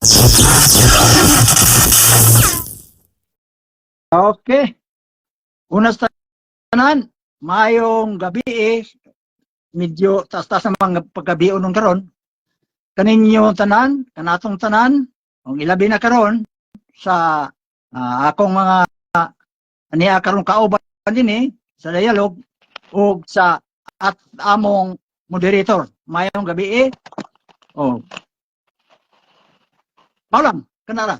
Okay. Una sa tanan, maayong gabi eh. Medyo taas-taas ang mga paggabi nung karon. Kaninyo tanan, kanatong tanan, ang ilabi na karon sa akong mga aniya karon kauban din eh, sa dialog ug sa at among moderator. Maayong gabi eh. Oh. Mao lang, kanara.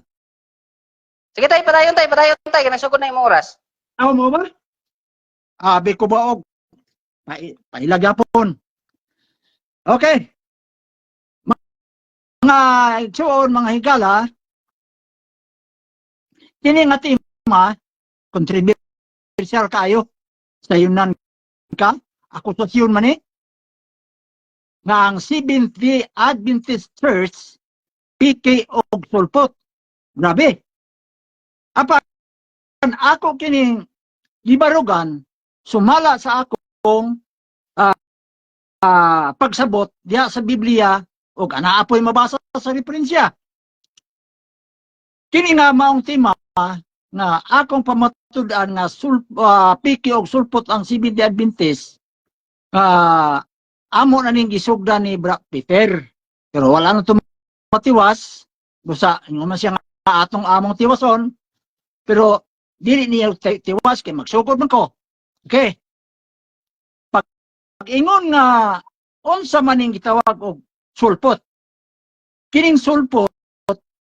Sige tay, padayon tay, padayon tay, kanang sugod na imong oras. Aw mo ba? Abi ko ba og pailag yapon. Okay. Mga igsuon, mga higala, kini nga tema, controversial kayo sa yunan ka, akusasyon man eh, nga ang Seventh-day Adventist Church, piki og sulpot. Grabe. Apan ako kining gibarugan sumala sa akong pagsabot diha sa Biblia ug anaa po'y mabasa sa referensya. Kini nga maong tema nga akong pamatud-an nga piki og sulpot ang Seventh-day Adventist, amo na ning gisugdan ni Bra Peter. Pero wala na tumatiwas, busa ingon man siya nga atong among tiwason, pero dili niya tiwas kay magsugod man ko. Okay. Pag ingon nga unsa man ning gitawag og sulpot. Kining sulpot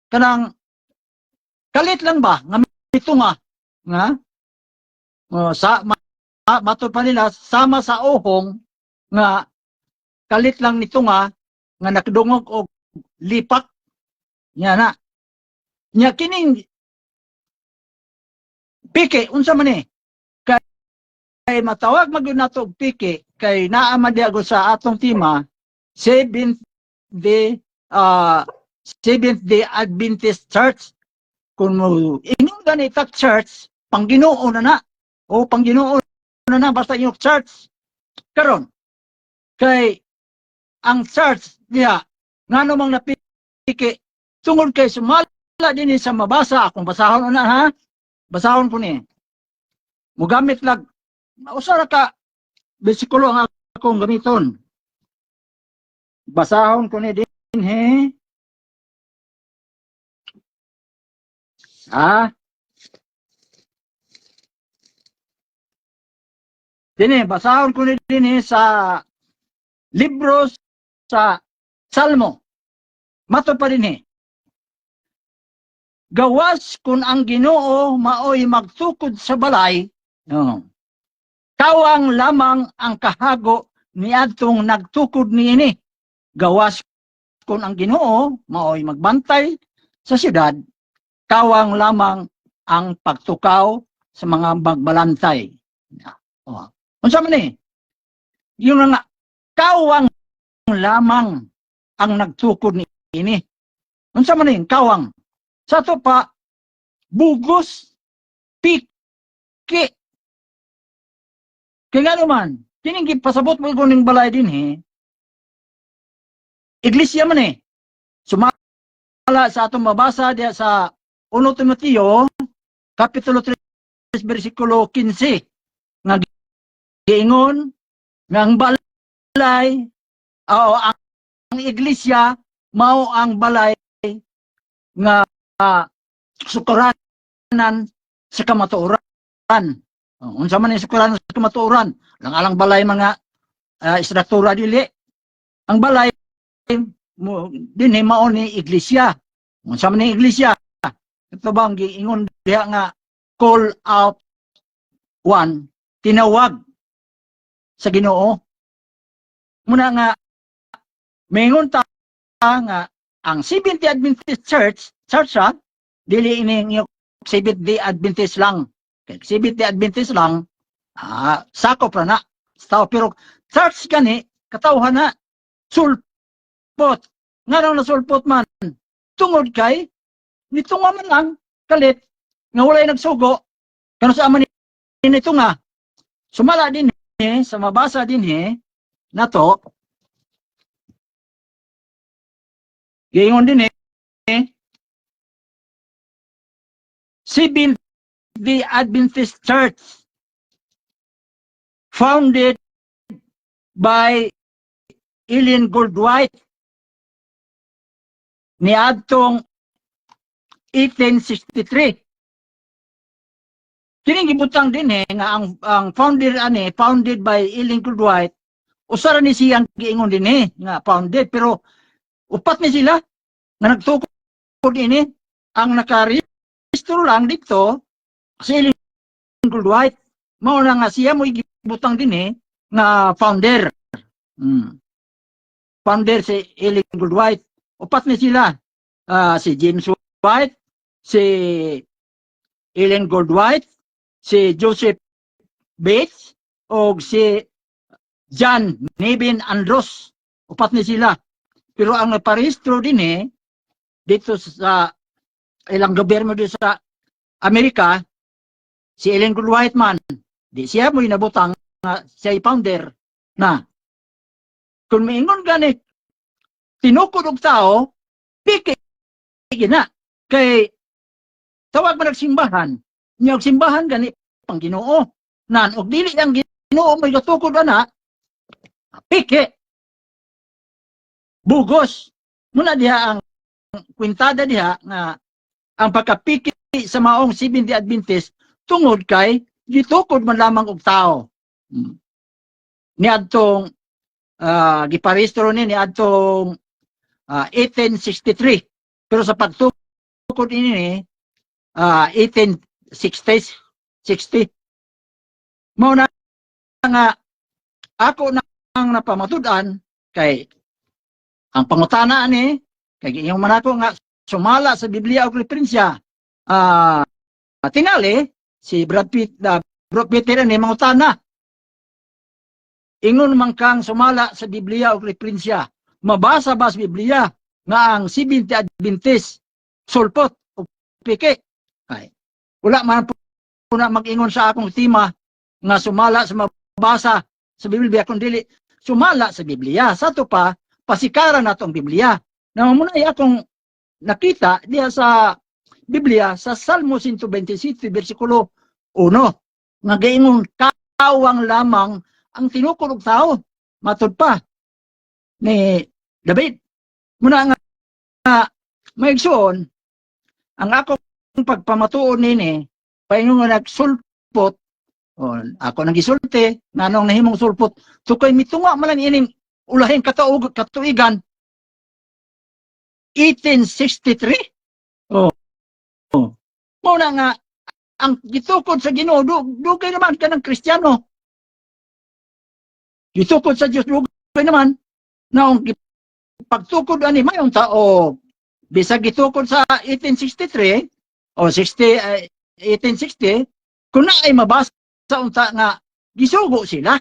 kanang kalit lang ba nga mitunga nga oh, sa matud pa nila sama sa uhong nga kalit lang nito nga nga nakadungog og lipak nya na nya. Kining piki, unsa man ni? Kay matawag magyud nato og piki kay naa man diha gud sa atong tema, Seventh Day Adventist Church. Kung mo ingon gani ta church, pangginoo na na o pangginoo na na basta inyong church karon. Kay ang church diha, ngano mang napiki? Tungod kay sumala din sa mabasa. Akong basahon una ha, basahon ko ni, mugamit lag usa ra ka bersikulo ang akong gamiton. Basahon ko ni dinhi ha. Dini, basahon ko ni dinhi sa libro sa Salmo. Mato pa dinhi: "Gawas kung ang Ginoo maoy magtukod sa balay, no, kawang lamang ang kahago niadtong nagtukod niini. Gawas kung ang Ginoo maoy magbantay sa syudad, kawang lamang ang pagtukaw sa mga magbalantay." Oh. Unsa man ni? Yung nga kawang lamang ang nagtukod niini. Unsa man ni kawang? Sa ato pa bugos, piki. Kaya nga naman, kining gipasabot mo ning balay dinhi, iglesia man eh. Sumala sa atong mabasa diya sa 1 Timoteo, Kapitulo 3, versikulo 15, nga giingon nga ang balay o ang iglesia mao ang balay nga sukuranan sa kamatuoran. Oh, unsa man ang sukuranan sa kamatuoran? Lang alang balay mga istruktura, dili. Ang balay mo dinhi mao ni iglesia. Unsa man ni iglesia? Ito ba ang giingon diha nga call out one, tinawag sa Ginoo. Muna nga mingon ta nga ang Seventh Adventist Church, church ha, dili ini yung Seventh Day Adventist lang. Kay Seventh Day Adventist lang, sakop ra na sa tao. Pero church gani, katawhan na, sulpot. Nga na sulpot man, tungod kay, nitunga man lang, kalit, nga walay nagsugo, kano sa man nito nga, sumala din eh, sa mabasa din eh, nato, giingon din eh, Seventh Day Adventist Church founded by Ellen Gould White niadtong 1863. Kining gibutang dinhi nga ang founder ani, founded by Ellen Gould White, usa ra ni siyang giingon dinhi nga founded, pero upat ni sila nga nagtukod ini. Ang nakarehistro lang dito si Ellen Gould White, mao na nga siya mo gibutang dinhi nga founder. Founder si Ellen Gould White. Upat ni sila. Ah, si James White, si Ellen Gould White, si Joseph Bates, o si John Nevin Andrews. Upat ni sila. Pero ang naparehistro dinhi dito sa ilang gobyerno dito sa Amerika, si Ellen Gould White man, di siya mo nabutang nga siya founder na. Kung miingon gani tinukod og tao, piki gina kay tawag man simbahan nya, og simbahan gani pang Ginoo nan, og dili ang Ginoo may gatukod ana, piki, bugos. Muna diha ang kwintada diha nga ang pagkapiki sa maong Seventh Adventist tungod kay gitukod man lamang og tao. Niadtong giparehistro ni niadtong 1863, pero sa pagtukod ini ni 1860 60. Mao na nga ako nang napamatud-an kay ang pangutana ani kay giingon man ako nga sumala sa Biblia og referensya. Tingali si Brad Pitt, Brad Peter ani mangutana, ingon man kang sumala sa Biblia og referensya, mabasa ba sa Biblia nga ang Seventh Adventist sulpot o piki? Ay, wala man po na mag-ingon sa akong tema nga sumala sa mabasa sa Biblia, kun dili sumala sa Biblia. Sa ato pa, pasikaran nato ang Biblia. Na muna ay akong nakita diha sa Biblia sa Salmo 127 versikulo 1 nga gaingon kawang lamang ang tinukod og tao, matud pa ni David. Muna nga maigsoon, ang akong pagpamatuon nini paingon nga nagsulpot o ako nang gisulti nganong nahimong sulpot tukay mitunga man lang ining ulahing katuog katuigan 1863. Oh. Mao na nga ang gitukod sa Ginoo dugay naman kanang Kristiyano. Gitukod sa Dios dugay naman na ang pagtukod ani mayong tao bisag gitukod sa 1863 o 60, 1860, kung na ay mabasa unta nga gisugo sila,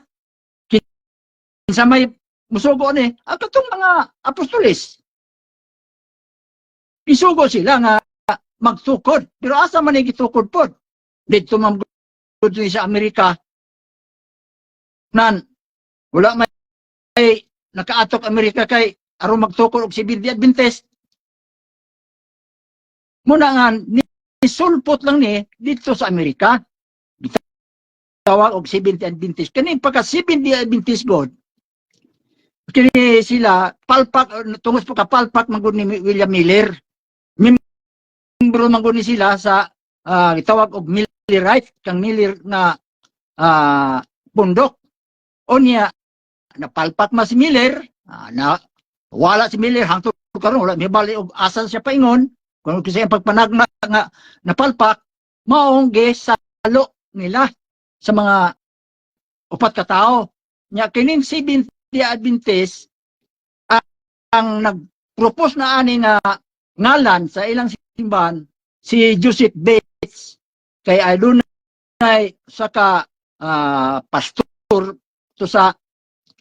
kinsa may musugo ni ang katong mga apostoles, gisugo sila nga magtukod. Pero asa man ni gitukod pod? Didto man gud ni sa Amerika nan wala may nakaatok Amerika kay aron magtukod og Seventh Adventist. Muna nga nisulpot lang ni dito sa Amerika, tawag og Seventh Adventist. Kani pagka Seventh Adventist god, kini sila palpak tungos pa palpak man gud ni William Miller. Membro man gud ni sila sa gitawag og Millerite, kang Miller nga pundok. Unya napalpak man si Miller, na wala si Miller hangtod karon, wala mibali og asa siya paingon kung kasi ang pagpanagna nga napalpak, maong gisalo nila sa mga upat ka tawo. Nya kining Seventh Day Adventist ang nag-propose na ani nga ngalan sa ilang simbahan, si Joseph Bates, kay adunay sa ka pastor to sa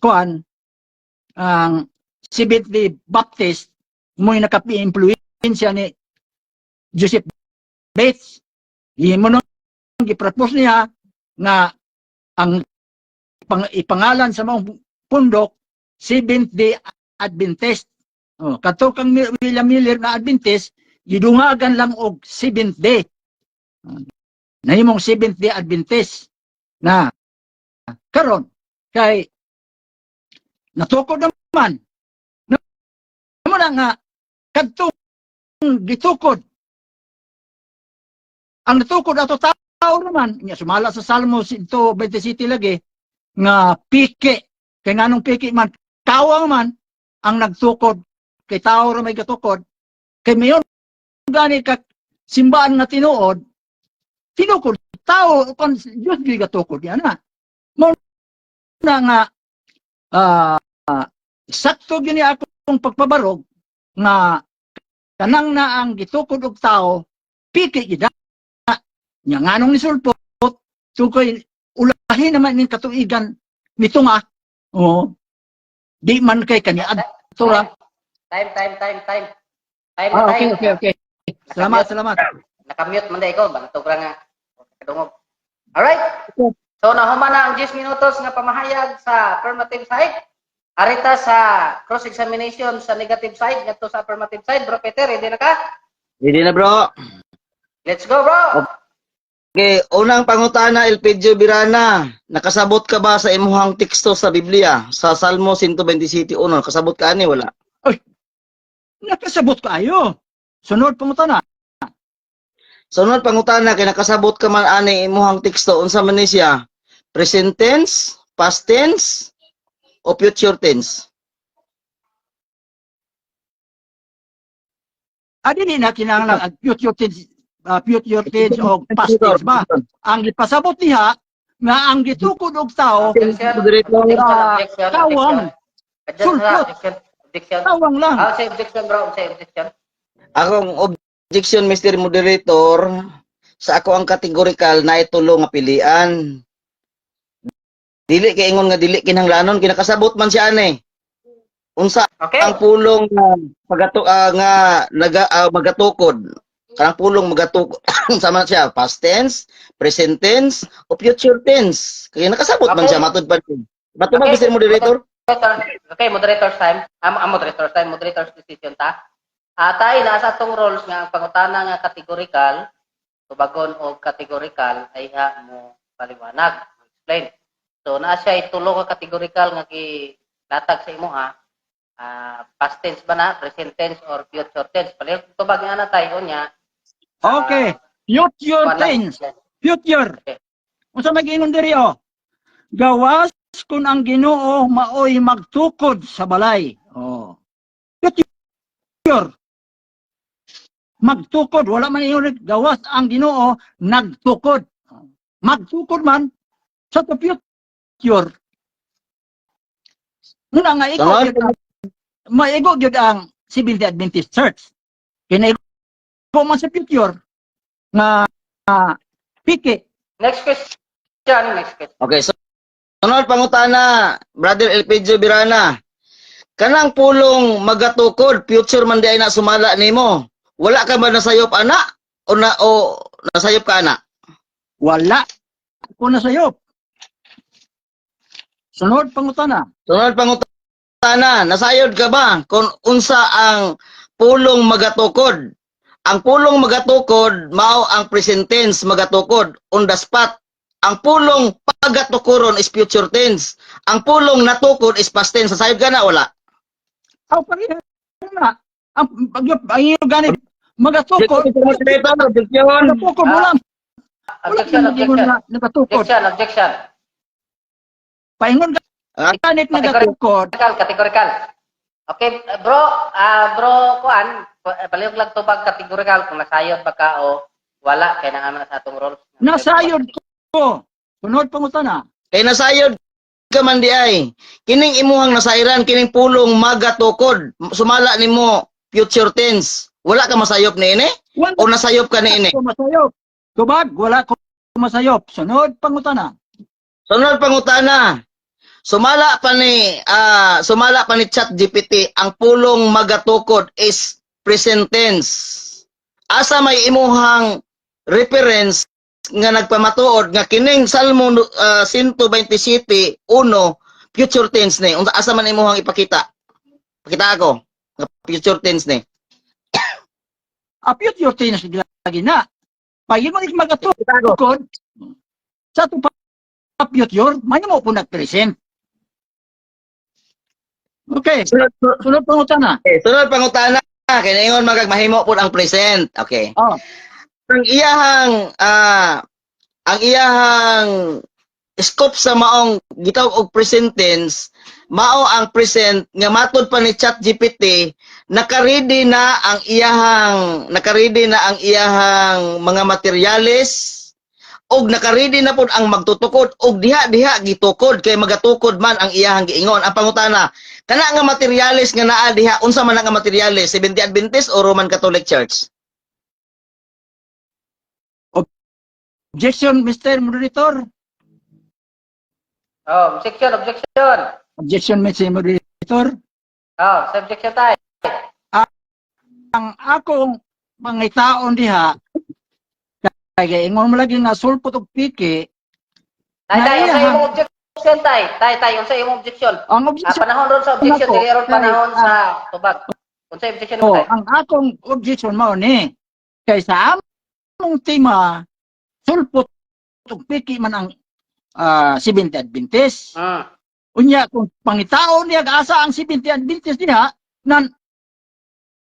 kuan, ang Seventh Day Baptist mo'y nakapi-impluwensya ni Joseph Bates. Imo nang gipropose niya nga ang ipangalan sa maong pundok Seventh Day Adventist. Oh, kato kang William Miller na Adventist, gidungagan lang og Seventh Day. Nahimong Seventh Day Adventist na karon kay natukod naman na mo na nga kadtong gitukod, ang natukod ato tao naman nya, sumala sa Salmo 127 lagi nga piki. Kay nganong piki man? Kawang man ang nagtukod, kay tao ra may gatukod. Kay mayon gani ka simbaan nga tinuod, tinukod tao kon Dios gyud gatukod yan na mo na nga sakto gini akong pagpabarog nga kanang na ang gitukod og tao, piki gid nya. Nganong nisulpot tukoy ulahin naman ning katuigan nito nga, oh, di man kay kani adto ra. Time, time, time, time. Time, Ah, okay. Time. Okay, salamat, salamat. Nakamute man ko, bantog ra nga. Kadungog. Alright. Okay. So nahuman na ang 10 minutos nga pamahayag sa affirmative side. Arita sa cross-examination sa negative side ngadto sa affirmative side. Bro Peter, ready na ka? Ready na, bro. Let's go, bro. Okay, unang pangutana, Elpidio Birana. Nakasabot ka ba sa imuhang teksto sa Biblia? Sa Salmo 127:1, kasabot ka ani wala? Nakasabot kaayo. Sunod pangutana. Sunod pangutana, kay nakasabot ka man ani imuhang teksto, unsa man ni siya? Present tense, past tense, o future tense? Ah, dili na kinahanglan ang future tense, future tense o past tense ba. Ang gipasabot diha nga ang gitukod og tao Objection, Moderator. objection, Ah, objection, kawang. objection. Adjust na, Sulpot. objection, objection. Tawang lang. Ah, say objection, bro, say objection. Akong objection, Mr. Moderator, sa ako ang categorical na itulo nga pilian. Dili kay ingon nga dili kinahanglanon, kinakasabot man siya ani. Unsa Okay? ang pulong nga pagato nga naga, magatukod? Kanang pulong magatukod sama siya, past tense, present tense o future tense? Kaya nakasabot man Okay. siya matud pa din. Matud ba, Okay. Mr. Moderator? Okay, moderator's time. Am moderator's time, moderator's decision ta. Ah, tayo na sa atong roles nga ang pangutana nga categorical, tubagon og categorical ay ha mo paliwanag, mo explain. So naa siya tulo ka categorical nga gilatag sa imuha. Ah, past tense ba na, present tense or future tense? Palihog tubag nga na tayo niya. Okay, future Wala. tense, future. Okay. Unsa may giingon diri, oh? Gawas kung ang Ginoo maoy magtukod sa balay. Oh. Future. Magtukod, wala man ingon gawas ang Ginoo nagtukod. Magtukod man sa to future. Muna nga igo Sunod. gyud maigo gyud ang Seventh Day Adventist Church. Kinaigo man sa future nga piki. Next question, next question. Okay, so sunod pangutana, Brother Elpidio Birana. Kanang pulong magatukod, future man di ay na sumala nimo. Wala ka ba nasayop ana o na o nasayop ka ana? Wala ko na sayop. Sunod pangutana. Sunod pangutana, nasayod ka ba kung unsa ang pulong magatukod? Ang pulong magatukod mao ang present tense, magatukod on the spot. Ang pulong pagatukuron is future tense. Ang pulong natukod is past tense. Nasayod ka na wala? Aw, pareha na. Ang pag ang iyo ganit magatukod, Moderator, objection. magatukod mo lang. Wala Objection, man ingon objection. nga nagatukod. Objection, objection. Paingon Ah? ganit nagatukod. Categorical, categorical. Okay, bro, bro, kuan, palihog lang tubag categorical kung nasayod ba ka o wala kay naa man sa atong roles. Nasayod ko. Sunod pangutana. Kay nasayod ka man di ay. Kining imuhang nasayran, kining pulong magatukod. Sumala nimo future tense. Wala ka masayop niini? Wala O nasayop ka niini? ko masayop. Tubag, wala ko masayop. Sunod pangutana. Sunod pangutana. Sumala pa ni ChatGPT ang pulong magatukod is present tense. Asa may imuhang reference nga nagpamatuod nga kining Salmo 127:1 future tense ni? Unsa, asa man imuhang ipakita? Pakita ako nga future tense ni. A future tense lagi na. Pag ingon ik magatukod sa atong pa future, mahimo po nag-present. Okay, Sunod, sunod pangutana. okay, sunod pangutana, kay naingon magag mahimo pud ang present. Okay. Oh. Ang iyahang scope sa maong gitawag og present tense, mao ang present nga matod pa ni ChatGPT, nakaready na ang iyahang mga materyales og nakaready na pud ang magtutukod og diha diha gitukod kay magatukod man ang iyahang giingon. Ang pangutana, kana nga materyales nga naa diha, unsa man ang nga materyales, Seventh Adventist o Roman Catholic Church? Objection, Mr. Moderator. Oh, objection, objection. Objection, Mr. Moderator. Oh, sa objection tayo. Ang akong pangitaon diha, kay ingon mo lagi nga sulpot og piki. Tay, tay, unsa Naiyahan. imong objection, tay? Tay, tay, unsa imong objection? Ang Ah, objection panahon ron sa objection, Ako, dili ron tay, panahon sa tubag. Unsa objection mo, oh, tay? ang akong objection mao ni kay sa among tema sulpot og piki man ang Seventh Adventist. Unya kung pangitaon niya asa ang Seventh Adventist diha nan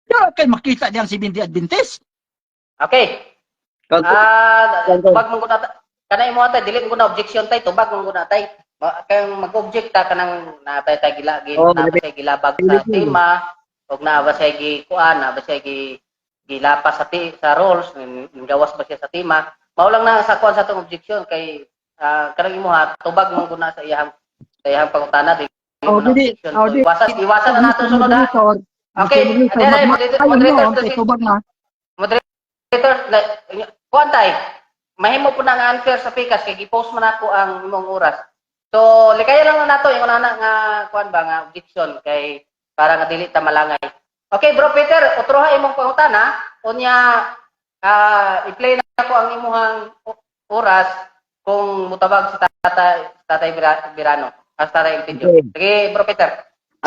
dili kay makita diya ang Seventh Adventist. Okay. Ah, tubag mo guna kana imo tay, dili mo guna objection, tay, tubag mo guna, tay. Kay mag-object ta kanang natay tay gilagin, Oh, naa ba say gilabag sa tema og naa ba say gi kuan, naa ba say gi gilapas sa rules, gawas ba siya sa tema. Mao lang na sa kuan sa atong objection kay kanang imo ha, tubag mo guna sa iyahang pangutana, dili Oh, mo na dili, objection. oh, So, di. iwasan na nato sunod ha. Okay, Mr. adere, Moderator, moderator, kay tubag na. Moderator, kuan tay, mahimo po na nga unfair sa pikas kay gi-post man ako ang imong oras. So, likaya lang na nato yung una nga kuan ba nga objection kay para nga dili ta malangay. Okay, Bro Peter, utroha imong pangutana, unya i-play na ko ang imuhang oras kung mutabag si Tatay Birano, as Tatay Elpidio. Okay. Sige, Bro Peter.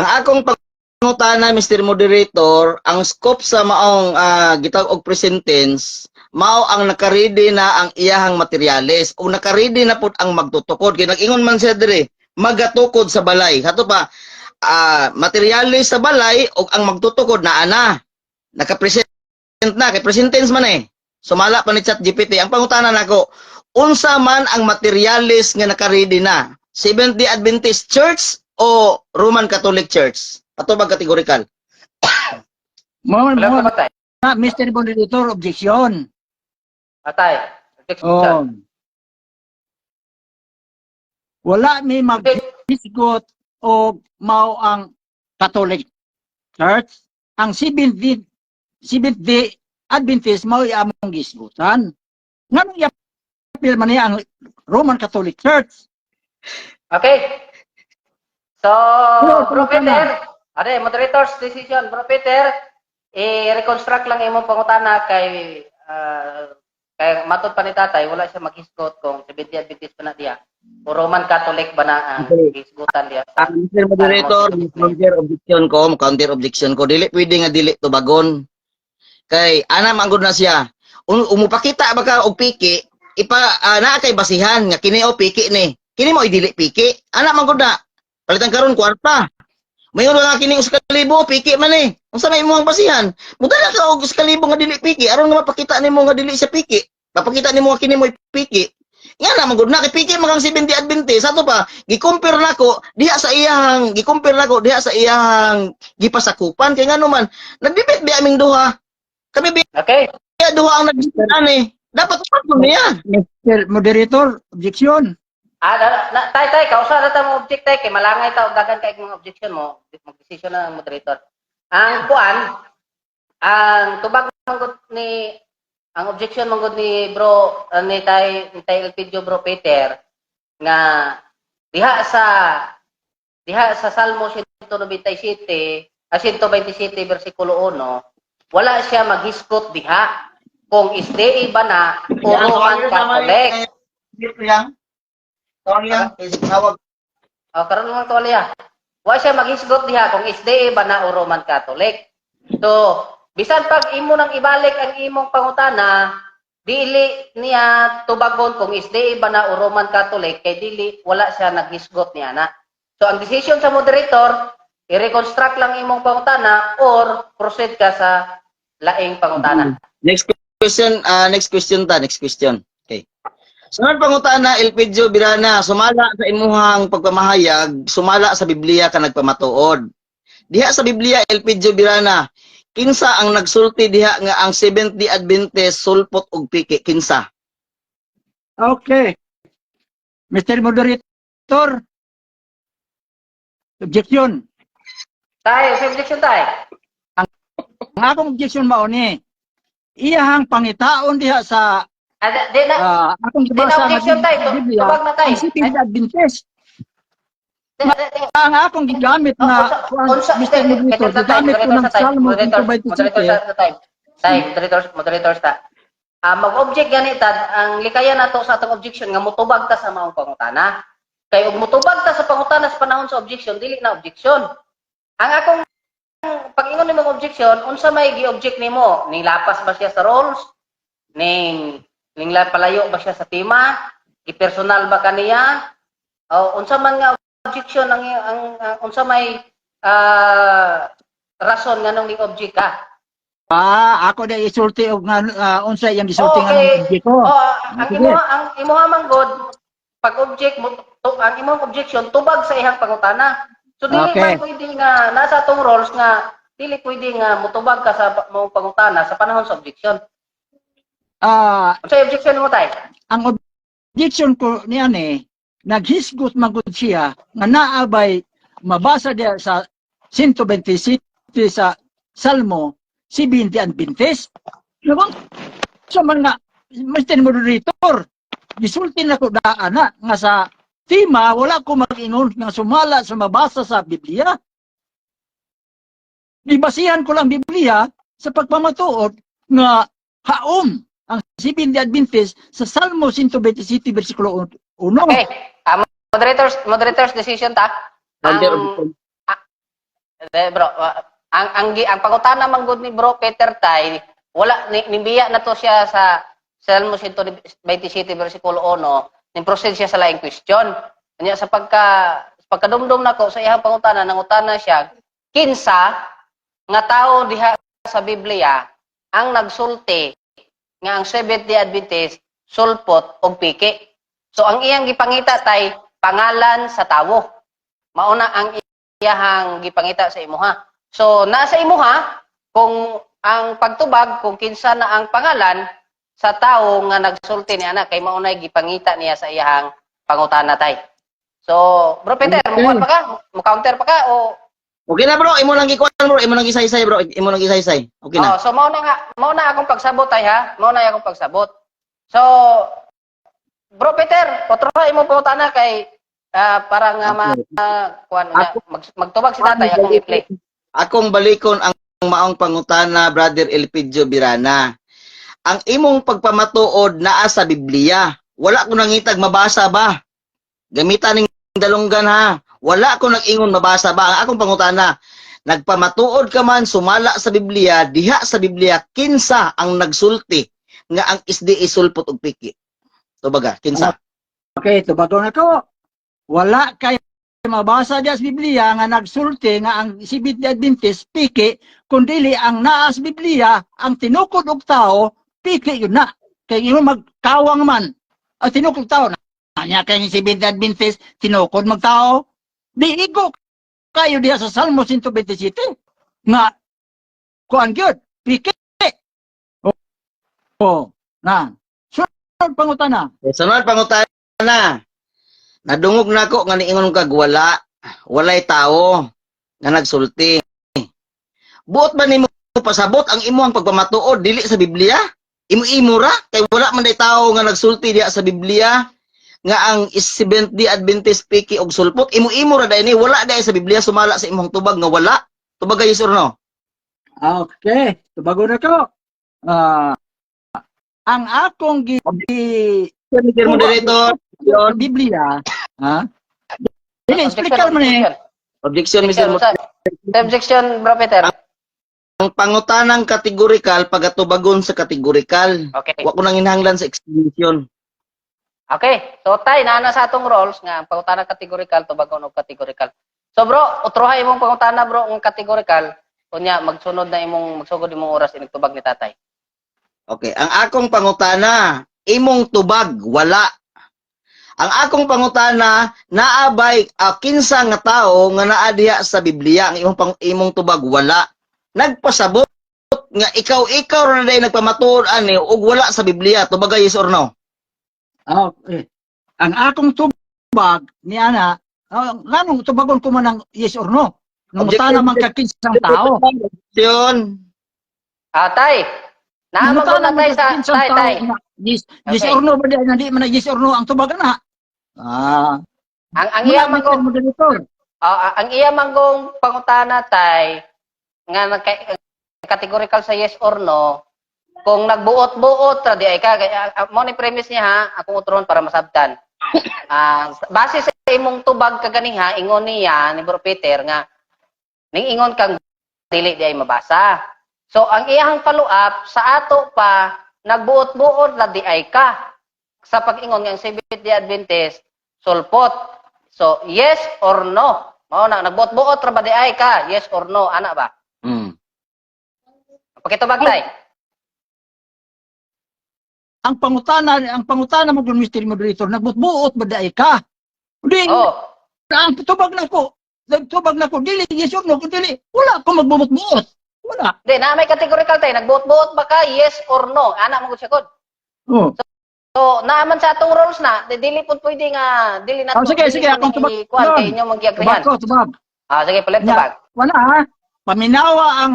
Ang akong pangutana, Mr. Moderator, ang scope sa maong gitawag og present tense, mao ang nakaready na ang iyahang materyales o nakaready na pud ang magtutukod. Kay nag-ingon man siya dire, magatukod sa balay. Hato pa, materyales sa balay o ang magtutukod na ana. Naka-present na, kay present tense man eh. Sumala pa ni ChatGPT. Ang pangutana nako, unsa man ang materyales nga nakaready na? Seventh-day Adventist Church o Roman Catholic Church? Patubag kategorikal. Mo Wala mo ka ba, tay? na, Mr. Moderator, objection. Atay. Objection. Oh. Wala may maghisgot o mao ang Catholic Church. Ang Seventh Day Adventist mao among gisgutan. Nganong iapil man niya ang Roman Catholic Church? Okay. So, Hello, Bro kumusta na? Peter, ade, moderator's decision, Bro Peter, i-reconstruct lang imong pangutana kay matod pa ni tatay, wala siya maghisgot kung Seventh Adventist pa na diya o Roman Catholic ba na ang hisgutan diya. Mr. Moderator, counter objection ko, dili pwede nga dili tubagon. Kay ana man gud na siya. Umupakita ba ka og piki, ipa naa kay basihan nga kini o piki ni. Kini mo dili piki. Ana man gud na. Palitan karon kwarta. Mayon nga kini 1,000 piki man eh. Unsa may imong basihan? Mudala ka og 1,000 nga dili piki aron nga mapakita nimo nga dili siya piki. Mapakita nimo nga kini mo piki. Nga na man gud na kay piki man kang 70 Adventist. Ato pa gi-compare nako diha sa iyahang gipasakupan kay ngano man nagdebate bi aming duha. Kami bi duha ang nagdebate eh. Dapat upat niya. Mr. Moderator, objection. Ah, na, tay, tay, kausa na ta mo object, tay, kay malangay ta og daghan kay mga objection mo, mag-decision na ang moderator. Ang kuan, ang tubag manggod ni ang objection manggod ni bro ni tay Elpidio, Bro Peter, nga diha sa Salmo 197, 127 versikulo 1, wala siya maghisgot diha kung SDA ba na o Roman Catholic. Yang. Sorry yang, tawag. O, karon mo to ya. Wa siya maghisgot diha kung SDA ba na o Roman Catholic. So, bisan pag imo nang ibalik ang imong pangutana, Dili niya tubagon kung SDA ba na o Roman Catholic kay dili wala siya naghisgot niya na. So ang decision sa moderator, i-reconstruct lang imong pangutana or proceed ka sa laing pangutana. Next question, next question ta, next question. Okay. Sunod pangutana, Elpidio Birana, sumala sa imuhang pagpamahayag, sumala sa Biblia ka nagpamatuod. Diha sa Biblia, Elpidio Birana, kinsa ang nagsulti diha nga ang Seventh-day Adventist sulpot og piki? Kinsa? Okay. Mr. Moderator, objection. Tay, sa objection, tay. Ang akong objection mao ni iyahang pangitaon diha sa Ah, di na akong di na gibasa nga objection, tay. Biblia, Tubag na, tay. ang Seventh Adventist. Di. Ang akong gigamit na Mr. Moderator, gigamit ko ng Salmo Moderator 127. sa time. Tay, moderators ta. Mag-object gani ta, ang likayan nato sa atong objection nga mutubag ta sa maong pangutana. Kay og mutubag ta sa pangutana sa panahon sa objection, dili na objection. Ang akong pag-ingon nimong objection, unsa may gi-object nimo? Ning lapas ba siya sa roles? Ning palayo ba siya sa tema? Gi-personal ba kaniya? O unsa man nga objection ang unsa may rason nganong ning-object ka? Ah, ako na isulti og nga unsa iyang gisulti nga object ko. Oh, ang Sige. Imuha man god pag object mo to, ang imong objection tubag sa iyang pangutana. So dili man pwede nga nasa atong roles nga dili pwede nga mutubag ka sa maong pangutana sa panahon sa objection. Unsay objection mo, tay? Ang objection ko niya ni naghisgot magud siya nga naabay mabasa diya sa 127 sa Salmo 70 Adventist. Nagon sa mga Mr. Moderator, gisulti na ko daan na nga sa tema wala ko mag-ingon nga sumala sa mabasa sa Biblia. Gibasihan ko lang Biblia sa pagpamatuod nga haom ang Seventh Adventist sa Salmo 127 versikulo 1. Okay. Moderators decision ta. Under Eh, bro, ang pangutana man gud ni Bro Peter, tay, wala ni nibiya na to siya sa Salmo 127 versikulo 1, ning proceed siya sa laing question. Anya sa pagkadumdum nako sa iyang pangutana, nangutana siya kinsa nga tao diha sa Biblia ang nagsulti nga ang Seventh-day Adventist sulpot og piki. So ang iyang gipangita, tay, pangalan sa tawo. Mauna ang iyahang gipangita sa imuha. So nasa imuha kung ang pagtubag kung kinsa na ang pangalan sa tawo nga nagsulti ni ana kay maunay gipangita niya sa iyahang pangutana, tay. So, Bro Peter, mukuan pa ka? Mo-counter pa ka o Okay na, bro, imo lang gikuan, bro, imo lang gisaysay, bro, imo lang gisaysay. Okay na. Oh, so mao na nga, mao na akong pagsabot ay ha. Mao na akong pagsabot. So, Bro Peter, otroha imo pangutana kay para nga ma kuan niya, magtubag si tatay akong i-play. Akong balikon ang maong pangutana, Brother Elpidio Birana. Ang imong pagpamatuod naa sa Biblia. Wala ko nangitag mabasa ba? Gamitan ning dalunggan ha. Wala ko nag-ingon mabasa ba? Ang akong pangutana, nagpamatuod ka man sumala sa Biblia, diha sa Biblia kinsa ang nagsulti nga ang SDA sulpot og piki? Tubaga, kinsa? Okay, tubagon ako. Wala kay mabasa diya sa Biblia nga nagsulti nga ang Seventh Adventist piki, kundili ang naa sa Biblia, ang tinukod og tao piki yun na. Kay ingon magkawang man ang tinukod tao nya kay ang Seventh Adventist tinukod magtao. Di igo kayo diha sa Salmo 127 nga kuan gyud piki. Oh, na. Sunod pangutana. Sunod pangutana. Nadungog nako nga niingon kag wala, walay tao nga nagsulti. Buot ba nimo pasabot ang imong pagpamatuod dili sa Biblia? Imo-imo ra kay wala man day tao nga nagsulti diha sa Biblia nga ang Seventh-day Adventist piki og sulpot. Imo-imo ra dai ni, wala dai sa Biblia sumala sa imong tubag nga wala. Tubag yes or no? Okay, tubagon na ko. Ang akong gi Mr. Moderator, sa Biblia, ha? Dili, explain mo ni. Objection, Mr. Objection, Moderator. Objection, Bro Peter. Pangutanang categorical pagatubagon sa categorical. Okay. Wa ko nang inhanglan sa explanation. Okay. So tay, naa na sa atong roles nga ang pangutana categorical tubagon og categorical. So bro, utroha imong pangutana, bro, ang categorical, unya magsunod na imong magsugod imong oras inig tubag ni tatay. Okay, ang akong pangutana, imong tubag wala. Ang akong pangutana, naabay kinsa nga tawo nga naa diha sa Biblia? Ang imong tubag wala. Nagpasabot nga ikaw ra na day nagpamatuod ani ug wala sa Biblia. Tubagay, yes or no? Ah, okay. Ang akong tubag ni ana, nganong tubagon ko man ang yes or no? Nangutana man ka kinsang tao. Objection. Ah, tay. Naa man Nangutana na man tay ka sa kinsang tay tao tay. nga yes Okay. or no ba di di man na yes or no ang tubag na. Ah, Ang iya man muna, kong moderator. Ang iya man kong pangutana, tay, nga categorical sa yes or no, kung nagbuot-buot ra di ay ka kay mo ni premise niya ha, akong utron para masabtan. Base sa imong tubag kaganiha, ingon niya ni Bro Peter nga ning ingon kang dili di ay mabasa. So ang iyang follow up sa ato pa, nagbuot-buot ra di ay ka sa pag-ingon nga ang Seventh Day Adventist sulpot. So yes or no? Mao na, nagbuot-buot ra ba di ay ka? Yes or no ana ba? Pakitubag, tay. Ang pangutana mo dun, Mr. Moderator, nagbutbuot ba di ay ka? Di, Oh. ang tubag na ko, tubag na ko, dili yes or no, kung dili, wala ko magbuot-buot. Wala. Di na may categorical, tay, nagbuot-buot ba ka? Yes or no? Ana mo gud siya gud. Oh. So, naaman sa atong rules na, di, dili pud pwede nga dili na Oh, sige, sige, akong tubag. Kuan kay Yun. inyo Tubag magiagrihan. ko, tubag. Ah, sige, palit Nya. tubag. Wala ha. Paminawa ang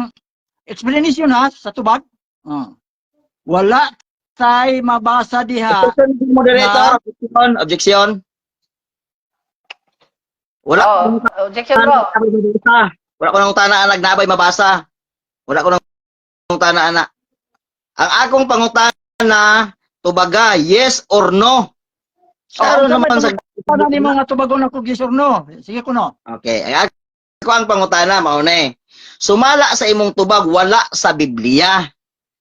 explanation ha sa tubag. Oh. Wala tay mabasa diha. Objection, moderator. Objection. Objection. Wala Oh, objection, bro. Wala ko nang utana anak nabay mabasa. Wala ko nang utana anak. Ang akong pangutana, tubaga, yes or no? Klaro Oh, naman sa Paano ni mga tubagon ako yes or no? Sige ko no. Okay, ang ako ang pangutana mao na eh. Sumala sa imong tubag wala sa Biblia.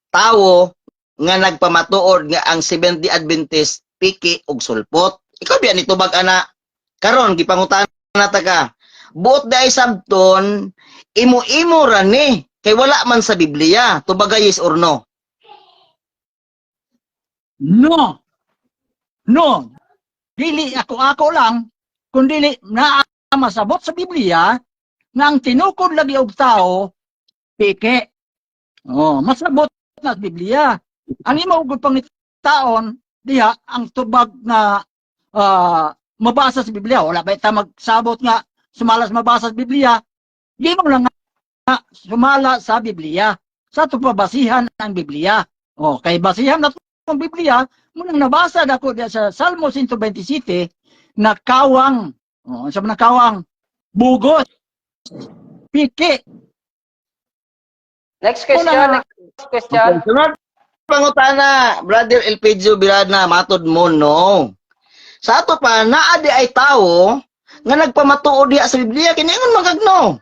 Tawo nga nagpamatuod nga ang Seventh Day Adventist piki og sulpot. Ikaw biya ni tubag ana? Karon gipangutana ta ka. Buot di ay sabton imo-imo ra ni kay wala man sa Biblia. Tubaga, yes or no? No. No. Dili ako lang kun dili naa masabot sa Biblia nga ang tinukod lagi og tao peke. Oh, masabot na sa Biblia. Ang imo ug pangitaon diha ang tubag nga mabasa sa Biblia. Wala ba ta magsabot nga sumala sa mabasa sa Biblia? Di mo lang nga sumala sa Biblia. Sa ato pabasihan ang Biblia. Oh, kay basihan na ang Biblia, munang nabasa dako diya sa Salmo 127 na kawang, oh, sa mga kawang bugos, piki. Next question, Una nga. Next question. Okay, sunod pangutana, Brother Elpidio Birana, matod mo no. Sa ato pa, naa di ay tawo nga nagpamatuod diha sa Biblia, kini ingon man kag no.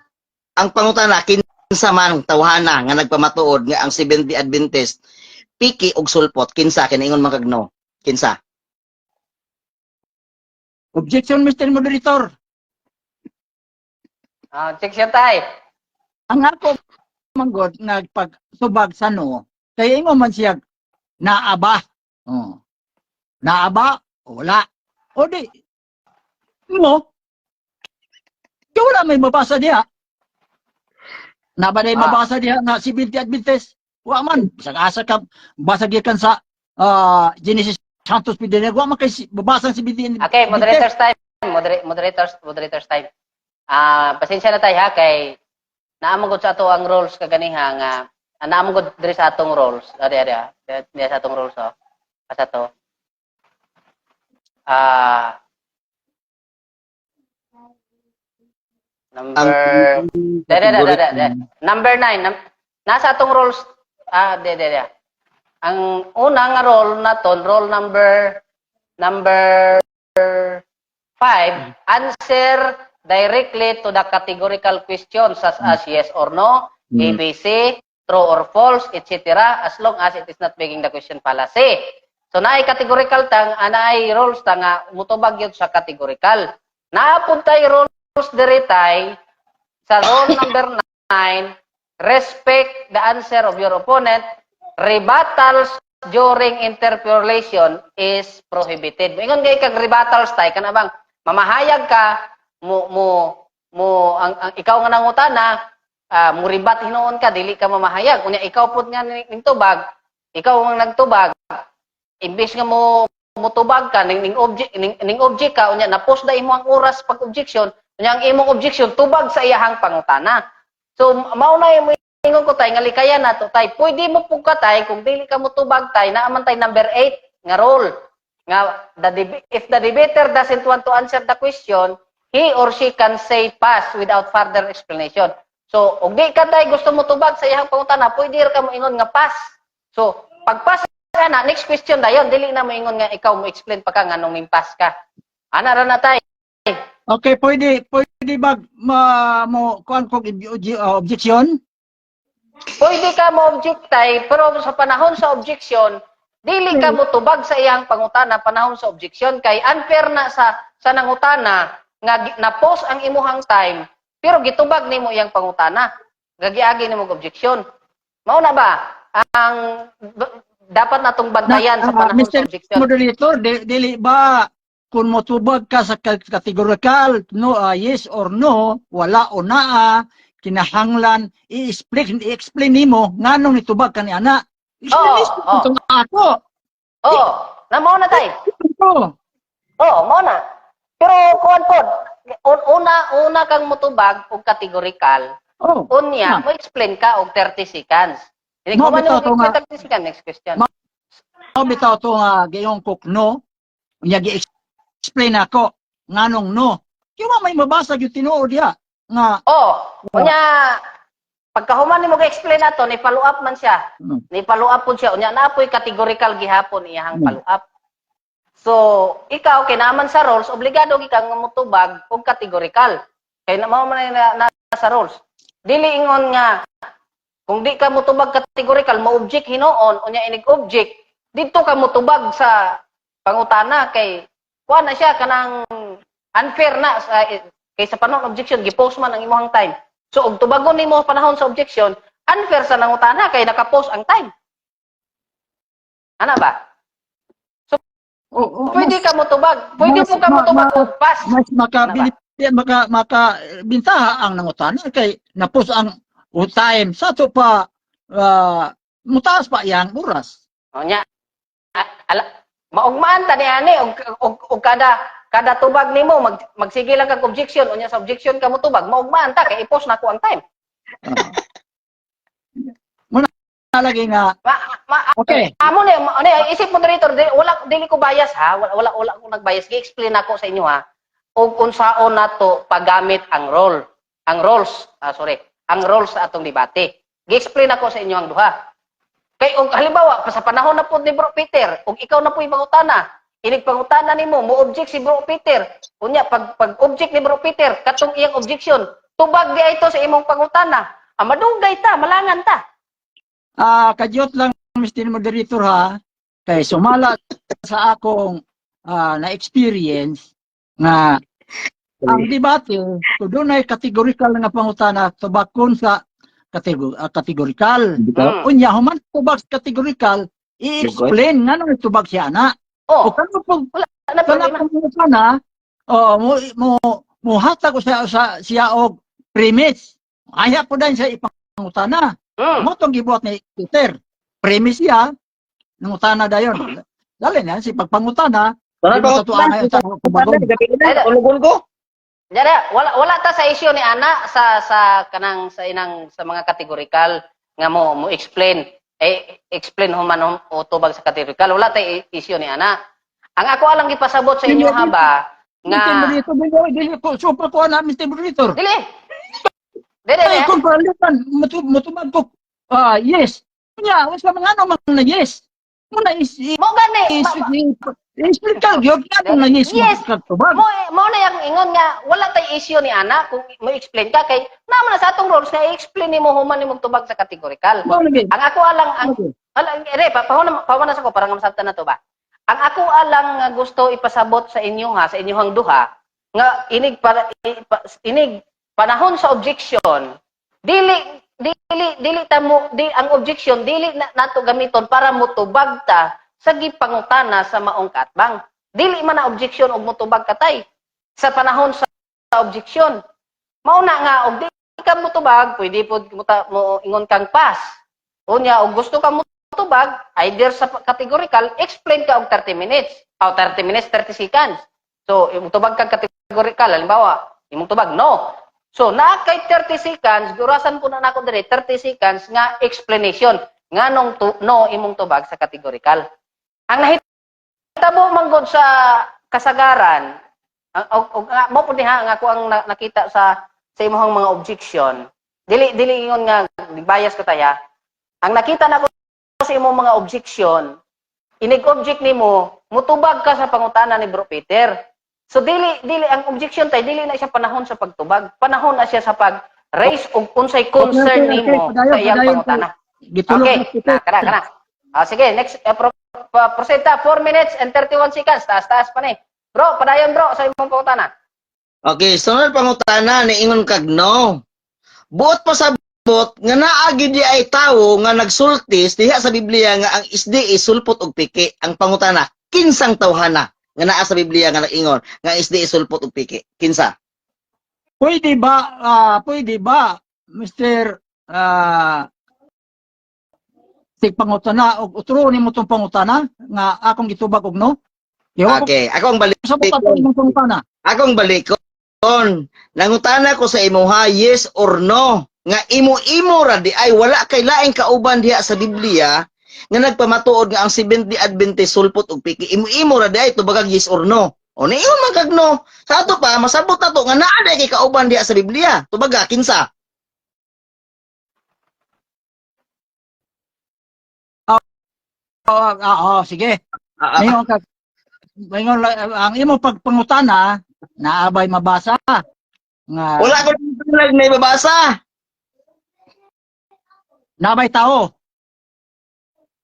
Ang pangutana, kinsa man tawhana nga nagpamatuod nga ang Seventh Day Adventist piki og sulpot, kinsa kini ingon man kag no? Kinsa? Objection, Mr. Moderator. Ah, objection, tay. Ang ako manggod nagpagtubag sa no, kay ingon man siya naaba. Oh. Naaba, wala. O di, mo, di wala may mabasa diha. Naba na Ah. mabasa diha nga si Seventh Adventist. Wa man, bisag asa ka, basa gikan sa Genesis Santos Pidene, wa man kay mabasa si Seventh Okay, moderators time. Moderators time. Ah, pasensya na tayo ha kay naa man gud sa ato ang roles kaganiha nga naa man gud diri sa atong roles. Ari ari ah. Diri sa atong roles oh. Asa to? Number De, de, de, de, de, de. Number 9. Nasa atong roles de, de, de. Ang una nga role naton, role number number 5, answer directly to the categorical question such as yes or no, A, B, C, true or false, etc., as long as it is not begging the question fallacy. So naay categorical tang naay rules ta nga mutubag yun sa categorical. Naa pud tay rules diri, tay, sa rule number 9, respect the answer of your opponent, rebuttals during interpellation is prohibited. Ingon gay kag rebuttals, tay, kana bang mamahayag ka mo mo mo ang ikaw nga nangutana, mo rebat hinuon ka, dili ka mamahayag. Unya ikaw pud nga ning tubag, ikaw ang nagtubag, imbes nga mo mutubag ka ning ning object ning object ka, unya na-pause na imo ang oras pag objection, unya ang imong objection tubag sa iyahang pangutana. So mao na yung ingon ko, tay, nga likayan nato, tay. Pwede mo pud ka, tay, kung dili ka motubag, tay, naa man tay number 8 nga rule nga if the debater doesn't want to answer the question, he or she can say "pass" without further explanation. So og di ka, tay, gusto mo tubag sa iyang pangutana, pwede ra ka mo ingon nga "pass". So pag pass ana, next question dayon, dili na mo ingon nga ikaw mo explain pa ka nganong ning pass ka. Ana ra na, tay. Okay, pwede pwede ba ma, mo kuan kog objection? Pwede ka mo object, tay, pero sa panahon sa objection, dili ka mo tubag sa iyang pangutana panahon sa objection kay unfair na sa nangutana nga na-pause ang imuhang time pero gitubag nimo iyang pangutana. Gagiagi nimo og objection. Mao na ba ang dapat natong bantayan sa panahon Mr. sa objection? Moderator, dili ba kung motubag ka sa categorical, no, yes or no, wala o naa, kinahanglan i-explain i-explain nimo nganong nitubag ka ni ana? Explain Oo. itong ako. Oo, na mao na, tay. Ito. Oo, mao na. Pero kuan pod, una una kang mutubag og categorical, unya, mo explain ka og 30 seconds. Hindi Mo, ko man bitaw yung to nga. 30 seconds, next question. Mao bitaw to nga gayong kok no, unya gi-explain ako nganong no. Kaya wa may mabasa gyud tinuod diha nga. Oh, unya pagkahuman nimo ga-explain ato, ni follow up man siya. Ni follow up pud siya. Unya naa poy categorical gihapon iyahang follow up. So, ikaw kay naa man sa rules, obligado gi kang motubag og categorical. Kay na mao man na sa rules. Dili ingon nga kung di ka motubag categorical, mo-object hinuon, unya inig object, didto ka motubag sa pangutana kay kuan na siya, kanang unfair na sa kay sa panahon objection gi-pause man ang imong time. So og tubagon nimo panahon sa objection, unfair sa nangutana kay naka-pause ang time. Ana ba? Oh, Pwede ka motubag. Pwede mas- po ka motubag og pass. Mas maka maka maka bintaha ang nangutana kay na-pause ang time sa ato pa, mutaas pa iyang oras. O nya. Ala, maugmaan ta ni ani og kada kada tubag nimo magsige lang kag objection, unya sa objection ka motubag, maugmaan ta kay i-pause na ko ang time. Muna lagi nga Ma, ma, Amo ni ni isip moderator, di, wala, dili ko bias ha, wala wala wala ko nag-bias, gi-explain ako sa inyo ha. Og unsaon nato paggamit ang role, ang roles, sorry, ang roles sa atong debate. Gi-explain ako sa inyo ang duha. Kay og halimbawa pa sa panahon na po ni Bro Peter, og ikaw na po pangutana, inig pangutana nimo, mo object si Bro Peter. Unya pag object ni Bro Peter, katong iyang objection, tubag di ito sa imong pangutana. Ah, madugay ta, malangan ta. Kadyot lang, Mr. Moderator, ha, kay sumala sa akong na experience nga ang debate kung dunay categorical nga pangutana, tubakon sa categorical. Unya human tubag sa categorical, i-explain ngano tubag siya ana. Oh, O kano pag wala na kana problema. Pangutana, oh, mo mo muhatag ko sa siya og premise. Aya po din siya ipangutana. Mo tong gibuhat ni Peter. Premise siya, nangutana dayon. Dali na si pagpangutana, Wala di mo totoo nga yung tubagong. Tulugon ko. Yara, wala wala ta sa issue ni ana sa kanang sa inang sa mga categorical nga mo mo explain eh explain human o tubag sa categorical, wala ta issue ni ana. Ang ako alang gipasabot sa inyo ha ba nga Mr. Moderator, dili dili ko super ko na, Mr. Moderator. Dili. Dili. Ay, Dili. kung palitan mutubag ko, yes. Unya, unsa mga ano man na yes. Muna is Mo gani. is Explain ka gyud nga nga yes, Yes. mo tubag. Mo na yung ingon nga wala tay issue ni ana kung mo explain ka kay naman na sa atong rules nga i-explain nimo human nimong tubag sa categorical. Mao lagi. Ang ako alang ang Okay. ala ere pa pahuna sa ko para nga masabtan na to ba. Ang ako alang nga gusto ipasabot sa inyo ha, sa inyong duha nga inig para inig panahon sa objection, dili dili dili ta mo di ang objection dili na, nato gamiton para motubag ta sa gipangutana sa maong kaatbang. Dili man na objection og motubag katay sa panahon sa objection. Mao na nga og di ka motubag, pwede pod mo, mo ingon kang pass. Unya og gusto ka motubag, either sa categorical, explain ka og 30 minutes. O 30 minutes, 30 seconds. So, imong tubag kag categorical, halimbawa, imong tubag no. So, naa kay 30 seconds, gurasan po na nako diri 30 seconds nga explanation nganong no imong tubag sa categorical. Ang nahitabo man gud sa kasagaran, ang og mo pud ha ang ako ang nakita sa imong mga objection. Dili dili ingon nga bias ko taya. Ang nakita nako sa imong mga objection, inig-object nimo, mutubag ka sa pangutana ni Bro Peter. So dili dili ang objection tay dili na siya panahon sa pagtubag, panahon na siya sa pag raise og unsay concern nimo Okay, padayon, sa iyang padayon. pangutana. Gitulog Okay, na kita. na kana kana. Ah, sige, next proceed ta, 4 minutes and 31 seconds. Taas taas pa ni. Bro, padayon bro sa imong pangutana. Okay, sunod pangutana ni ingon kag no. Buot pasabot nga naa gid di ay tawo nga nagsultis diha sa Biblia nga ang SDA sulpot og piki. Ang pangutana, kinsang tawhana nga naa sa Biblia nga nag-ingon nga ang SDA sulpot og piki? Kinsa? Pwede ba, Mr. Tigpangutana og utro nimo tong pangutana nga akong gitubag og no? Yawa ko Okay, ako ang balik sa atong imong pangutana. Akong balikon. Nangutana ko sa imuha, yes or no? Nga imo-imo ra di ay wala kay laing kauban diha sa Biblia nga nagpamatuod nga ang Seventh-day Adventist sulpot og piki. Imo-imo ra di ay tubagag yes or no. O niingon man kag no. Sa ato pa masabot na to nga naa di kay kauban diha sa Biblia. Tubaga kinsa? Oo, sige. Mayon ang imong pagpangutana naabay mabasa nga Wala ko nang may babasa. naabay tao.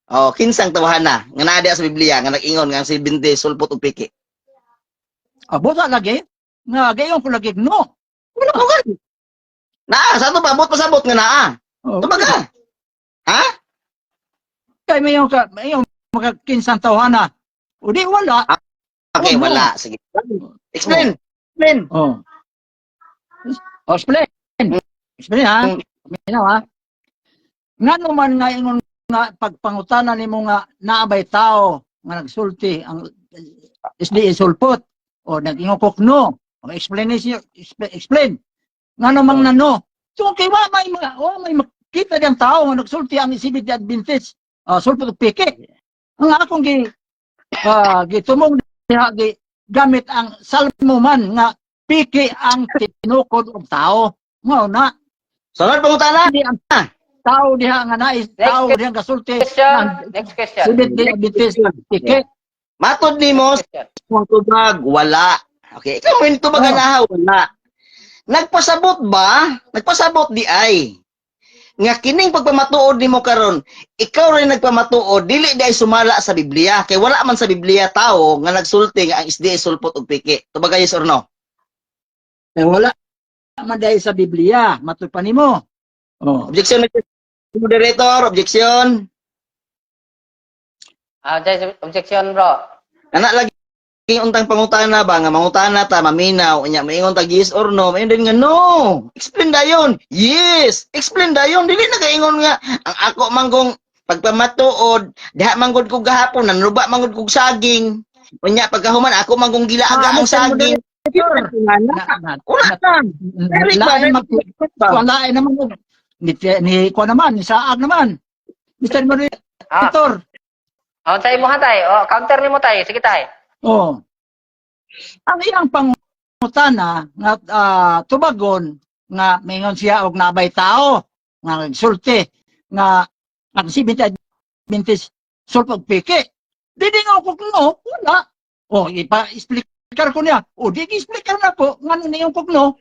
Oh, kinsang tawhana nga naa diha sa Biblia nga nag-ingon nga ang Seventh-day sulpot og piki? Abuta lagi nga gayon ko lagi no. Wala ko gani. Naa sa ato pa buot pasabot nga naa. Oh, Tubaga. Ha? Kay mayon ka mayon mga kinsang tawhana. O di wala. Okay, Oh, no. wala. Sige. Explain. Explain. Oh. Oh, explain. Explain ha. Minaw ha. Ngano man nga ingon nga pagpangutana nimo nga naabay tao nga nagsulti ang SDA sulpot o nag-ingon kok no. O explanation explain. Ngano mang nano. So kay wa may mga wa may makita diyang tao nga nagsulti ang Seventh Day Adventist sulpot og piki. Ang akong gitumong diha gi gamit ang salmo man nga piki ang tinukod og tao. Mao na Sunod pangutana. di ang tao diha nga nais tao diha gasulti Question, next question. Seventh Day Adventist piki. Matod nimo Question. sa tubag, wala. Okay, ikaw mo yung tubag Oh. na wala. Nagpasabot ba? Nagpasabot di ay. Nga kining pagpamatuod nimo karon, ikaw rin nagpamatuod, dili di ay sumala sa Biblia. Kay wala man sa Biblia tao nga nagsulti nga ang SDA sulpot og piki. Tubaga yes or no? Eh, wala man dahil sa Biblia, matud pa nimo. Oh. Objection, Mr. Moderator, objection. Ah, objection bro. Ana lagi untang pangutana ba nga mangutana ta maminaw unya maingon tag yes or no, mayon din nga no, explain dayon, yes, explain dayon. Dili na kaingon nga ang ako manggong pagpamatuod diha manggod kog gahapon nanuba manggod kog saging, unya pagkahuman ako manggong gilaaga ang Mr. saging. Moderator, Wala na. Eric ba? lain mag wala naman og ni kuan naman, ni saag naman. Mr. Moderator. Oh, sa imo ha tay. Oh, counter nimo tay. Sige tay. Oh. Ang iyang pangutana nga tubagon nga mingon siya og nabay tao nga nagsulti nga ang Seventh Adventist sulpog piki. Dili nga ko no, wala. Oh, ipa-explicar ko niya. O, di explicar na ko ngano niyong kog no.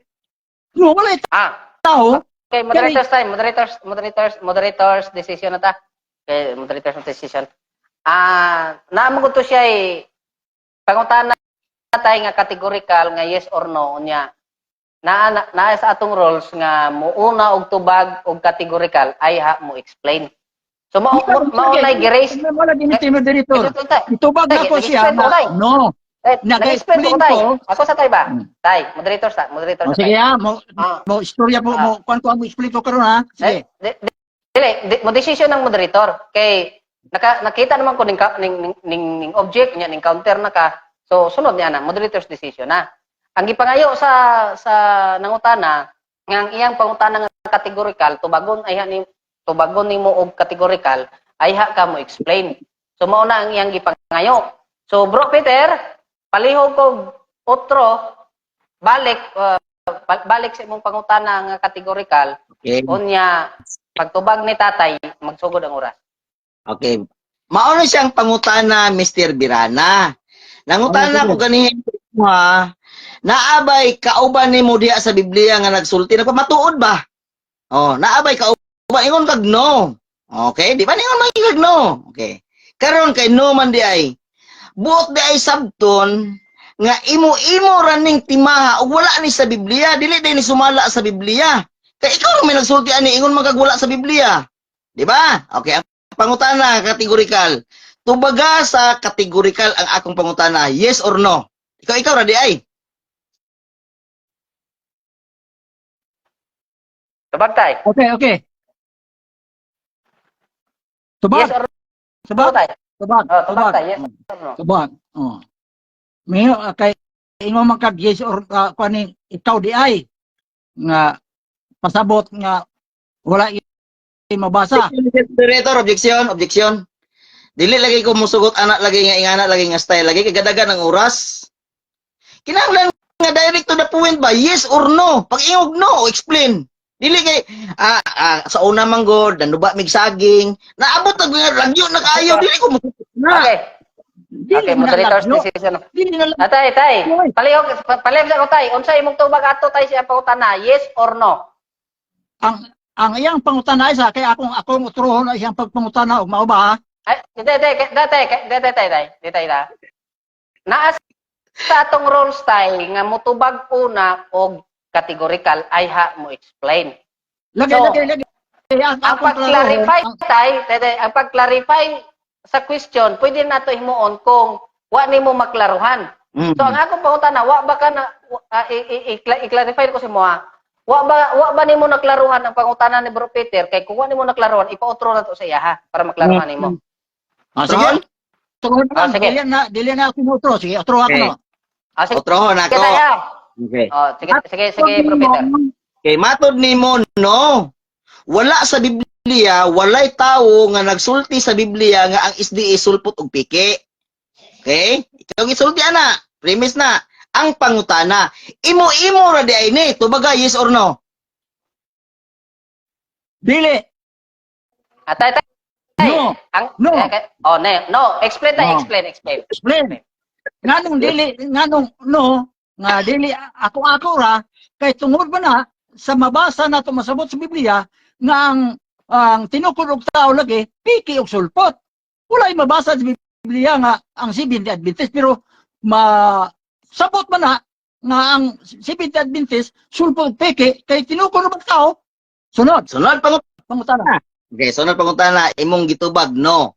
No, wala tao. Okay, moderators time, moderators decision na ta. Okay, moderators decision. Naamo ko to siya eh, pangutana tay nga categorical nga yes or no unya. Naa sa atong rules nga muuna og tubag og categorical ay ha mo explain. So mao nay gi-raise. Wala din ni moderator. Itubag na ko siya Nag-explain ko, na tay. no. Nag-explain ko Nag-explain tay. ko. Ako sa tay ba? Tay, moderator sa, moderator O, sa sige tay. ha, mo mo istorya po mo kuan ko mo explain ko karon ha. Sige. Eh, dili, mo decision ng moderator kay nakita naman ko ning object niya, ning counter na ka. So sunod niya na moderator's decision na. Ang gipangayo sa nangutana nga ang iyang pangutana nga categorical tubagon ay ni tubagon nimo og categorical ay ha ka mo explain. So mao na ang iyang gipangayo. So Bro Peter, palihog og otro balik balik sa imong pangutana nga categorical. Unya, pagtubag ni tatay, magsugod ang oras. Okay. Mao na siyang pangutana, Mr. Birana. Nangutana ko ganihin ha, naabay kauban nimo diha sa Biblia nga nagsulti nagpamatuod ba? Oh, naabay kauban ingon kag no. Okay, di ba ningon man kag no? Okay. Karon kay no man di ay. Buot di ay sabton nga imo-imo ra ning timaha ug wala ni sa Biblia, dili day ni sumala sa Biblia. Kay ikaw ra may nagsulti ani, ingon man kag wala sa Biblia. Di ba? Okay, ang pangutana categorical. Tubaga sa categorical ang akong pangutana, yes or no? Ikaw ra di ay. Tubag tay. Okay. Tubag, Yes or no tubag, tay? Tubag, Oh, tubag tubag. tay, yes or no? Tubag. Oh. Mayo kay ingon man kag yes or kuan ikaw di ay nga pasabot nga wala mabasa. Moderator, objection, objection. Dili lagi ko musugot anak lagi nga ingana lagi nga style lagi kay gadagan ang oras. Kinahanglan nga direct to the point ba, yes or no? Pag ingog no, explain. Dili kay sa una man god nanuba mig saging, naabot na nga lagyo na kaayo, dili ko musugot na. Okay. Dili Okay, na moderator's lagyo. decision. Dili na Ah, tay, tay. Oy. Palihog, palihog sa ko tay. Unsa imong tubag ato tay siya pangutana, yes or no? Ang iyang pangutana isa kay akong utruhon ang iyang pagpangutana og mao ba ha? Ay, di, di, di, di, tay, di, di, tay, tay, di, tay, ta. Naa sa atong rules tay nga mutubag una og categorical ay ha mo explain. Lagi So, lagi lagi. Ang, Ang akong pag-clarify klarohon, tay, tay, tay, ang pag-clarify sa question, pwede nato himuon kung wa nimo maklaruhan. So ang akong pangutana, wa ba ka na i-clarify ko sa imo ha. Wa ba nimo naklaruhan ang pangutana ni Bro Peter kay kung wa nimo naklaruhan, ipa-otro na to sa iya ha para maklaruhan nimo. Sige. Otro na Ah, lang. sige. Dili na ako motro. Sige, otro ako Okay. no. Sige, Otrohon ako. tay ha. Okay. Oh, sige, sige, sige, Bro Peter. Okay, matod nimo no. Wala sa Biblia, walay tawo nga nagsulti sa Biblia nga ang SDA sulpot og piki. Okay? Ikaw gisulti ana, premise na. Ang pangutana, imo-imo ra di ay ni, tubaga yes or no? Dili. Tay, tay. No. Ang, No. eh, oh, ne, no, explain tay, No. explain, explain. Explain. Nganong dili, nganong no, nga dili ako ako ra kay tungod ba na sa mabasa nato masabot sa Biblia nga ang tinukod og tao lagi piki og sulpot. Walay mabasa sa Biblia nga ang Seventh Adventist pero masabot man na nga ang Seventh Adventist sulpot og piki kay tinukod og tao. Sunod, Sunod pangutana. pangutana. Okay, sunod pangutana, imong gitubag no.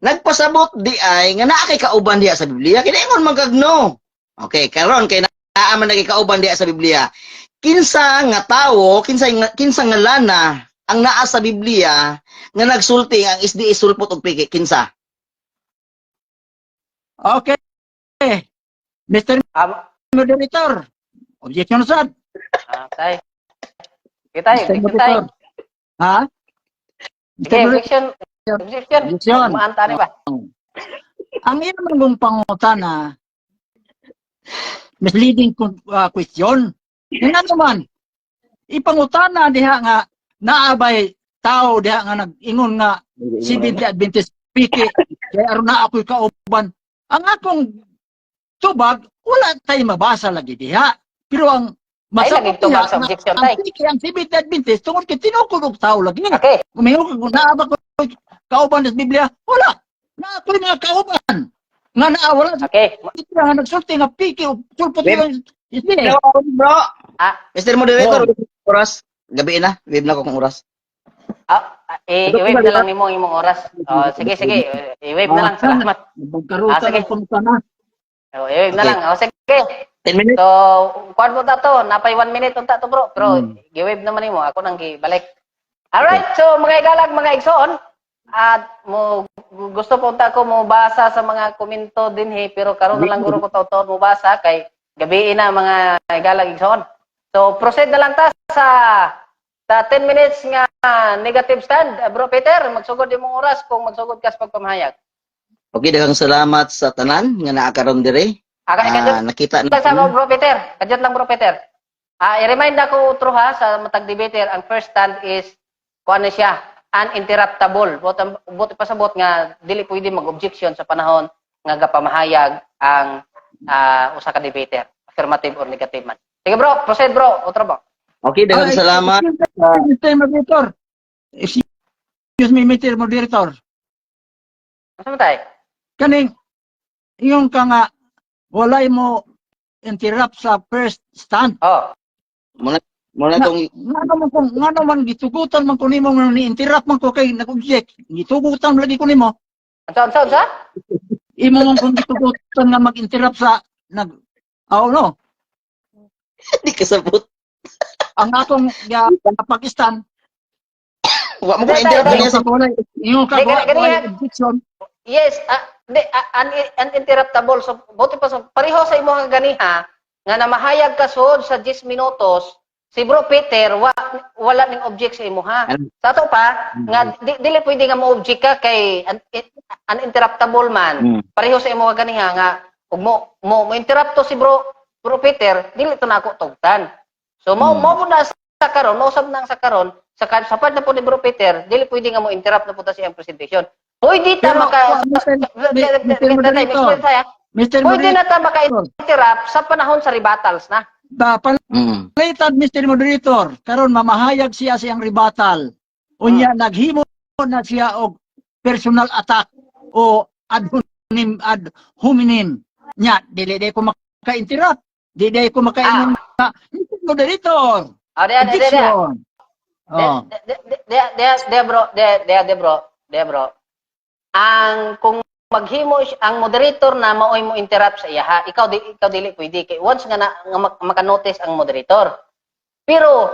Nagpasabot di ay nga naa kay kauban diha sa Biblia, kinaingon man kag no. Okay, karon kay naa man nagay kauban diha sa Biblia. Kinsa nga tawo, kinsa nga lana ang naa sa Biblia nga nagsulti ang SDA sulpot og piki, kinsa? Okay. Mr. Moderator, objection sad. Tay. Sige tay, Mr. objection tay. Moderator. Ha? Mr. Sige, Moderator, objection. Objection. Objection. Maanta ni ba? Ang iyang mong pangutana, misleading question. Nga naman, ipangutana diha nga naabay tao diha nga nag-ingon nga Seventh Adventist piki kay aron na ako'y kauban. Ang akong tubag, wala tay mabasa lagi diha. Pero ang Ay, lagi tubag diha sa nga objection ang tay. piki ang Seventh Adventist tungod kay tinukod og tao lagi. Okay. Kumingon ka kung naa ba ko kauban sa Biblia, wala. Naa ko'y mga kauban. Nga naa wala sa Biblia nga nagsulti nga piki o sulpot lang isli. Bro. Ah. Mr. Moderator, oras. Gabi na. Wave na ko kung oras. Ah, i-wave na lang nimo ang imong oras. Oh, sige, sige. I-wave na lang. Salamat. Magkarutan Ah, sige. ang pangutana. Oh, i-wave na Okay. lang. Oh, sige. 10 minutes. So, kuan mo ta to, napay 1 minute unta to, bro. Pero gi-wave naman nimo, ako nang gibalik. Alright, so mga igalag, mga igsoon, at mo gusto po unta ko mo basa sa mga komento dinhi, pero karon na lang guro ko taw mo basa kay gabi na, mga igalag, igsoon. So proceed na lang ta sa 10 minutes nga negative stand. Bro Peter, magsugod imong oras kung magsugod ka sa pagpamahayag. Okay, daghang salamat sa tanan nga naa karon dire. Aka Ah, nakita lang sa Bro Peter. Kadyot lang, Bro Peter. Ah, i-remind ako utro ha sa matag debater, ang first stand is kuan na siya, uninterruptible. Bot pasabot nga dili pwede mag-objection sa panahon nga gapamahayag ang usa ka debater, affirmative or negative man. Sige bro, proceed bro, utro ba? Okay, daghang Ay, salamat. Mr. Moderator. Excuse me, Mr. Moderator. Ano man tay? Kaning yung ka nga walay mo interrupt sa first stand. Oh. Muna muna tong Nga naman gitugutan man ko nimo nga ni-interrupt man ko kay nag-object. Gitugutan lagi ko nimo. Unsa, unsa, unsa? Imo man kung gitugutan nga mag-interrupt sa nag. Oh no. Di kasabot. Ang atong ya, Pakistan Wa mo ko Tay, interrupt tay. niya sa ingon ka Di, walay gani- objection. Yes, di, uninterruptible. So, buti pa sa pareho sa imong ganiha nga namahayag ka sud sa 10 minutos, si Bro Peter wala ning object sa imuha. Ano? Sa ato pa nga dili pwede nga mo-object ka kay uninterruptible man. Pareho sa imong ganiha nga ug mo interrupt to si Bro Peter, dili to nako tugtan. So mo mo po na sa karon, mausab na ang sa karon, sa part na po ni Bro Peter, dili pwede nga mo interrupt na po ta sa iyang presentation. Pwede ta Pero, maka Mr. Mr. Moderator, Mr. Pwede Moderator, na ta maka-interrupt sa panahon sa rebuttals na. ba, palitan Mr. Moderator, karon mamahayag siya sa iyang rebuttal. Unya naghimo na siya og personal attack o ad hominem ad hominem. Nya dili day ko maka-interrupt. Di day ko makaingon nga, Mr. Moderator. Ah, di, di, di, di. Objection. Oh. Di, di, di, di, di, di, bro, di, di, di, bro, di, bro. Ang kung maghimo ang moderator na maoy mo interrupt sa iya ha, ikaw dili pwede kay once nga, na, nga maka-notice ang moderator. Pero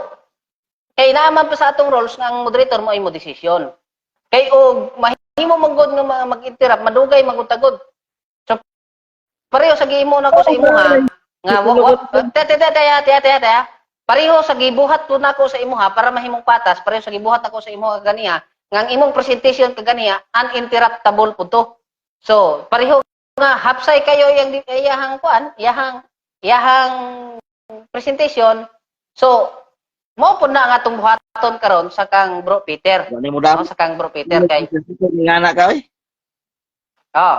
kay naaman pa sa atong roles nga ang moderator mo ay mo desisyon. Kay og mahimo man gud nga mag-interrupt, madugay magutagod. So pareho sa gihimo nako sa imuha nga wa, te te te te te te te pareho sa gibuhat ko nako sa imuha para mahimong patas, pareho sa gibuhat ako sa imuha kaganiha nga ang imong presentation kaganiha uninterruptible pud to. So pareho nga hapsay kayo yang iyahang kuan, iyahang iyahang presentation. So mo pud na nga atong buhaton karon sa kang Bro Peter. Wala mo dam. No, sa kang Bro Peter kay Nga na ka oy. Oh.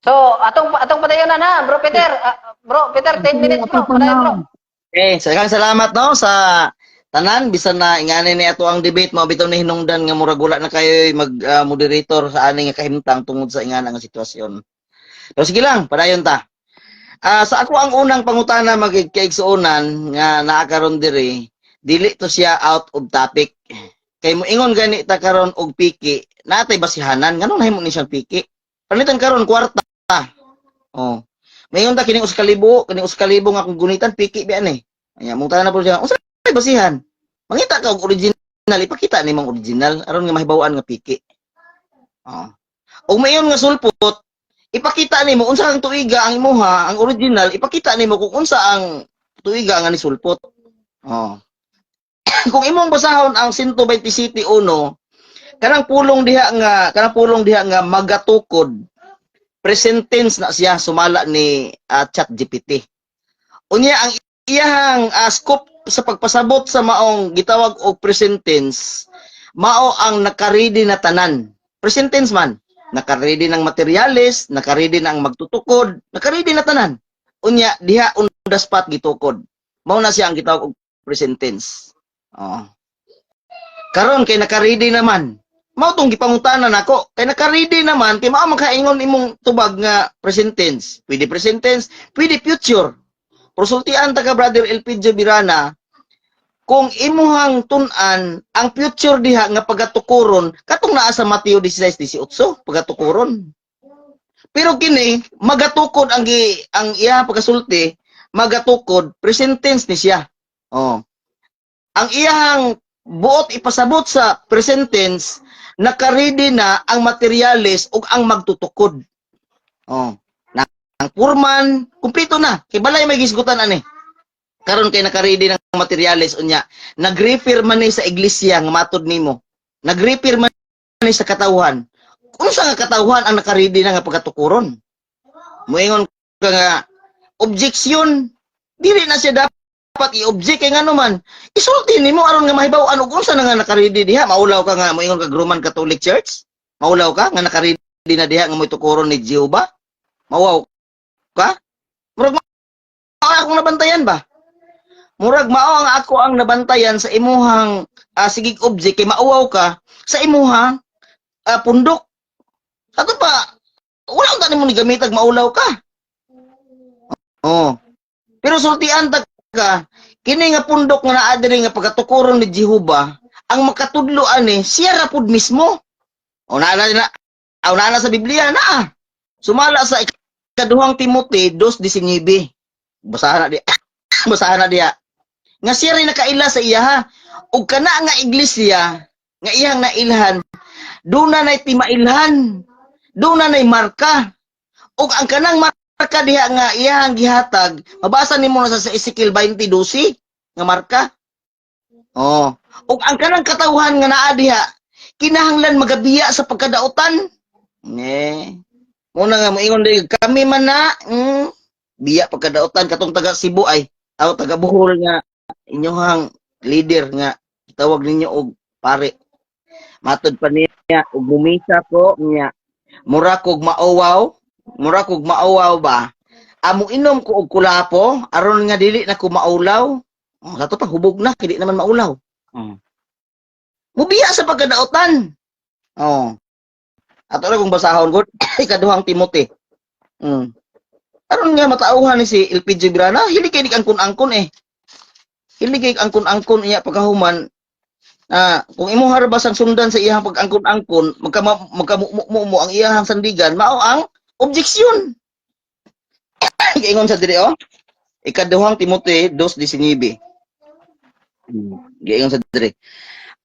So, atong atong padayon na na, Bro Peter. Ah, Bro Peter, 10 minutes, bro. Padayon, bro. Okay, so daghang salamat no sa tanan bisan na ingani ni ato ang debate mao bitaw ni hinungdan nga murag wala na kayo mag moderator sa ani nga kahimtang tungod sa ingana nga sitwasyon. Pero sige lang, padayon ta. Ah, sa ako ang unang pangutana magkaigsuonan nga naa karon diri, dili to siya out of topic. Kay moingon gani ta karon og piki, natay basihanan nganong nahimo ni siyang piki. Panitan karon kwarta. Oh. Moingon ta kining 1,000, kining 1,000 nga akong gunitan piki biya ni. Anya mong na po siya. Unsa may basihan? Mangita ka og original, ipakita nimong original aron nga mahibaw-an nga piki. Oh. Og mayon nga sulpot, ipakita nimo unsa kang tuiga ang imuha, ang original, ipakita nimo kung unsa ang tuiga nga nisulpot. Oh. Kung imong basahon ang 127.1, kanang pulong diha nga magatukod, present tense na siya sumala ni ChatGPT. Unya ang iyahang scope sa pagpasabot sa maong gitawag og present tense, mao ang nakaredy na tanan. Present tense man. Naka-ready ng materyales, naka-ready na ang magtutukod, naka-ready na tanan. Unya diha on the spot gitukod. Mao na siya ang gitawag og present tense. Oh. Karon kay naka-ready naman. Mao tong gipangutana nako, kay naka-ready naman kay mao makaingon imong tubag nga present tense. Pwede present tense, pwede future. Pero sultian ta ka, Brother Elpidio Birana, kung imuhang tun-an ang future diha nga pagatukuron katong naa sa Mateo 16:18, pagatukuron. Pero kini magatukod ang iya pagkasulti, magatukod, present tense ni siya. Oh. Ang iyahang buot ipasabot sa present tense, naka-ready na ang materyales ug ang magtutukod. Oh. Na, ang purman, kumpleto na. Kay balay may gisgutan ani. Karon kay naka-ready ng materyales, unya nag-refer man ni sa iglesia nga matod nimo. Nag-refer man ni sa katawhan. Unsa nga katawhan ang naka-ready na nga pagkatukuron? Moingon ka nga objection, dili na siya dapat i-object kay ngano man isulti nimo aron nga mahibaw-an og unsa na nga naka-ready diha. Maulaw ka nga moingon ka Roman Catholic Church, maulaw ka nga naka-ready na diha nga mo'y tukuron ni Jehovah, mawaw ka. Murag mao akong nabantayan ba, murag mao ang ako ang nabantayan sa imuhang sigig object kay mauwaw ka sa imuhang pundok. Ato pa wala unta nimo ni gamitag maulaw ka. Oh, pero sultian ta ka, kini nga pundok nga naa diri nga pagkatukuron ni Jehova, ang makatudlo ani siya ra pud mismo. O naa na, o naa na sa Biblia naa. Sumala sa Ikaduhang Timothy 2:19. Basahan na di. Basahan na diya. Nga siya rin nakaila sa iya ha. Ug kana nga iglesia nga iyang nailhan, duna nay timailhan. Duna nay marka. Ug ang kanang marka diha nga iyang gihatag, mabasa nimo na sa Ezekiel 20:12 nga marka. Oh. Ug ang kanang katawhan nga naa diha, kinahanglan magabiya sa pagkadautan. Ne. Muna nga moingon dili kami man na biya pagkadautan katong taga Cebu ay aw taga Bohol nga inyong leader nga tawag ninyo og pare. Matod pa niya og mumisa ko niya mura kog mauwaw, mura kog mauwaw ba. Amo inom ko og kulapo aron nga dili na ko maulaw. Oh, kato pa hubog na kay di naman maulaw. Oh. Mubiya sa pagkadautan. Oh. Ato ra kung basahon gud Ikaduhang Timothy. Aron nga matauhan ni si Elpidio Birana, hili kay angkon-angkon eh. Hili kay angkon-angkon iya pagkahuman kung imo harabas ang sundan sa iyang pag-angkon-angkon, magka magka mo ang iyang sandigan, mao ang objection. Giingon sa diri oh. Ikaduhang Timothy 2:19. Giingon sa diri.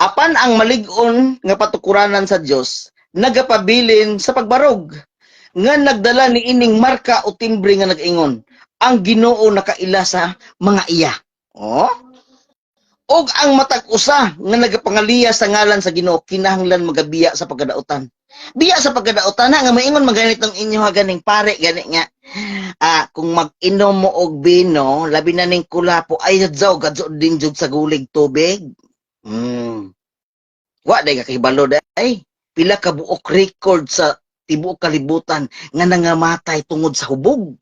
Apan ang malig-on nga patukuranan sa Dios nagapabilin sa pagbarog nga nagdala ni ining marka o timbre nga nag-ingon, ang Ginoo nakaila sa mga iya. Oh? Og ang matag usa nga nagapangaliya sa ngalan sa Ginoo kinahanglan magabiya sa pagkadautan. Biya sa pagkadautan na nga maingon maganit ang inyo ha ganing pare gani nga kung mag-inom mo og bino labi na ning kulapo ay adzaw gadyo din jud sa gulig tubig. Wa day ka kahibalo day. Pila ka buok record sa tibuok kalibutan nga nangamatay tungod sa hubog.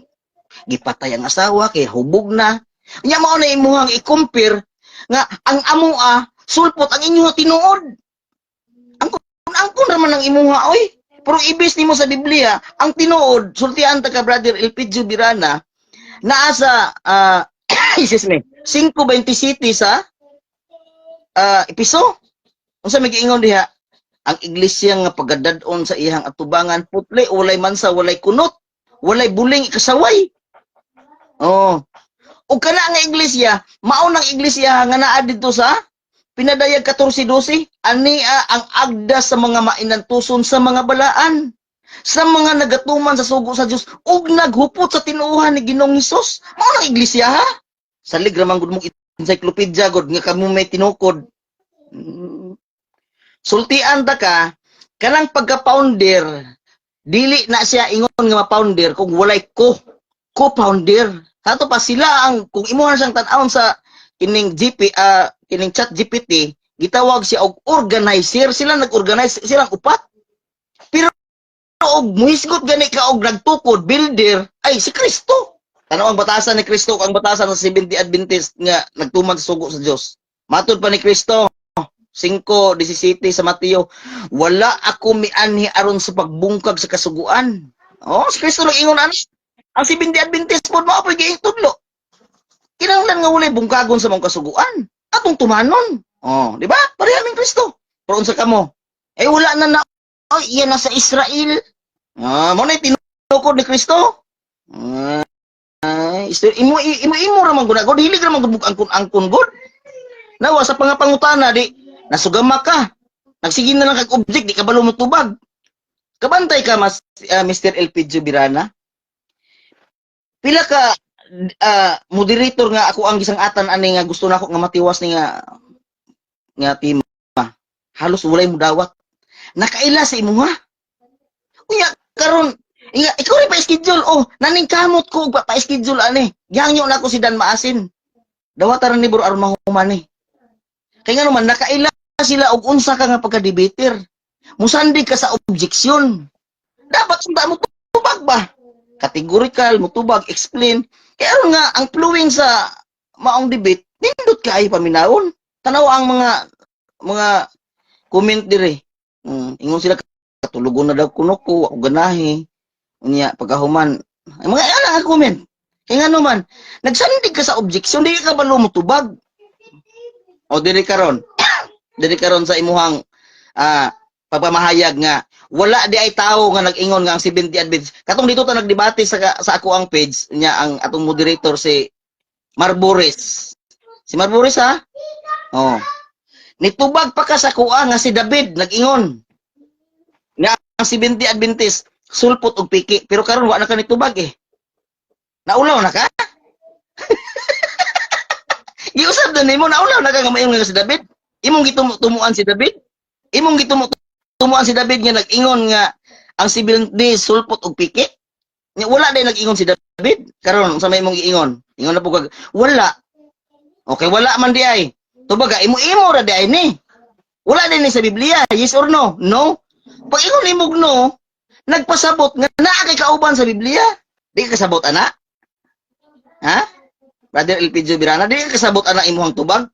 Gipatay ang asawa kay hubog na. Nya mao na imuhang i-compare nga ang amoa sulpot ang inyo tinuod. Ang angkon raman ang imuha oy. Pero ibis nimo sa Biblia, ang tinuod, sultian ta ka, Brother Elpidio Birana, naa sa excuse me, 5:27 sa Episo. Unsa may giingon diha? Ang iglesia nga pagadad-on sa iyang atubangan putli, walay mansa, walay kunot, walay buling ikasaway. Oh. Ug kana nga iglesia, mao nang iglesia nga naa didto sa Pinadayag 14:12, ania ang agda sa mga mainantuson sa mga balaan, sa mga nagatuman sa sugo sa Dios ug naghupot sa tinuohan ni Ginoong Hesus. Mao nang iglesia ha. Salig ra man gud mong encyclopedia gud nga kamo may tinukod. Sultian ta ka, kanang pagka-founder, dili na siya ingon nga ma-founder kung walay co-founder. Ato pa sila ang kung imuhan siyang tan-awon sa kining GP kining Chat GPT, gitawag siya og organizer, sila nag-organize silang upat. Pero Og muhisgot gani ka og nagtukod builder ay si Kristo. Tanaw ang batasan ni Kristo, ang batasan sa 70 Adventist nga nagtuman sa sugo sa Dios. Matod pa ni Kristo 5:17 sa Mateo, "Wala ako mianhi aron sa pagbungkag sa kasuguan." Oh, si Kristo nag-ingon ani. Ang 70 Adventist pod mao po'y giitudlo. Kinahanglan nga walay bungkagon sa mga kasuguan. Atong tumanon. Oh, di ba? Pareha ning Kristo. Pero unsa kamo? Eh wala na na oy, iyan na sa Israel. Ah, mo na tinukod ni Kristo. Ay, imo imo imo ra man gud god, hilig ra man gud angkon angkon god. Nawa sa pangapangutana di nasugama ka. Nagsige na lang kag object, di ka balo mo tubag. Kabantay ka mas Mr. Elpidio Birana. Pila ka moderator nga ako ang gisang atan ani nga gusto nako nga matiwas ni nga nga tema. Halos walay mo dawat. Nakaila sa imuha. Unya karon inga ikaw rin pa schedule, oh naning kamot ko pa, pa schedule ani. Gihangyo na ako si Dan Maasin. Dawatan ni bro aron mahuman ni. Kay nga naman nakaila sila og unsa ka nga pagka-debater. Musandig ka sa objection. Dapat unta mo tubag ba? Categorical, mutubag, explain. Kaya aron nga ang flowing sa maong debate, nindot kaayo paminawon. Tanaw ang mga comment dire. Ingon sila katulugon na daw kuno ko, ako ganahi. Unya pagkahuman, ay, mga ana ang comment. Kaya nga naman, nagsandig ka sa objection, di ka balo mo tubag. O diri karon. Diri karon sa imuhang pagpamahayag nga wala di ay tao nga nag-ingon nga ang 70 Adventist. Katong dito ta nagdebate sa ako ang page niya, ang atong moderator si Marboris. Si Marboris ha? Oh. Nitubag pa ka sa kuha nga si David nag-ingon nga ang 70 Adventist sulpot og piki, pero karon wa na ka nitubag eh. Naulaw na ka? Giusab na nimo, naulaw na ka nga mayon nga si David. Imong gitumuan si David? Imong gitumuan si David nga nag-ingon nga ang 70 sulpot og piki? Nya wala day nag-ingon si David. Karon unsa may imong giingon? Ingon na po kag wala. Okay, wala man di ay. Tubaga imo-imo ra di ay ni. Wala din ni sa Biblia, yes or no? No. Pag ingon nimog no, nagpasabot nga naa kay kauban sa Biblia. Di ka kasabot ana? Ha? Brother Elpidio Birana, di ka kasabot ana imuhang tubag?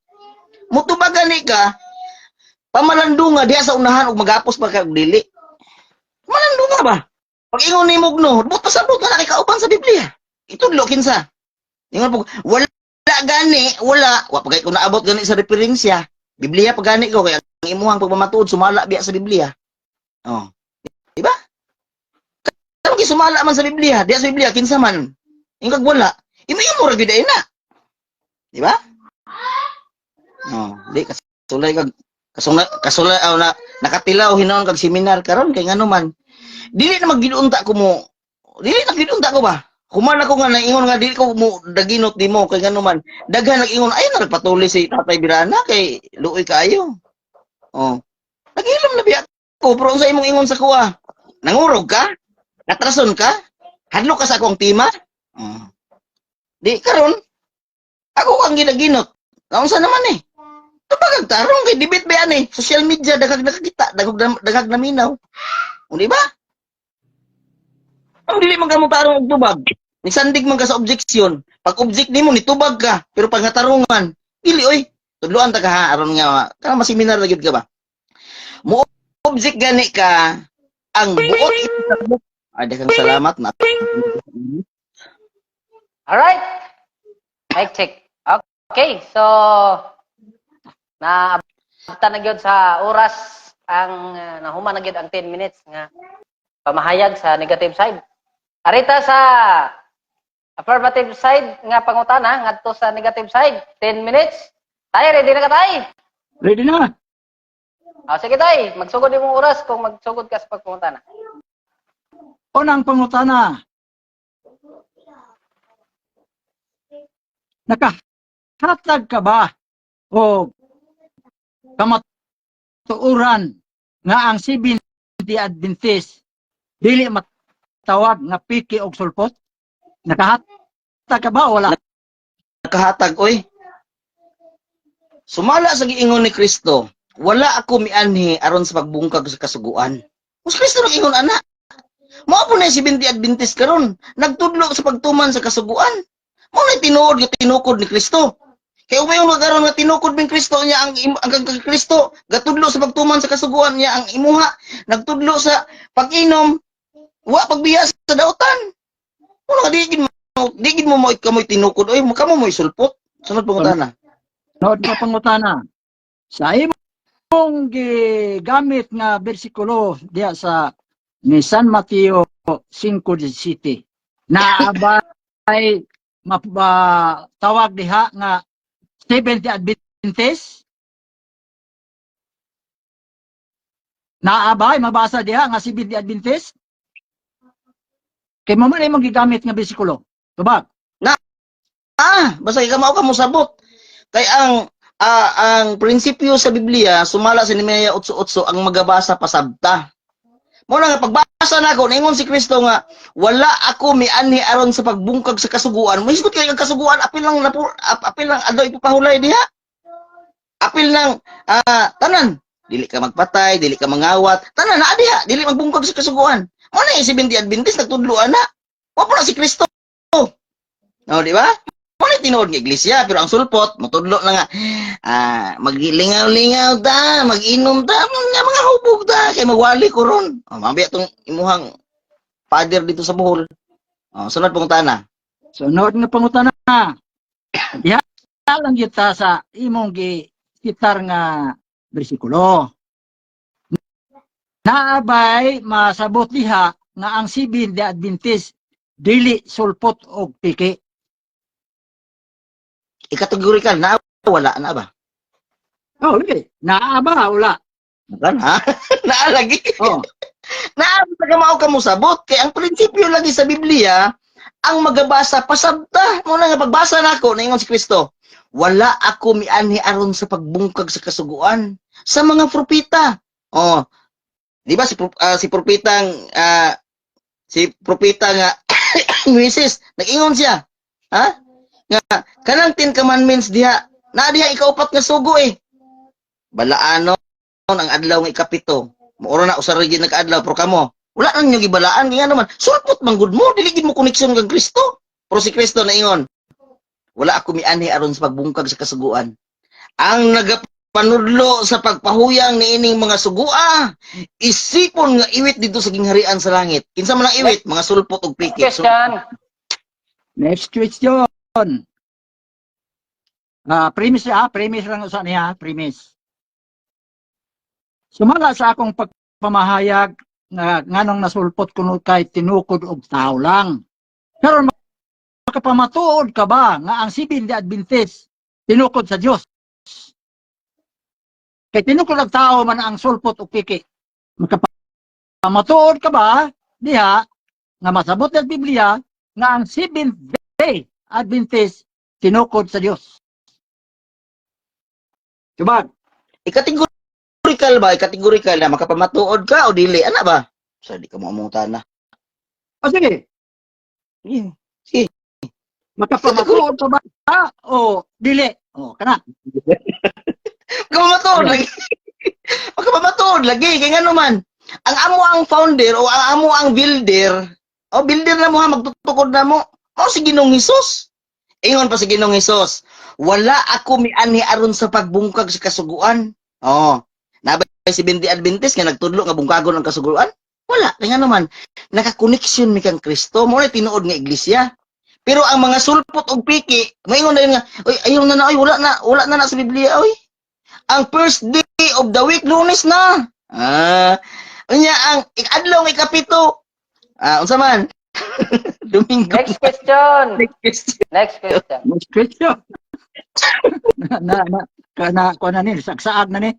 Mutubag gani ka, pamalandunga diha sa unahan ug magapos pa ka og dili. Malandunga ba? Pag ingon nimog no, but pasabot nga naa kay kauban sa Biblia. Itudlo kinsa? Ingon po, wala gani, wala, wa pa kay ko naabot gani sa referensya. Biblia pa gani ko kay ang imuhang pagmamatuod sumala biya sa Biblia. Oh. Di ba? Karon kay sumala man sa Biblia, diha sa Biblia kinsa man? Ingon kag wala. Imo imo ra gyud ay na. Di ba? Oh, di kasulay kag kasulay kasulay aw na nakatilaw hinuon kag seminar karon kay ngano man dili na maggiunta ko mo, dili na giunta ko ba. Human ako nga naingon nga dili ko mo daginot nimo kay ngano man daghan nag-ingon ay nagpatuloy si Tatay Birana kay luoy kaayo. Oh, naghilom na biya ko, pero unsa imong ingon sa kuha? Nangurog ka, natrason ka, hadlok ka sa akong tema. Oh. Di karon ako ang ginaginot. Naunsa naman eh. Tubagag tarong kay debate ba yan eh. Social media daghag nakakita, daghag daghag naminaw. O di ba? Ang dili man ka mo tarong og tubag. Nisandig man ka sa objection. Pag object nimo nitubag ka, pero pag natarungan, dili oy. Tudloan ta ka ha aron nga kana maseminar na gyud ka ba. Mo object gani ka ang buot. Ay, daghang salamat na. Alright. Mic check. Okay, so na na gyud sa oras ang nahuman na gyud ang 10 minutes nga pamahayag sa negative side. Arita sa affirmative side nga pangutana ngadto sa negative side, 10 minutes. Tay, ready na ka, tay? Ready na. Oh, sige tay, magsugod imong oras kung magsugod ka sa pagpangutana. Unang pangutana. Nakahatag ka ba o kamatuoran nga ang 70 Adventist dili matawag nga piki og sulpot? Nakahatag ka ba o wala? Nakahatag oy. Sumala sa giingon ni Kristo, "Wala ako mianhi aron sa pagbungkag sa kasuguan." Mas Kristo nag-ingon ana. Mao po na si Seventh Adventist karon, nagtudlo sa pagtuman sa kasuguan. Mao na tinuod nga tinukod ni Kristo. Kay umayon ka karon nga tinukod ning Kristo niya ang Kristo gatudlo sa pagtuman sa kasuguan niya, ang imuha nagtudlo sa pag-inom, wa pagbiya sa dautan. Mao nga di gid mo mo kamoy tinukod oy, kamo mo'y sulpot. Sunod pangutana. Sunod nga pangutana. Sa imong gigamit nga bersikulo diha sa ni San Mateo 5:17, naabay tawag diha nga Seventh Adventist? Naabay mabasa diha nga Seventh Adventist? Kay mo man imong gigamit nga bersikulo. Tubag. Ah, basta ikaw mao ka mosabot. Kay ang prinsipyo sa Biblia sumala sa Nehemiah 8:8, ang magabasa pasabta. Mo na nga pagbasa nako, ningon si Kristo nga wala ako mianhi aron sa pagbungkag sa kasuguan. Mohisgot kay ang kasuguan apil lang apil lang adlaw ipapahulay diha. Apil lang tanan, dili ka magpatay, dili ka mangawat, tanan naa diha, dili magbungkag sa kasuguan. Mo na yung Seventh Adventist nagtudlo ana. Wa po na si Kristo. No, di ba? Mo na tinuod nga iglesia, pero ang sulpot motudlo na nga maglingaw-lingaw ta, mag-inom ta, mga hubog ta kay magwali ko ron. Oh, mabiya tong imuhang father dito sa Bohol. Oh, sunod pangutana. Sunod nga pangutana. Diha lang kita sa imong gikitar nga bersikulo. Naabay masabot diha nga ang Seventh Day Adventist dili sulpot og piki? I-categorical na, wala na ba? Oh, lagi. Naa ba wala? Kan ha? Naa lagi. Oh. Naa sa ka mao ka mosabot kay ang prinsipyo lagi sa Biblia, ang magabasa pasabta. Mo na nga pagbasa nako, ningon si Kristo, wala ako mianhi aron sa pagbungkag sa kasuguan sa mga propeta. Oh. Di ba si propeta nga Moises, nag-ingon siya. Ha? Nga kanang 10 Commandments diha, naa diha ikaupat nga sugo eh. Balaanon ang adlaw nga ikapito. Mura na usa ra gyud nagkaadlaw, pero kamo wala nang inyo gibalaan nga naman sulpot man gud mo, dili gid mo koneksyon kang Kristo. Pero si Kristo naingon, wala ako mianhi aron sa pagbungkag sa kasuguan. Ang nagapanudlo sa pagpahuyang niining mga sugua, isipon nga iwit dito sa gingharian sa langit. Kinsa man ang iwit? Mga sulpot og piki. So, Question. Next question. Premise lang usa niya, premise. Sumala sa akong pagpamahayag nga nganong nasulpot kuno kay tinukod og tao lang. Pero makapamatuod ka ba nga ang Seventh Day Adventist tinukod sa Dios? Kay tinukod og tao man ang sulpot og piki. Makapamatuod ka ba diha nga masabot ng Biblia nga ang Seventh Day Adventist tinukod sa Dios? Tubag. I-categorical ba? I-categorical na makapamatuod ka o dili? Ana ba? Sa di ka mo among na. O sige, Yeah. makapamatuod ka ba o dili? O kana. Makapamatuod lagi. Makapamatuod lagi kay ngano man. Ang amo ang founder o ang amo ang builder, o builder na mo ha, magtutukod na mo. Mao si Ginoong Hesus. Ingon pa si Ginoong Hesus, wala ako mianhi aron sa pagbungkag sa kasuguan. Oh, nabay si Seventh Adventist nga nagtudlo nga bungkagon ang kasuguan? Wala, kay ngano man nakakoneksyon mi kang Kristo, mo na tinuod nga iglesia. Pero ang mga sulpot og piki, maingon na yun nga, "Oy, ayaw na na, oy, wala na na sa Biblia, oy. Ang first day of the week, Lunes na." Unya ang adlaw nga ikapito. Unsa man? Domingo. Next question. Next question. Next question. Next question. Na na kana kuan na ni, sagsaag na ni.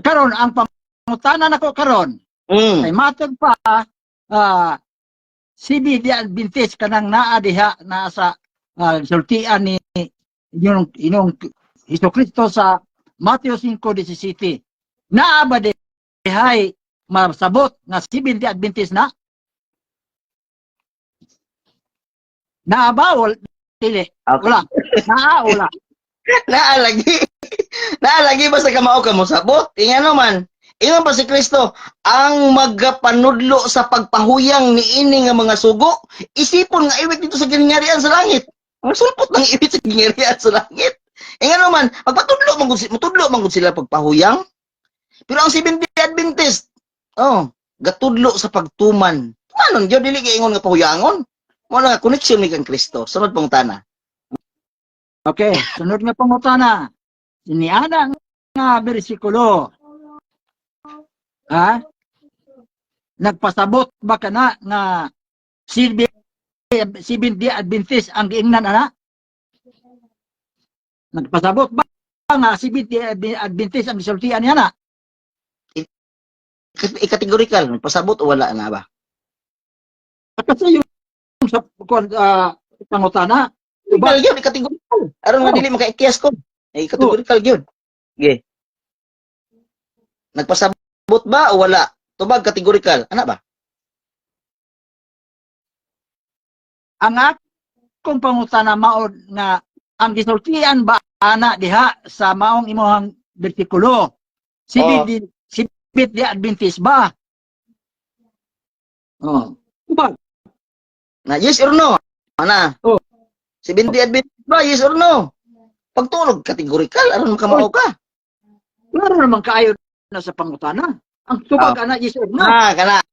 Karon ang pangutana nako karon kay matod pa CBD Adventist kanang naa diha naa sa sultian ni inyong inyong Hesus Kristo sa Mateo 5:17. Naa ba dihay masabot nga CBD Adventist na? Naa ba o dili? Okay. Wala. Naa, wala. Naa lagi. Naa lagi basta kamao ka mo sabot. Ingano man. Ingon pa si Kristo, ang magapanudlo sa pagpahuyang niini nga mga sugo, isipon nga iwit dito sa gingharian sa langit. Ang sulpot ng iwit sa gingharian sa langit. E nga naman, magpatudlo man gud mutudlo man gud sila pagpahuyang. Pero ang Seventh-day Adventist, oh, gatudlo sa pagtuman. Tumanon gyud, dili kay ingon nga pahuyangon. Mo na nga connection ni kang Kristo. Sunod pangutana. Okay, sunod nga pangutana. Niana nga bersikulo. Ha? Nagpasabot ba kana nga Seventh-day Adventist ang giingnan ana? Nagpasabot ba nga Seventh-day Adventist ang gisultian niya na? I-categorical, pasabot o wala na ba? Kasi yung sa kuan pangutana, diba? Categorical gyud, i-categorical. Aron nga dili makaikiyas ko. Eh, categorical gyud. Sige. Nagpasabot ba o wala? Tubag categorical. Ana ba? Ang akong pangutana mao nga ang gisultian ba ana diha sa maong imong bersikulo? Seventh-day Adventist ba? Oh. Diba? Na yes or no? Ana. Oh. Seventh-day Adventist ba? Yes or no? Pagtulog categorical aron makamao ka. Klaro naman kaayo na sa pangutana. Ang tubag ana, yes or no? Ah, kana.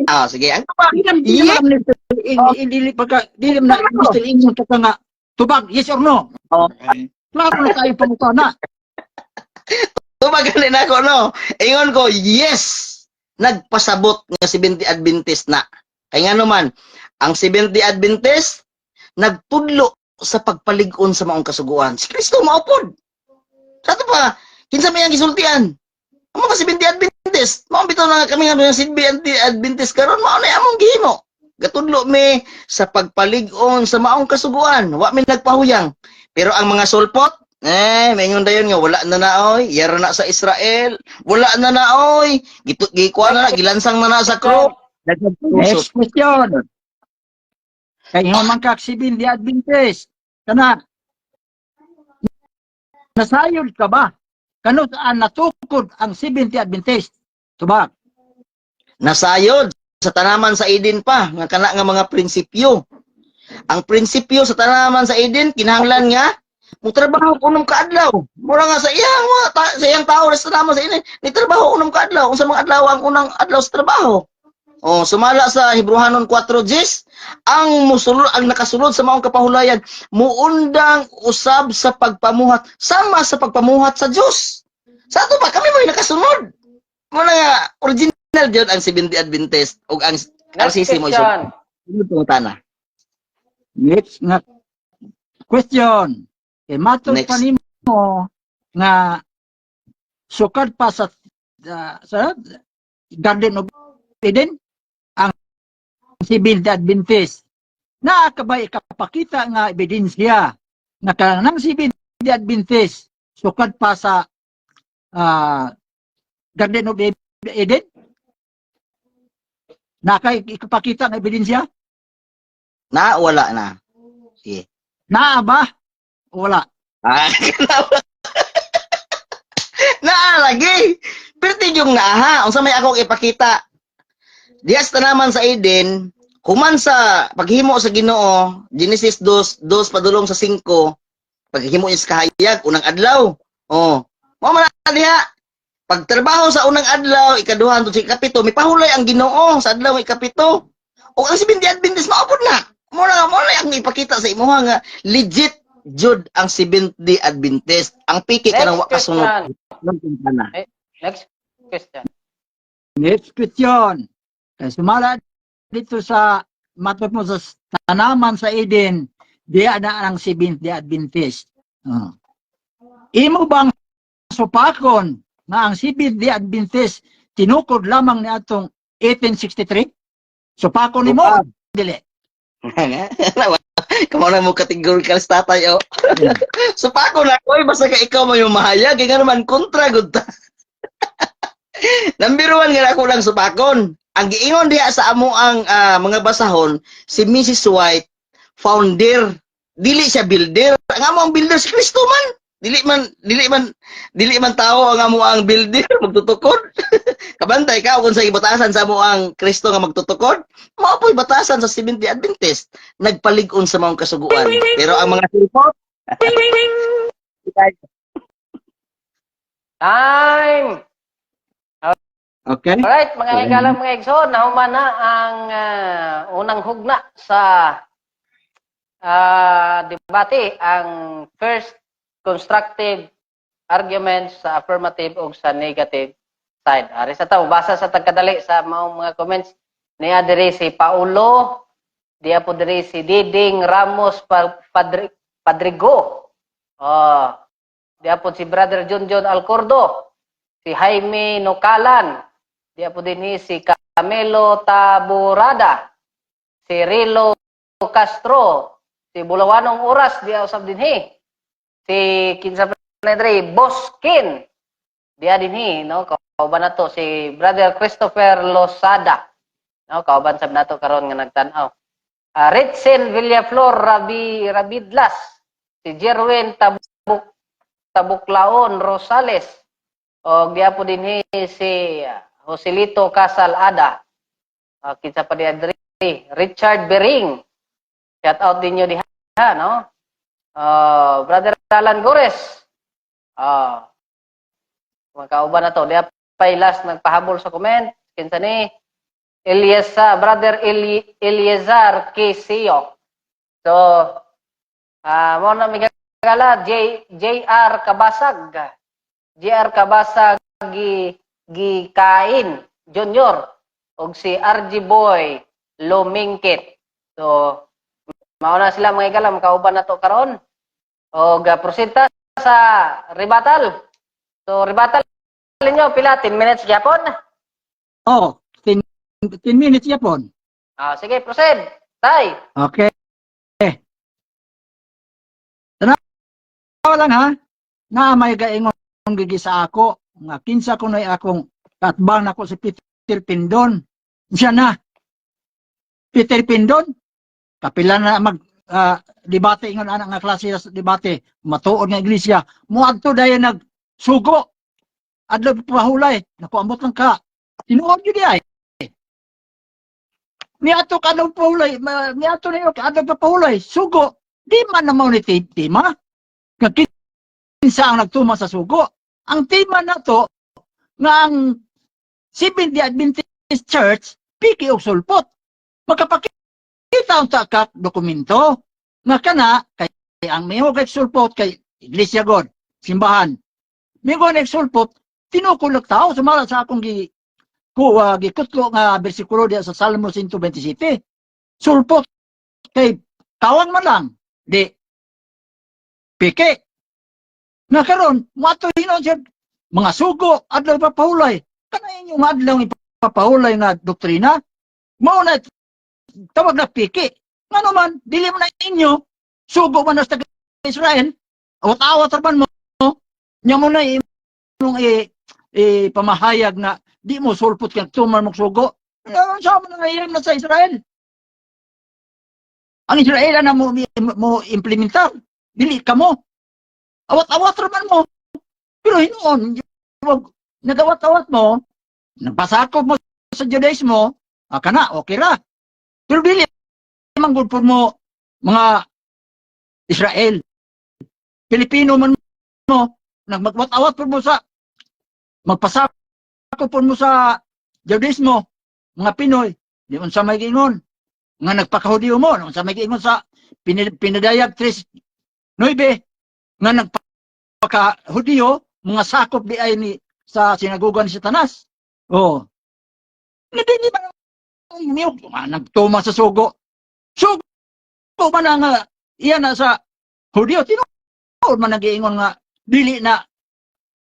Ah, sige. Ang tubag. Hindi naman dili pagka dili na Mr. Ingon ka nga tubag, yes or no? Oh. Klaro na kaayo pangutana. Tubag gani nako, no. Ingon ko, yes. Nagpasabot nga Seventh-day Adventist na. Kay nga naman, ang Seventh-day Adventist nagtudlo sa pagpalig-on sa maong kasuguan. Si Kristo maupod. Sa ato pa, kinsa may ang gisultian? Ang mga Seventh-day Adventist, mao bitaw na nga kami nga mga Seventh-day Adventist karon, mao na among gihimo. Gatudlo mi sa pagpalig-on sa maong kasuguan, wa mi nagpahuyang. Pero ang mga sulpot, eh, maingon dayon nga wala na na oy, yara na sa Israel, wala na na oy, gitu gikuha na na, gilansang na na sa krus. Next question. Kay ingon man kag Seventh-day Adventist, kana nasayod ka ba? Kano saan natukod ang Seventh-day Adventist? Tubag. Nasayod sa tanaman sa Eden pa nga kana nga mga prinsipyo. Ang prinsipyo sa tanaman sa Eden kinahanglan nga mo trabaho unom ka adlaw. Mura nga sa iyang mga sa iyang tao sa tanaman sa Eden, ni trabaho unom ka adlaw. Unsa mga adlaw ang unang adlaw sa trabaho? Oh, sumala sa Hebreohanon 4:10, ang musulod, ang nakasulod sa maong kapahulayan muundang usab sa pagpamuhat sama sa pagpamuhat sa Dios. Sa ato pa kami mo'y nakasunod. Mo na nga original gyud ang Seventh-day Adventist ug ang Next RCC mo question. Sunod pangutana. Next nga question. Kay matod Next. pa nimo nga sukad pa sa Garden of Eden ang Seventh-day Adventist. Naa ka ba ikapakita nga ebidensya nga kanang Seventh-day Adventist sukad pa sa Garden of Eden? Naa kay ikapakita nga ebidensya? Na wala na. Sige. Naa ba? Wala. Ah, naa lagi. Pero yung naa ha. Unsa may akong ipakita? Diya sa tanaman sa Eden, human sa paghimo sa Ginoo, Genesis 2, 2 padulong sa 5, paghimo niya sa kahayag, unang adlaw. Oh. Mao man na diha. Pagtrabaho sa unang adlaw, ikaduha hangtod sa ikapito, may pahulay ang Ginoo sa adlaw nga ikapito. O ang Seventh-day Adventist maupod na. Mo na ang ipakita sa imuha nga legit jud ang Seventh-day Adventist. Ang piki ka nang Next wa kasunod. question. Na. Next question. Next question. Kay sumala dito sa matod mo sa tanaman sa Eden, diya na ang Seventh-day Adventist. Oh. Imo bang supakon nga ang Seventh-day Adventist tinukod lamang ni atong 1863? Supakon nimo? Dili. Kamo na mo categorical sa tatay, oh. So pako na koy, basta ka ikaw mo yung mahayag, kay nga naman kontra gud ta. Number 1 nga ako lang supakon. Ang giingon diha sa amo ang mga basahon si Mrs. White, founder, dili siya builder. Ang amo ang builder si Kristo man. Dili man tao ang amo ang builder magtutukod. Kabantay ka kung sa ibatasan sa amo ang Kristo nga magtutukod, mao po'y batasan sa Seventh Adventist, nagpalig-on sa maong kasuguan. Pero ang mga sulpot. Time! Okay? Alright, mga higalang mga igsoon, nahuman na ang unang hugna sa debate, ang first constructive arguments sa affirmative o sa negative side. Ari sa tao, basa sa tagkadali sa maong mga comments niya diri si Paulo, diya po diri si Diding Ramos Padrigo. Oh, diya po si Brother John John Alcordo, si Jaime Nocalan, diya po din si Camelo Taburada, si Rilo Castro, si Bulawanong Oras, diya usab dinhi. Si kinsa pa na diri, Boskin. Diya dinhi, no? Kauban na to si Brother Christopher Losada. No, kauban sab nato karon nga nagtan-aw. Ritzel Villaflor Rabidlas, si Jerwin Tabuklaon Rosales, o diya po dinhi si Joselito Casal Ada. Kinsa pa diya diri, Richard Bering. Shout out din diha, no? Brother Alan Gores. Mga kauban na to. Diya pa'y last nagpahabol sa comment. Kinsa ni? Eliasa, Brother Eliezar Quesio. So, mo na migagala, JR Kabasag. JR Kabasag Gikain Junior og si RG Boy Lumingkit. So, mao na sila, mga higala, makauban na to karon. Og proceed ta sa rebuttal. So, rebuttal ninyo pila, 10 minutes gyapon? Oh, 10, 10 minutes yapon. Ah, sige, proceed. Tay. Okay. Tanawa lang ha. Na may gaingon gigi sa ako nga kinsa kuno'y akong katbang nako, si Peter Pindon. Siya na. Peter Pindon. Kapila na mag debate ingon anak nga klase sa debate, matuod nga iglesia. Moadto dayon nagsugo. Adlaw pahulay. Naku, ambot lang ka. Tinuod gyud ay. Niadto ka adlaw pahulay, niadto niyo ka adlaw pahulay, sugo. Di man na mao ni tema. Nga kinsa ang nagtuma sa sugo. Ang tema nato nga ang Seventh Adventist Church piki og sulpot. Makapakita unta ka dokumento nga kana kay ang miho kay sulpot kay Iglesia God, simbahan. Miho kay sulpot tinukol og tao sumala sa akong gi ko gikutlo nga bersikulo diya sa Salmo 127. Sulpot kay tawang man lang di piki. Nga karon moadto hinon siya mga sugo adlaw papahulay. Kana inyong adlaw ipapahulay nga doktrina mao na tawag na piki. Ngano man dili man na inyo, sugo man na sa taga Israel, awat-awat ra man mo nya mo na imong i pamahayag na di mo sulpot kang tuman mo sugo. Ano sa mo na na sa Israel? Ang Israel na mo implementar. Dili ka mo. Awat-awat ra man mo. Pero hinuon, wag nagawat-awat mo, nagpasakop mo sa Judaismo, kana, okay ra. Pero dili man gud pud mo mga Israel. Pilipino man mo, nagmagwat-awat pud mo sa magpasakop pud mo sa Judaismo, mga Pinoy, di unsa may giingon nga nagpakahudiyo mo, unsa may giingon sa pinadayag 3:9 nga nagpakahudiyo mga sakop di ay ni sa sinagugan ni Satanas. Oh. Nga dili ba niyo nagtuma sa sugo. Sugo man ang iya na sa Hudiyo, tinuod man nagiingon nga dili na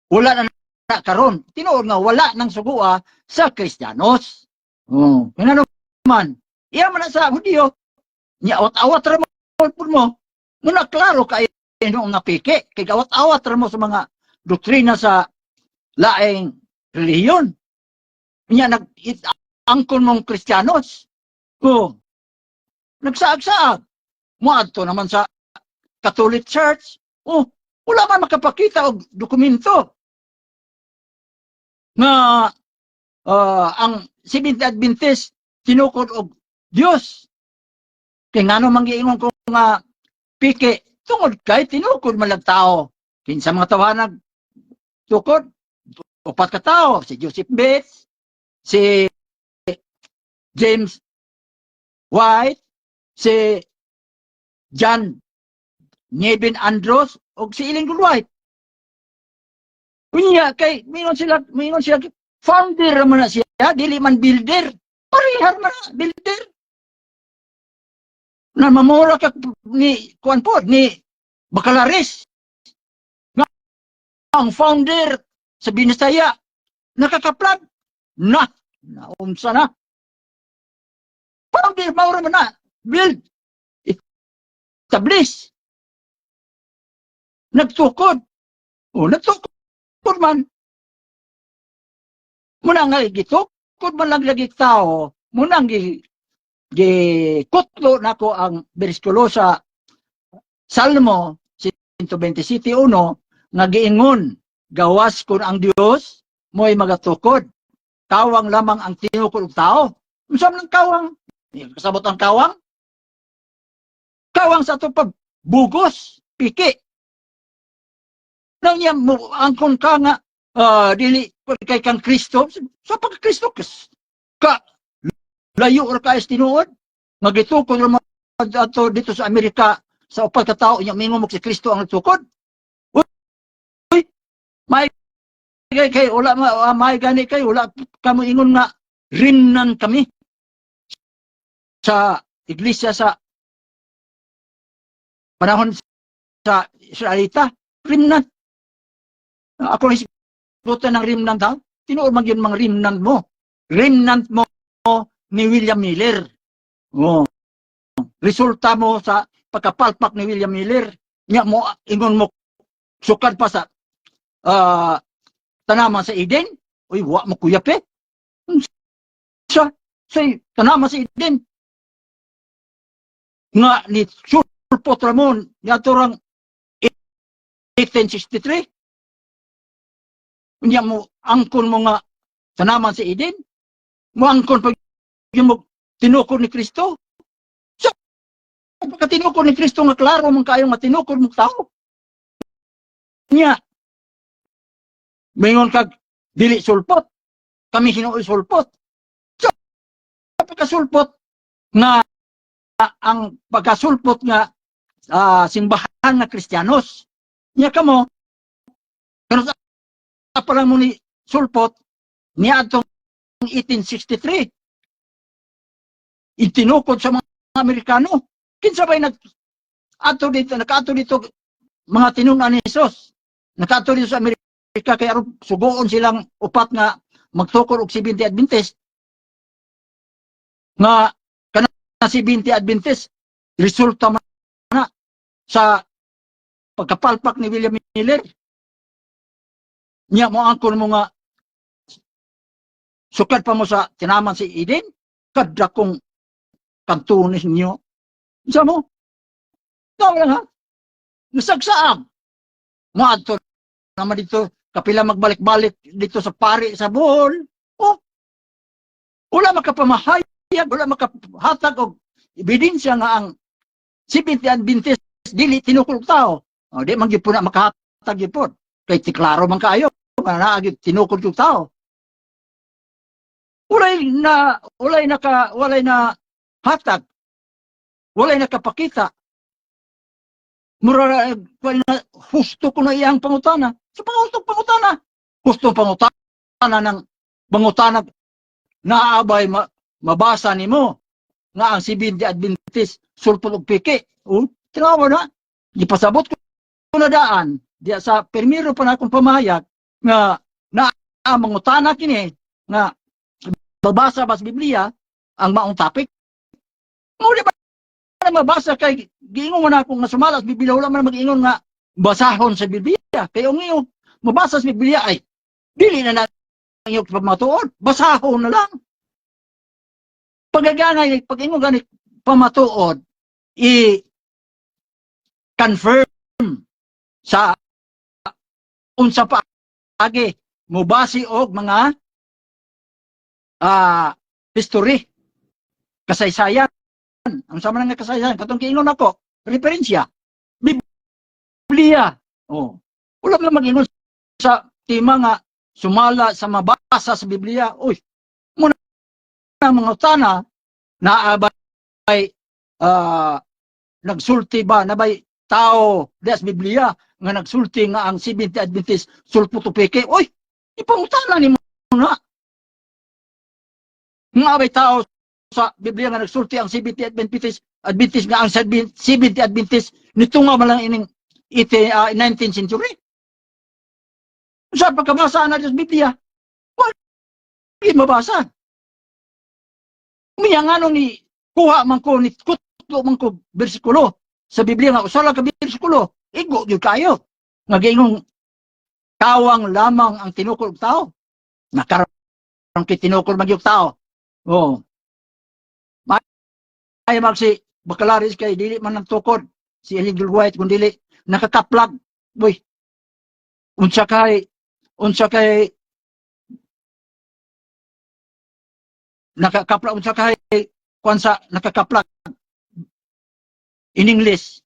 wala na, na karon. Tinuod nga wala nang sugua sa Kristiyanos. Oh, ngano man iya man na sa Hudiyo. Nya awat-awat ra mo pud mo. Muna klaro kay nga piki kay awat-awat ra mo sa mga doktrina sa laing relihiyon. Nya nag angkon mong Kristiyanos. Oh. Nagsaag-saag. Moadto naman sa Catholic Church. Oh, Wala man makapakita og dokumento nga ang Seventh Adventist tinukod og Dios. Kay ngano man giingon ko nga piki? Tungod kay tinukod man lang tao. Kinsa mga tawanag tukod? Upat ka tao, si Joseph Bates, si James White, si John Nevin Andrews ug si Ellen G. White. Unya kay mingon sila founder man na siya, dili man builder. Parehar man na builder. Na mamura ka ni kuan pod ni Bacalares. Nga ang founder sa Binisaya nakakaplag na naunsa na founder, maura man na build, establish, nagtukod o nagtukod man muna nga gitukod man lang lagi tao muna ang gi gikutlo nako ang bersikulo sa Salmo 127:1 nga giingon, "Gawas kun ang Dios mo'y magatukod, kawang lamang ang tinukod og tao." Unsa man ang kawang? Kasabot ang kawang, kawang sa ato pagbugos, piki. Nang niya mo angkon ka nga dili kay kang Kristo sa pagka Kristo ka layo ra kay tinuod nga gitukod ra man ato dito sa Amerika sa upat ka tawo, nya mingon mo si Kristo ang nagtukod. Uy, may kay kay wala ma may gani kay wala kamo ingon nga remnant kami sa iglesia sa panahon sa Israelita, remnant. Ako ni hisgutan ng remnant ha. Tinuod man yun mga remnant mo. Remnant mo ni William Miller. Oh. Resulta mo sa pagkapalpak ni William Miller. Nya mo ingon mo sukad pa sa tanaman sa Eden. Uy, wa mo kuyap eh. Sa tanaman sa Eden. Nga ni sulpot ramon ni aturang 1863. Unya mo angkon mo nga tanaman sa Eden. Mo angkon pag yung mo tinukod ni Kristo. Sa pagkatinukod ni Kristo nga klaro man kayo nga tinukod mo tao. Nya mingon kag dili sulpot. Kami hinuoy sulpot. Sa pagkasulpot nga ang pagkasulpot nga simbahan nga Kristiyanos. Nya kamo pero sa pa lang mo ni sulpot niya atong 1863 itinukod sa mga Amerikano. Kinsa bay nag ato dito, nakaadto dito mga tinunan ni Jesus? Nakaadto dito sa Amerika kay aron sugoon silang upat nga magtukod og 70 Adventist nga kana 70 Adventist resulta man na sa pagkapalpak ni William Miller. Nya mo angkon mo nga sukad pa mo sa tinaman si Eden, kada kong kantunis niyo. Sa mo? Ikaw lang ha? Nasagsaam. Moadto naman dito, kapila magbalik-balik dito sa pari sa Bohol. Oh, wala makapamahayag, wala makahatag og ebidensya nga ang Seventh Adventist dili tinukol tao. O, di man gyud po na makahatag gyud po. Kay ti klaro man kaayo nga naa gyud tinukod yung tao. Walay na hatag. Walay nakapakita. Mura kuan na husto ko na iyang pangutana. Sa pangustong pangutana. Husto pangutana ng pangutana naabay mabasa nimo nga ang Seventh Adventist sulpot og piki. Oh, tinawa na. Gipasabot ko na daan diya sa permiro pa na akong pamahayag nga na ang mangutana kini nga babasa ba sa Biblia ang maong topic. Mo di ba na mabasa kay giingon man ako nga sumala sa Biblia, wala man mag-ingon nga basahon sa Biblia. Kay ang iyong mabasa sa Biblia ay dili na na ang iyong pamatuod, basahon na lang. Pagaganay, pag ingon gani pamatuod, i confirm sa Unsa pa agi mubasi og mga history, kasaysayan. Ang sama nga kasaysayan katong giingon ako, referensya Biblia. Oh, wala man mag-ingon sa tema nga sumala sa mabasa sa Biblia. Uy, muna mga utana, naa bay nagsulti ba na bay tao des Biblia nga nagsulti nga ang Seventh Adventist sulpot peke? Uy, ipangutana nimo na nga bay tao sa Biblia nga nagsulti ang Seventh Adventist nga ang Seventh Adventist nitunga man lang ining ite 19th century sa pagkabasa na sa Biblia? Wala mabasa. Umiya nga nung ni kuha man ko ni kutlo man ko bersikulo sa Biblia nga usa lang ka bersikulo, igo gyud kayo nga giingong kawang lamang ang tinukol og tao. Nakaroon kay tinukol man gyud tao. Oh, ay mag si Bacalaris kay dili man ang tukod si Ellen G. White kung dili nakakaplag. Boy, unsa kay nakakaplag, unsa kay kuan sa nakakaplag in English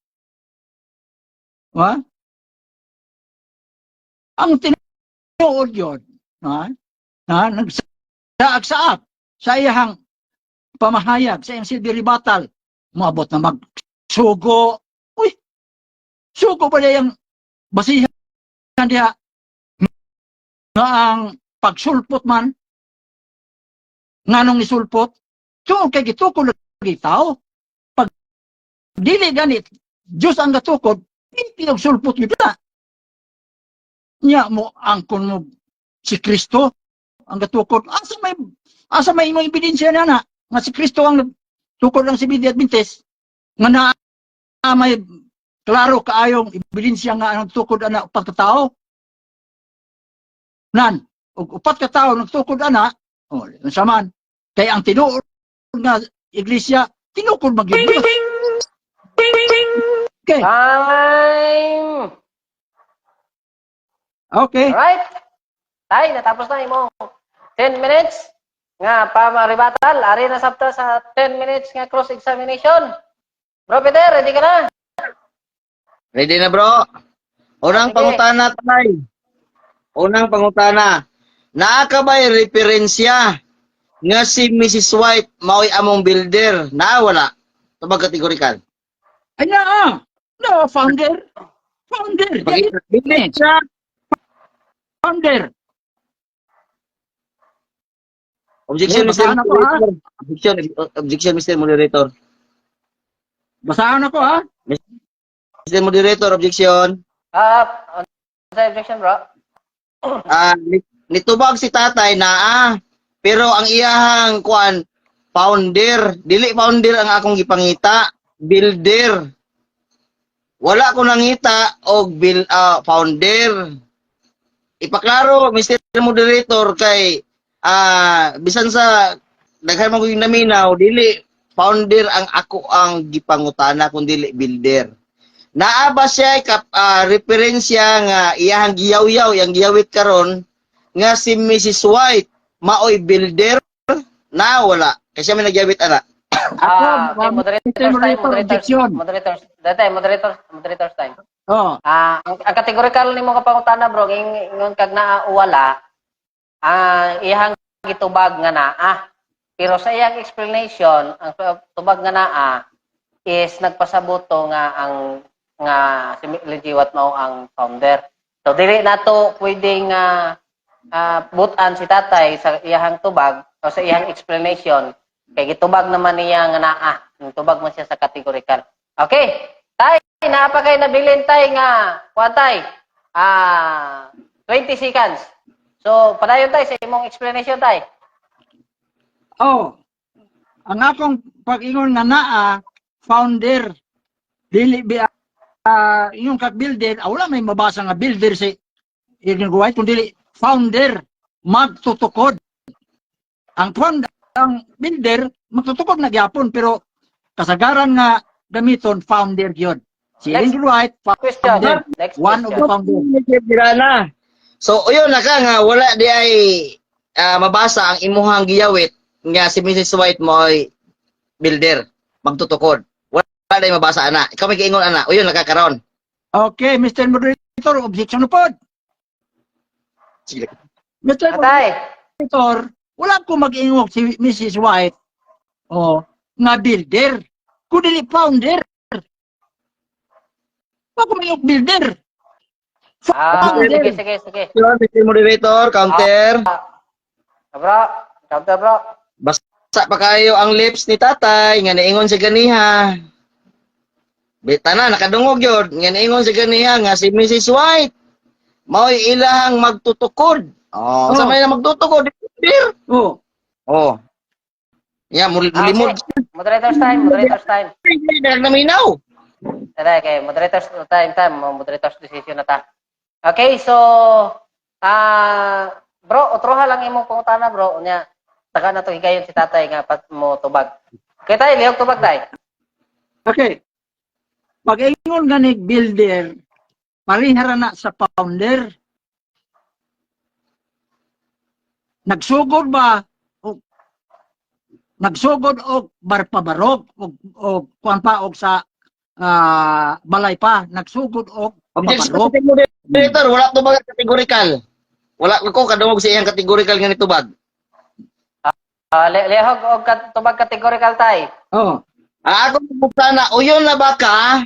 wa ang tinuod yun ha ha nagsaag-saag sa iyang pamahayag, sa iyang silbi ribatal, moabot na magsugo. Uy, sugo ba niya yung basihan diha nga ang pagsulpot man, nganong isulpot tungod kay gitukod lagi tao? Pag dili ganit Diyos ang gatukod, hindi og sulpot gyud na nya mo angkon mo si Kristo ang gatukod. Asa may imong ebidensya na na nga si Kristo ang nagtukod ng Seventh Adventist, nga na may klaro kaayong ebidensya nga ang tukod ana upat ka tao nan ug upat ka tao nagtukod ana? Oh, unsa man kay ang tinuod nga iglesia tinukod man gyud. Okay. Time! Okay. Alright? Tay, natapos na imong 10 minutes nga pamaribatal. Ari na sabta sa 10 minutes nga cross-examination. Bro Peter, ready ka na? Ready na, bro? Unang Sige. pangutana, tay. Unang pangutana. Naa ka ba'y referensya nga si Mrs. White mao'y among builder? Naa, wala? Tubag kategorikal. Ay na no, founder, founder. Dili siya. Founder. Objection, Eh, Mr. basahan ako, ha? Moderator. Objection, objection, Mr. Moderator. Basahan ako, ha. Mr. Moderator, objection. Ah, sa objection, bro? Ah, nitubag si tatay naa, pero ang iyahang kuan founder, dili founder ang akong gipangita, builder. Wala ko nangita og founder. Ipaklaro, Mr. Moderator, kay bisan sa daghan man ko yung naminaw, dili founder ang ako ang gipangutana kun dili builder. Naa ba siya referensya nga iyahang giyaw-yaw, iyang giyawit karon nga si Mrs. White maoy builder? Na wala? Kasi may nagyawit ana. Ah, okay, Ako, moderators Mr. time, Moderator, moderators, objection. Moderators, dati, moderators, moderators time. Oh. Ah, ang categorical nimo nga pangutana, bro, ingon kag naa o wala, iyang gitubag nga naa. Pero sa iyang explanation, ang tubag nga naa is nagpasabot to nga ang nga si Ellen G. White mao ang founder. So dili nato pwedeng butan si tatay sa iyahang tubag o sa iyang explanation kay gitubag naman niya nga naa. Yung tubag man siya sa categorical. Okay. Tay, naa pa kay nabilin, tay, nga kuan, tay. 20 seconds. So, padayon, tay, sa imong explanation, tay. Oh. Ang akong pag-ingon nga naa, founder, dili bi yung kag builder, wala may mabasa nga builder si Ellen White kun dili founder, magtutukod. Ang founder, ang builder magtutukod na gyapon, pero kasagaran nga gamiton founder gyud. Si Next Ellen White, question. founder, Next one of the question. founder. Birana. So uyon na ka nga wala di ay mabasa ang imuhang giyawit nga si Mrs. White mo ay builder, magtutukod. Wala di mabasa ana. Ikaw may giingon ana. Uyon na ka karon. Okay, Mr. Moderator, objection na pod. Sige. Mr. Atay. Moderator, wala ko mag-ingog si Mrs. White, oh, nga builder. Kundi founder. Wala ko mag builder. Ah, Founder. sige, sige, sige. Mr. Moderator, counter. Bro, counter, bro. Basa pa kayo ang lips ni tatay nga niingon sa ganiha. Bita na nakadungog yun nga niingon sa ganiha nga si Mrs. White mao'y ilahang magtutukod. Oh, Oh. sa may na magtutukod, dear. Oh, Oh. Ya, Ah, mulimod. okay. Moderator's time, moderator's time. Naminaw. Tara, okay, moderator's time, time, moderator's decision na ta. Okay, so bro, otroha lang imong pangutana, bro. Unya, taga na to higayon si tatay nga pat mo tubag. Okay, tay, lihok tubag tay. Okay. Pag-ingon nga ni builder, parihara na sa founder. Nagsugod ba o nagsugod og barpabarog og kuan pa og sa balay pa, nagsugod og Objection, pabarog. Mr. Moderator, wala tubag ang categorical. Wala ko kadungog sa iyang categorical nga nitubag. Lihok og tubag categorical tay. Oh, Ah, ako sana, uyon na ba ka?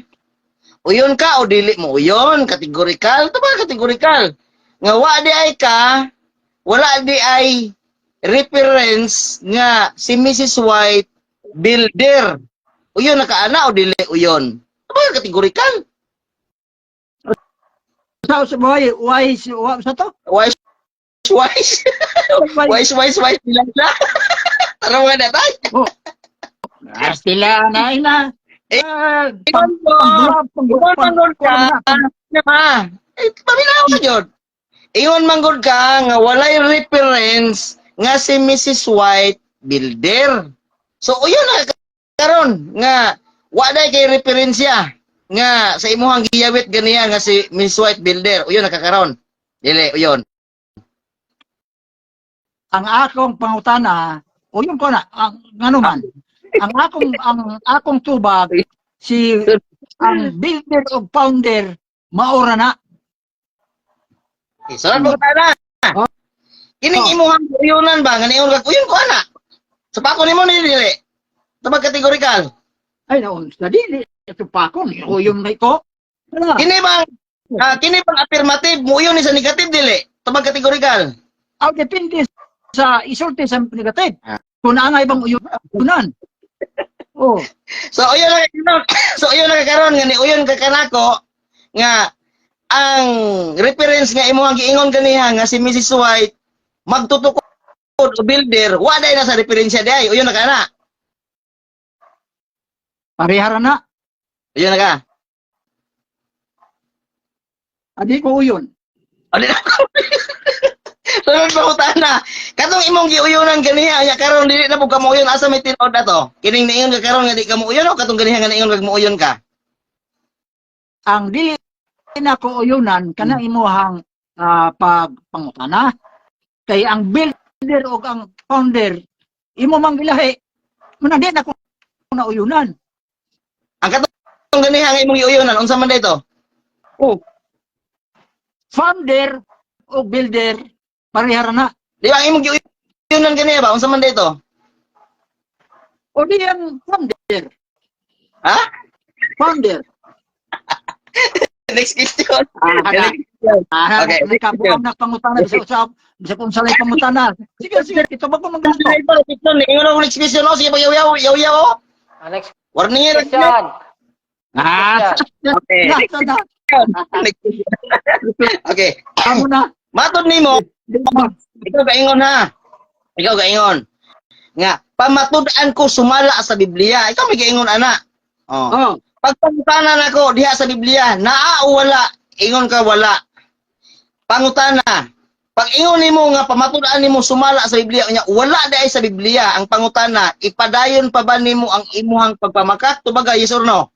Uyon ka o dili mo uyon? Categorical? Ito ba categorical? Nga wa di ay ka, wala di ay reference nga si Mrs. White builder. Uyon na ka ana o dili uyon? Ito ba categorical? Sa why sa to? Wise, wise, Why? Wise, wise, wise, bilang na. Tara mga datay. Oh. Sila na ina. Eh, Ah, Ingon mo, ingon manggod ka, na, eh, paminaw ka yun. Ingon manggod ka nga walay reference nga si Mrs. White builder. So uyon na karon nga walay kay referensya nga sa imuhang giyawit ganiya nga si Mrs. White builder. Uyon na kakaron. Dili uyon. Ang akong pangutana, o yung ko na, ang ngano man, ang akong tubag si ang builder o founder maora na. Eh, so mo na. Oh. Kining Oh. imuhang uyunan ba nga niingon ka uyon ko ana. Sa pako nimo ni dili. Tubag categorical. Ay naon sa dili ito pa ko ni uyon na ko. Wala. Kini bang affirmative mo uyon ni sa negative dili? Tubag categorical. Ang depende sa isulti sa negative. Kung naangay bang uyunan. Oh, So uyon na karon. So uyon na karon nga ni uyon ka kanako nga ang reference nga imo ang giingon ganiha nga si Mrs. White magtutukod o builder, wa day na sa referensya day. Uyon na kana. Parehara na. Uyon na ka. Adi ko uyon. O, di na. Sunod pa utana. Katong imong giuyunan ganiha nya karon dili na pud ka mouyon, asa may tinuod na to? Kining niingon ka karon nga di ka mouyon o katong ganiha nga niingon kag mouyon ka? Ang dili na ko uyunan kana imuhang pagpangutana kay ang builder o ang founder imo mang ilahi muna di na ko na uyunan. Ang katong ganiha nga imong giuyunan unsa man dito? Oh. Founder o builder parehara na. Di ba ang imong giuyunan ganiha ba unsa man dito? O di ang founder. Ha? Founder. Next question. Ah, Next question. Ah, Okay. nakabuang na pangutana bisa usab, bisa kung salay pangutana. Sige, sige, ito ba kung magluto? Ingon ako next question. Oh, sige pa yaw yaw yaw oh. Next Warning eh. question. Ah, Okay. na, na, na. Next question. Okay. Amo na. Matod nimo, ikaw gaingon ha. Ikaw gaingon. Nga pamatud-an ko sumala sa Biblia. Ikaw may gaingon ana. Oh. Oh, Pagpangutana nako diha sa Biblia, naa o wala? Ingon ka wala. Pangutana. Pag ingon nimo nga pamatud-an nimo sumala sa Biblia unya wala diay sa Biblia ang pangutana, ipadayon pa ba nimo ang imuhang pagpamakak? Tubaga, yes or no?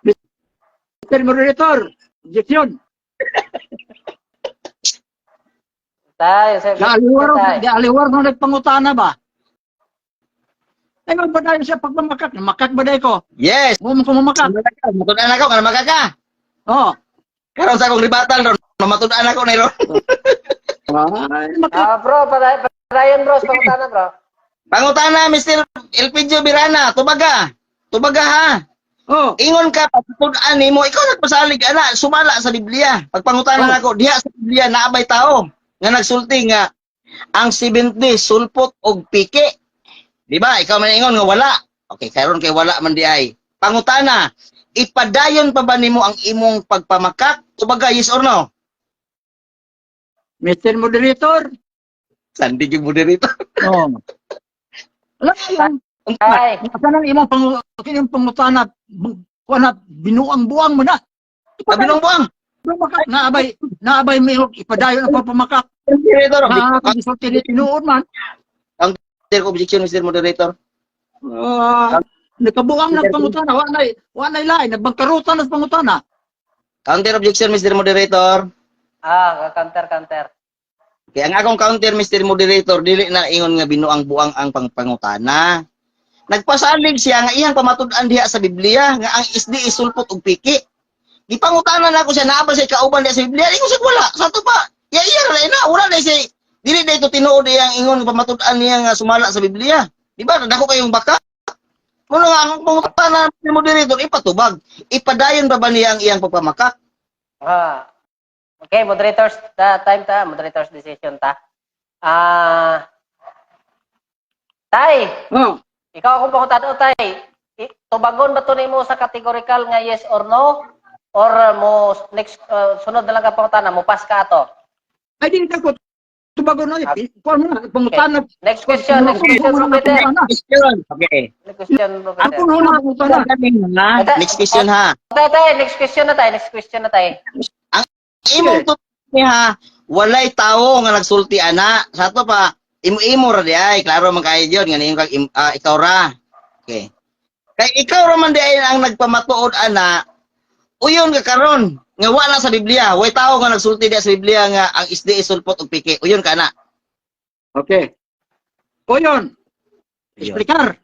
Mr. Moderator, objection. Tay, sir. Gaaliwar, Tay. gaaliwar no nagpangutana ba? Ay, magpadayon siya pagmamakak. Makak ba day ko? Yes. Mo ko mamakak. Matud-an ako nga makaka. Oh. Karon sa akong ribatan ron, mamatud-an ako ni ron. Ay, makak. Ah, bro, padayon bro, sa pangutana, bro. Pangutana, Mr. Elpidio Birana, tubaga. Tubaga ha. Oh. Ingon ka pagtud-an nimo, ikaw nagpasalig ana, sumala sa Biblia. Pagpangutana Oh. nako diha sa Biblia naabay tao nga nagsulti nga ang 70 sulpot og piki. Di ba? Ikaw man ingon nga wala. Okay, karon kay wala man di ay. Pangutana, ipadayon pa ba nimo ang imong pagpamakak? Tubaga, yes or no? Mr. Moderator. Sandig yung moderator. Oh. Alam mo lang, Tay. asa nang imong imong pangutana, kuha na, binuang-buang mo na. Kabinong buang. Mamakak. Naabay may ipadayon ang pagpamakak. Moderator, Na kung isulti ni tinuod man. counter objection, Mr. Moderator. Ah, nagkabuang ng pangutana, wa nay lain, nagbangkarutan ng pangutana. Counter objection, Mr. Moderator. Ah, counter, counter. Kaya ang akong counter, Mr. Moderator, dili na ingon nga binuang buang ang pangpangutana. Nagpasalig siya nga iyang pamatud-an diha sa Biblia nga ang isdi isulpot og piki. Gipangutana nako siya naa ba siya kauban diha sa Biblia? Ingon siya wala. Sa to pa. Ya iya ra na wala na siya, dili na ito tinuod iyang ingon nga pamatud-an niya nga sumala sa Biblia. Di ba? Dako kayong baka. Muna nga ang pangutana, Mr. Moderator, ipatubag. Ipadayon ba ba niya ang iyang pagpamakak? Ah. Okay, moderators, ta, time ta, moderators decision ta. Ah. Tay, Oh, ikaw akong pangutana, oh, tay. Tubagon ba to nimo sa categorical nga yes or no? Or mo next sunod na lang ka pangutana, mo pass ka ato. Ay di ka ko tubagon na, kuha mo na, pangutana. Next question, bro Peter. Question. Okay. Next question, bro Ako Peter. na pangutana. Next question ha. Tay, tay, next question na tay, next question na tay. Imong tuti ha, walay tawo nga nagsulti ana. Sa ato pa, imo-imo ra di ay, klaro man kayo diyon nga niyon kag ikaw ra. Okay. Kay ikaw ra man di ay ang nagpamatuod ana, uyon ka karon nga wala sa Biblia, way tawo nga nagsulti di sa Biblia nga ang isdi isulpot og piki. Uyon ka ana. Okay. O yun, explicar.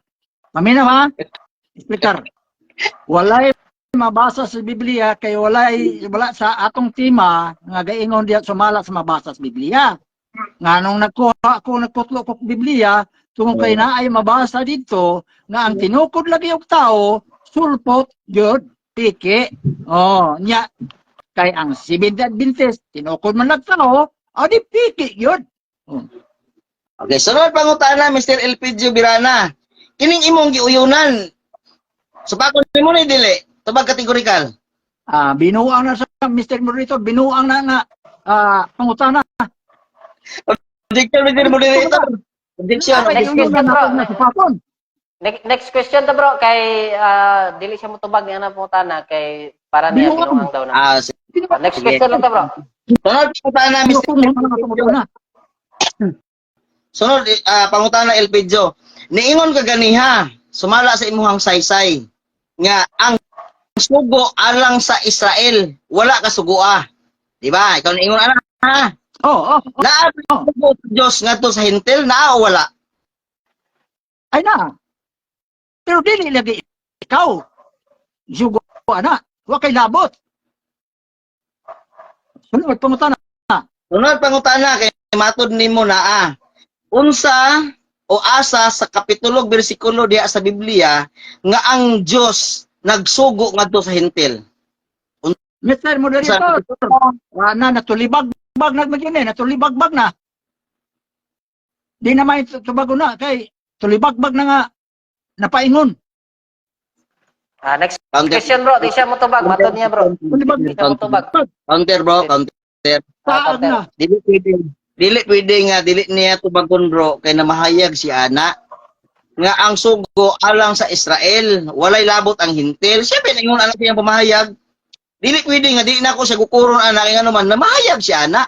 Paminaw ha? Explicar. Walay mabasa sa Biblia kay wala sa atong tema nga gaingon diya sumala sa mabasa sa Biblia. Nga nung nagkuha ako, nagputlo ko og Biblia tungod kay naay mabasa didto nga ang tinukod lagi og tao sulpot gyud piki. Oh, nya kay ang Seventh Adventist tinukod man lag tao, adi piki gyud. Okay, sunod pangutana, Mr. Elpidio Birana. Kining imong giuyunan. Supakon nimo ni dili, tubag kategorikal. Ah, binuang na sa Mr. Moderator, binuang na nga pangutana. Objection, Mr. Moderator. Objection. Next Next question, bro. Na supakon. Next question ta, bro, kay dili siya motubag ni ana pangutana kay para niya Binuang. binuang daw na. Ah, sige. Ah, next question lang ta, bro. Sunod pangutana, Mr. Binuang na pangutana. Sunod pangutana, Elpidio. Niingon ka ganiha, sumala sa imuhang saysay nga ang sugo alang sa Israel, wala ka sugoa. Di ba? Ikaw niingon ana ha. Oh. Naa Oh. sugo sa Dios ngadto sa Hentil naa o wala? Ay na. Pero dili lagi ikaw. Sugo ana. Wa kay labot. Sunod pangutana. Sunod pangutana kay matud nimo naa. Unsa o asa sa kapitulo bersikulo diha sa Biblia nga ang Dios nagsugo ngadto sa Hentil? Mr. Moderator, wa na natulibag-bag na magyun eh, natulibag-bag na. Di na may tubago na kay tulibagbag na nga napaingon. Ah, next Counter, question, bro, di siya motubag, matod niya, bro. Tulibag Di siya motubag. counter bro, counter. Ah, Taag na. Dili pwede. Dili pwede nga dili niya tubagon bro kay namahayag si ana nga ang sugo alang sa Israel, walay labot ang Hintil. Siyempre ingon anak siyang pamahayag. Dili pwede nga dili na ako sa gukuron ana kay ngano man namahayag si ana.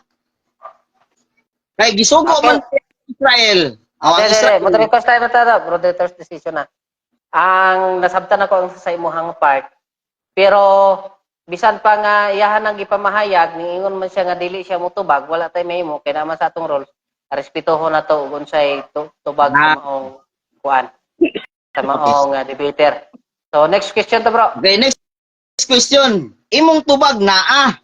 Kay gisugo man sa Israel. Oh, ang Hindi, hindi, Israel. hindi. Moderators tayo na tayo. Moderators decision na. Ang nasabtan ako ang sa imuhang part. Pero Bisan pa nga iyahan ang gipamahayag, niingon man siya nga dili siya motubag, wala tay mahimo kay naman sa atong rules. Respetuhon nato ug unsay tubag sa maong kuan, sa maong debater. So next question to, bro. Okay, next question. Imong tubag naa.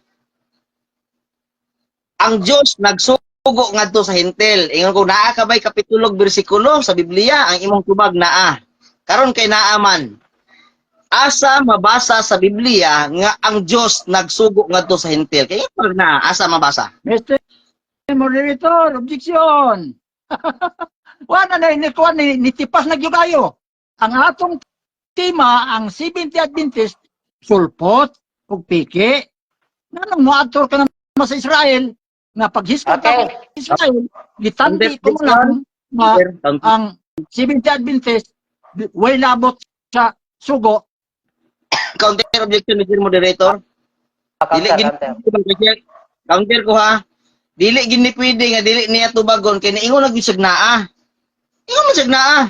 Ang Diyos nagsugo ngadto sa Hentil. Ingon ko, naa ka bay kapitulo ug bersikulo sa Biblia ang imong tubag naa? Karon kay naa man. Asa mabasa sa Biblia nga ang Diyos nagsugo ngadto sa Hentil? Kay imong naa, asa mabasa? Mr. Moderator, objection. Wala na ni kuan ni nitipas na gyud kayo. Ang atong tema, ang Seventh Adventist, sulpot ug piki. Nganong moadto ka naman sa Israel nga paghisgot ka sa Israel, gitandi ko lang nga ang Seventh Adventist way labot sa sugo. Counter objection, Mr. Moderator. Dili Counter, counter. Counter ko ha. Dili gini pwede nga dili niya tubagon kay niingon na gyud siya naa. Ingon man siya naa.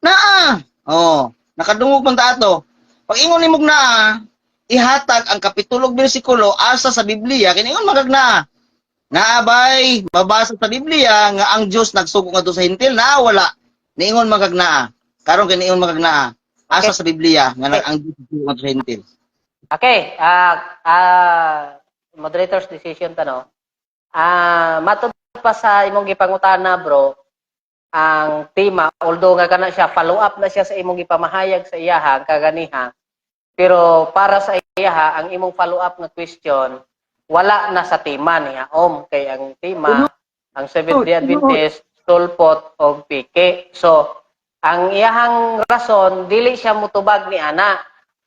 Naa. Oh, nakadungog man ta ato. Pag ingon nimog naa, ihatag ang kapitulo ug bersikulo asa sa Biblia kay niingon man kag naa. Naa bay mabasa sa Biblia nga ang Dios nagsugo ngadto sa Hentil? Naa, wala? Niingon man kag naa. Karon kay niingon man kag naa. Asa sa Biblia nga ang Dios nagsugo ngadto sa Hentil? Okay, moderator's decision ta, no. Matud pa sa imong gipangutana, bro, ang tema, although nga kana siya, follow up na siya sa imong gipamahayag sa iyaha kaganiha. Pero para sa iyaha, ang imong follow up nga question wala na sa tema niya. Om kay ang tema ang Seventh Day Adventist, sulpot og piki. So, ang iyahang rason dili siya mutubag ni ana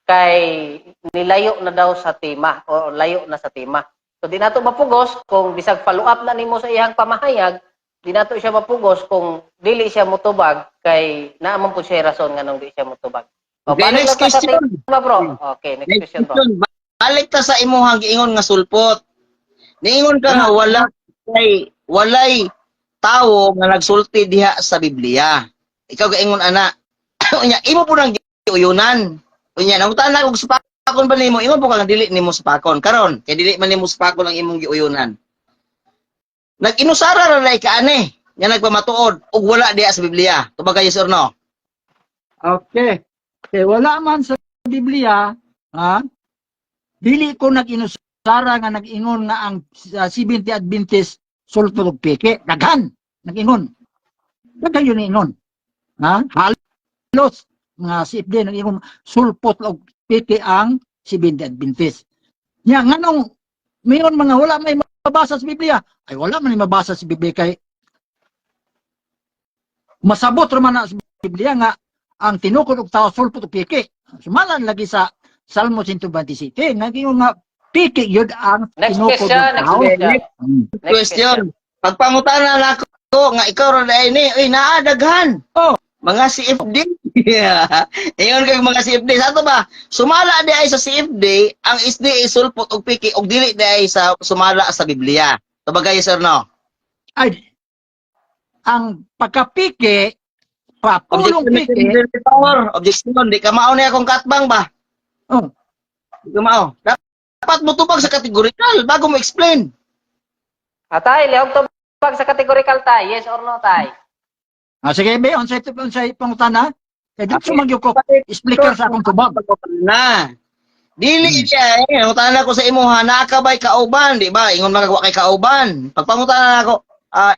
kay nilayo na daw sa tema o layo na sa tema. So di nato mapugos kung bisag follow up na nimo sa iyang pamahayag, di nato siya mapugos kung dili siya mutubag kay naa man pud siya rason nganong di siya mutubag. O, Okay, balik next lang ta sa question. tema, bro. Okay, next Next question, bro. question. Balik ta sa imuhang giingon nga sulpot. Niingon ka nga wala kay walay tawo nga nagsulti diha sa Biblia. Ikaw gaingon ana. Unya imo po nang giuyunan. Unya nangutan na og supakon ba nimo? Ingon po ka nga dili nimo supakon. Karon kay dili man nimo supakon ang imong giuyunan. Nag-inusara ra ray ka ani nga nagpamatuod ug wala diha sa Biblia. Tubag yes or no? Okay. Okay, wala man sa Biblia, ha? Dili ko nag-inusara nga nag-ingon nga ang Seventh Adventist sulpot og piki. Daghan nag-ingon. Daghan yun ingon. Ha? Halos mga CFD nag-ingon sulpot og piki ang Seventh Adventist. Nya nganong mayon mga wala may mabasa sa Biblia? Ay, wala man may mabasa sa Biblia kay masabot ra man na sa Biblia nga ang tinukod og tao sulpot og piki. Sumalan lagi sa Salmo 127 nga ingon nga piki yun ang Next tinukod question, og next tao. question. Next Question. Pagpangutana nako nga ikaw ra diay ni, uy, naa daghan. Oh. Mga CFD. Ingon kag mga CFD. Sa ato ba? Sumala di ay sa CFD ang SDA sulpot og piki og dili di ay sa sumala sa Biblia. Tubag yes or no? Ay, ang pagkapiki, papulong Objection, piki, Mr. Objection, di ka mao na akong katbang ba? Oh. Di ka mao. Dapat mo tubag sa categorical bago mo explain. Atay, lihok tubag sa categorical, tay. Yes or no, tay? Ah, sige, be, unsay pangutana? Kay dito man gyud ko speaker sa akong tubag. Na. Dili siya eh. Nangutana ko sa imuha, naa ka ba'y kauban, di ba? Ingon man ka kay kauban. Pagpangutana ako,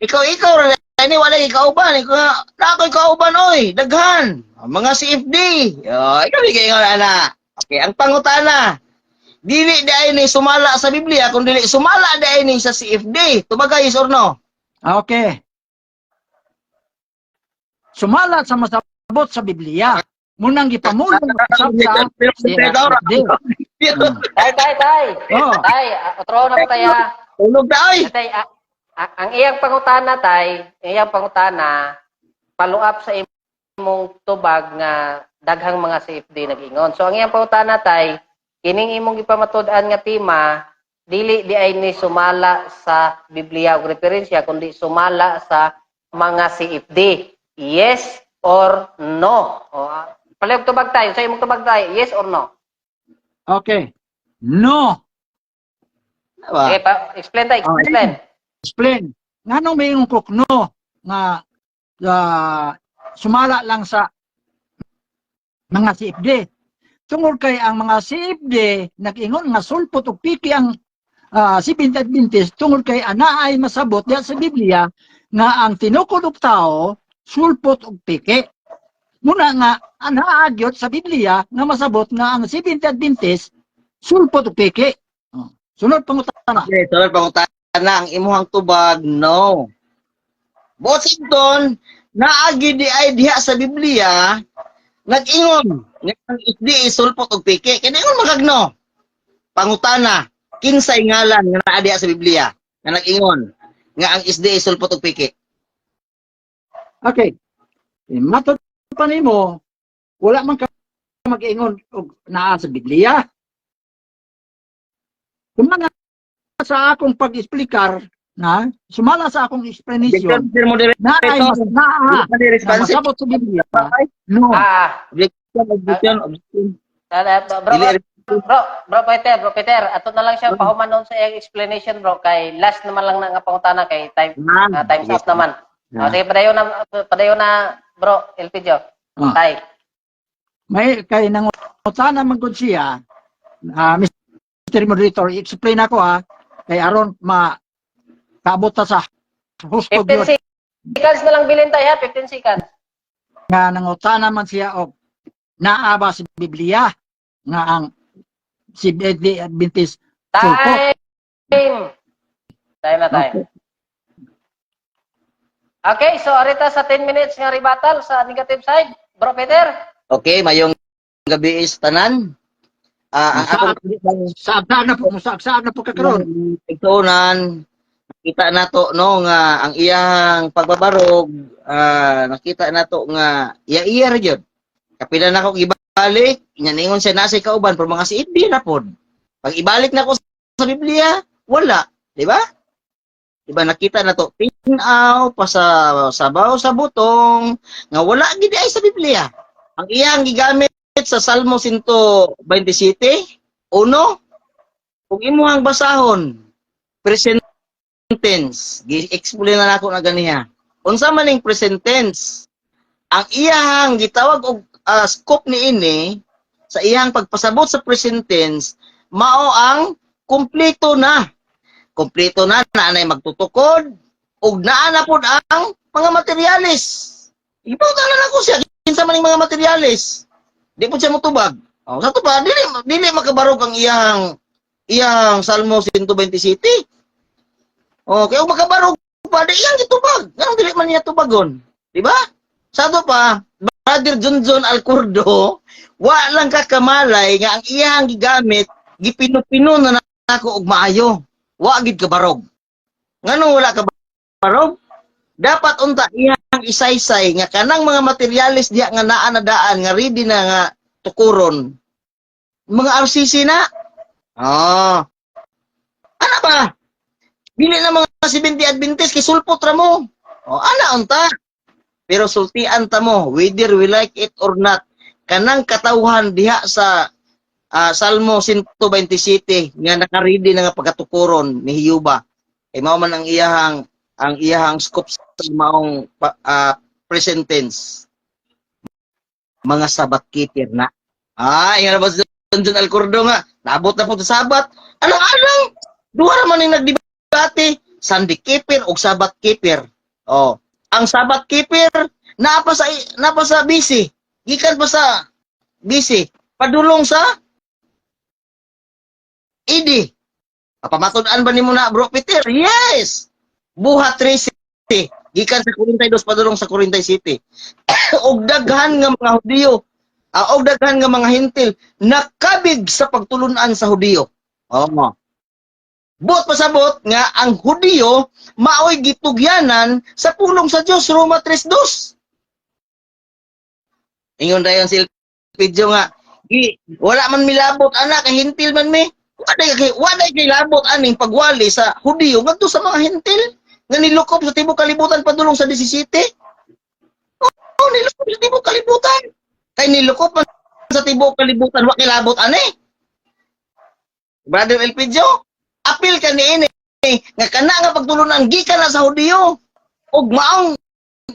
ikaw ikaw ra ini wala kay kauban. Ikaw nga, naa ko'y kauban oy, daghan. Mga CFD. Oh, ikaw di kay ingon ana. Okay, ang pangutana. Dili di ni sumala sa Biblia kung dili sumala di ni sa CFD. Tubag yes or no? Ah, okay. Sumala sa masabot sa Biblia. Munang gipamulong usab sa CFD. Tay, tay, tay. Oh. Tay, otro na ko tay ha. Tulog na oy. Tay, ang iyang pangutana, tay, ang iyang pangutana, follow up sa imong tubag nga daghang mga CFD nag-ingon. So ang iyang pangutana, tay, kining imong gipamatud-an nga tema dili di ay ni sumala sa Biblia og referensya kundi sumala sa mga CFD. Yes or no? O, palihog tubag tayo. Sa imong tubag tayo, yes or no? Okay. No. Diba? Okay, pa, explain ta, explain. Explain. Nganong may ko no nga sumala lang sa mga CFD? Tungod kay ang mga CFD nag-ingon nga sulpot og piki ang Seventh Adventist tungod kay ana ay masabot diya sa Biblia nga ang tinukod og tao sulpot og piki. Muna nga ana gyud sa Biblia nga masabot nga ang Seventh Adventist sulpot og piki. Oh. Sunod pangutana. Okay, sunod pangutana, ang imuhang tubag, no. Bosington, naagi di ay diha sa Biblia, nag-ingon nga ang isdi sulpot og piki. Kaya ingon magagno. Pangutana, kinsay ngalan nga naa diha sa Biblia nga nag-ingon nga ang isdi sulpot og piki? Okay. Eh, matod pa nimo, wala man ka mag-ingon og naa sa Biblia. Kumana sa akong pag-explicar na sumala sa akong explanation Objection, Sir Moderator. na ay mas naa Dili pa ni na responsive. masabot sa Biblia. No. Ah, Objection, objection, objection. Bro, Dili bro, Peter, ato na lang siya pahumanon sa iyang explanation, bro, kay last naman lang na nga pangutana kay time time's up naman. Oh, sige, padayon na, bro, Elpidio. Tay. May kay nangutana man gud siya, Mr. Moderator, explain ako ha kay aron ma kaabot ta sa husto 15 gyud seconds na lang bilin tayo, ha? 15 seconds. Nga nangutana man siya og naa ba sa Biblia nga ang si Adventist sulpot. Time! Time na time. Okay, so arita sa 10 minutes nga rebuttal sa negative side. Bro Peter. Okay, mayong gabi is tanan. Ang akong Saag na po, musaag na po kakaron. Igsuonan, nakita nato no nga ang iyang pagbabarog, nakita nato nga iya-iya ra gyud. Kapila na ko ibalik, nya ningon siya nasa kauban pero mga si na pod. Pag ibalik na ko sa Biblia, wala, di ba? Di ba nakita nato tinaw pa sa sabaw sa butong nga wala gid ay sa Biblia. Ang iyang gigamit sa Salmo 127, uno, kung imuhang basahon, present tense, gi-explain na nako na ganiha. Unsa man ning present tense? Ang iyahang gitawag og scope niini sa iyang pagpasabot sa present tense mao ang kumpleto na. Kumpleto na na anay magtutukod ug naa na pod ang mga materialis. Iputang na nako siya kinsa man ning mga materialis. Di po siya motubag. Oh, sa to pa dili dili makabarog ang iyang iyang Salmo 127. Oh, kaya kung makabarog pa di iyang gitubag. Nganong dili man niya tubagon? Di ba? Sa to pa, Brother Junjun Alcordo, wa lang ka kamalay nga ang iyang gigamit gipino-pino na nako og maayo. Wa gid kabarog. Nganong wala ka barog? Dapat unta iyang isaysay nga kanang mga materyales diha nga naa na daan nga ready na nga tukuron. Mga RCC na. Ah. Ana ba? Dili na mga 70 Adventist kay sulpot ra mo. Oh, ana unta. Pero sultian ta mo whether we like it or not. Kanang katawhan diha sa Salmo 127 nga naka-ready na nga pagkatukuron ni Hiyuba. Kay mao man ang iyahang scope sa maong present tense. Mga Sabbath keeper na. Inga na ba si John Alcordo nga, naabot na po sa Sabat. Alang-alang, duha ra man ning nagdebate, Sunday keeper ug Sabbath keeper. Oh, ang Sabbath keeper naa pa sa BC. Gikan pa sa BC, padulong sa AD. Pamatud-an ba nimo na, Bro Peter? Yes. Buhat 13. Gikan sa 42 padulong sa 47. Og daghan nga mga Hudiyo, og daghan nga mga Hentil nakabig sa pagtulunan sa Hudiyo. Oo. Buot pasabot nga ang Hudiyo maoy gitugyanan sa pulong sa Dios, Roma 3:2. Ingon dayon si Elpidio nga gi, wala man milabot ana kay Hentil man mi. Wala kay labot aning pagwali sa Hudiyo ngadto sa mga Hentil nga nilukop sa tibuok kalibutan padulong sa 17. Oh, nilukop sa tibuok kalibutan. Kay nilukop man sa tibuok kalibutan, wa kilabot ani. Brother Elpidio, apil ka niini nga kana nga pagtulunan gikan na sa Hudiyo. Ug maong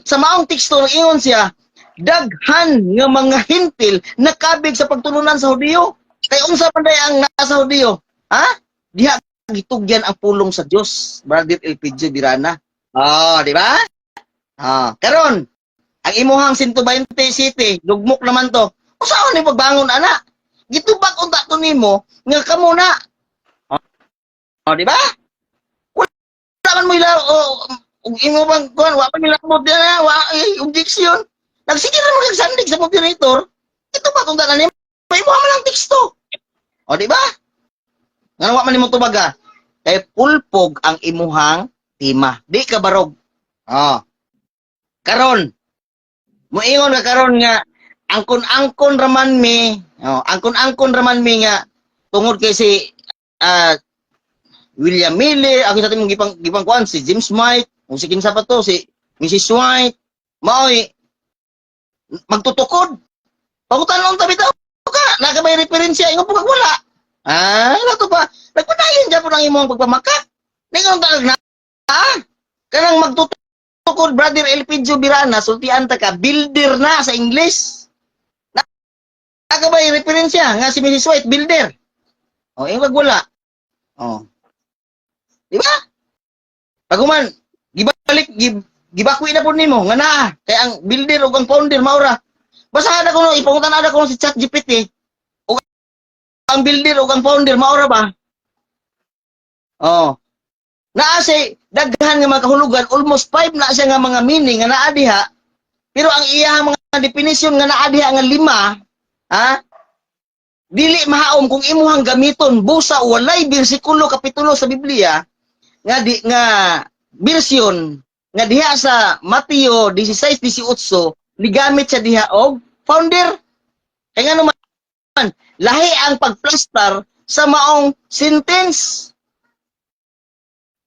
sa maong teksto ingon siya, daghan nga mga Hentil nakabig sa pagtulunan sa Hudiyo. Kay unsa man day ang nasa Hudiyo? Ha? Diha gitugyan ang pulong sa Dios, Brother Elpidio Birana. Ah, di ba? Ah, karon ang imuhang 120 city, lugmok naman to. Usaon ni pagbangon ana? Gitubag unta to nimo nga kamo na. Oh, di ba? Wala man mo ila oh, ug imo bang kuan wa man nilabot na wa eh, objection. Nagsige ra man kag sandig sa moderator. Gitubag unta na nimo. Imo man ang teksto. O, di ba? Nga wa man nimo tubaga. Kay pulpog ang imuhang tima. Di ka barog. Oh. Karon, moingon ka karon nga angkon-angkon raman mi, oh, angkon-angkon raman mi nga tungod kay si William Miller, ako sa ating gipang gipang kuan si James White, ug si kinsa pa to, si Mrs. White, maoy magtutukod. Pangutan-on ta bitaw ka, naa ka bay referensya ingon po kag wala. Ah, wala to pa. Nagpadayon gyapon ang imong pagpamakak. Ningon ta na ah, kanang magtutukod, Brother Elpidio Birana, sultian ta ka, builder na sa English. Naa ka bay referensya nga si Mrs. White builder? O, ingon kag wala. Oh. Di ba? Paguman, gibalik, gibakwi na po nimo nga naa kay ang builder ug ang founder maura. Basahan ako no, ipangutan na ko si ChatGPT. Ug ang builder ug ang founder maura ba? Oh. Naa siya daghan nga mga kahulugan, almost 5 na siya nga mga meaning nga naa diha. Pero ang iyang mga definition nga naa diha nga lima, ha? Dili mahaom kung imuhang gamiton busa walay bersikulo, kapitulo sa Biblia nga di nga version nga diha sa Mateo 16:18 nigamit siya diha og founder. Kay ngano man lahi ang pagplastar sa maong sentence.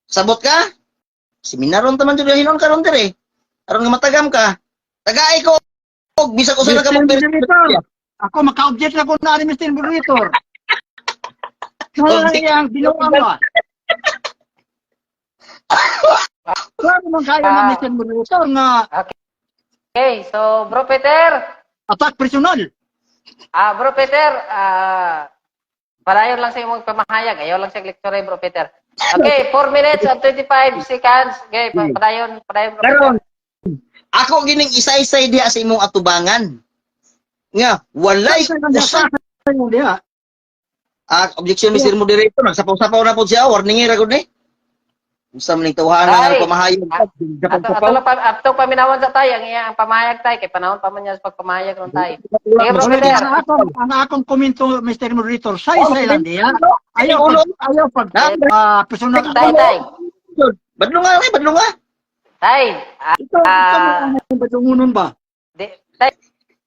Sabot ka? Seminaron ta man jud hinon karon dire. Aron nga matagam ka. Tagay ko og bisag usa na ka Mr. mong Moderator, ako maka-object na ko na ni Mr. Moderator. Object. Ay, ang binuang ba? Klaro man kayo na Mr. Moderator nga Okay, so Bro Peter, attack personal. Bro Peter, padayon lang sa imong pamahayag. Ayaw lang siya lecture, Bro Peter. Okay, 4 minutes and 25 seconds. Okay, padayon, padayon, Bro Peter. Karon, ako gining isaysay diha sa imong atubangan nga walay usa Diha. Ah, objection, Mr. Moderator, nagsapaw-sapaw na po siya, warning ra gud ni. Unsa man ning tawhana nga Ay. pamahayag? Ato lang pa, ato paminawan sa tay, ang iya ang pamahayag tay kay panahon pa man niya sa pagpamahayag ron tay. Sige, Bro Ulit, Peter. ang akong komento, Mr. Moderator, say-say lang diha. Ayaw pag personal. Tay, tay. Badlo nga, ay, badlo nga. Tay, Ito, ito, badlungunon ba? di, tay,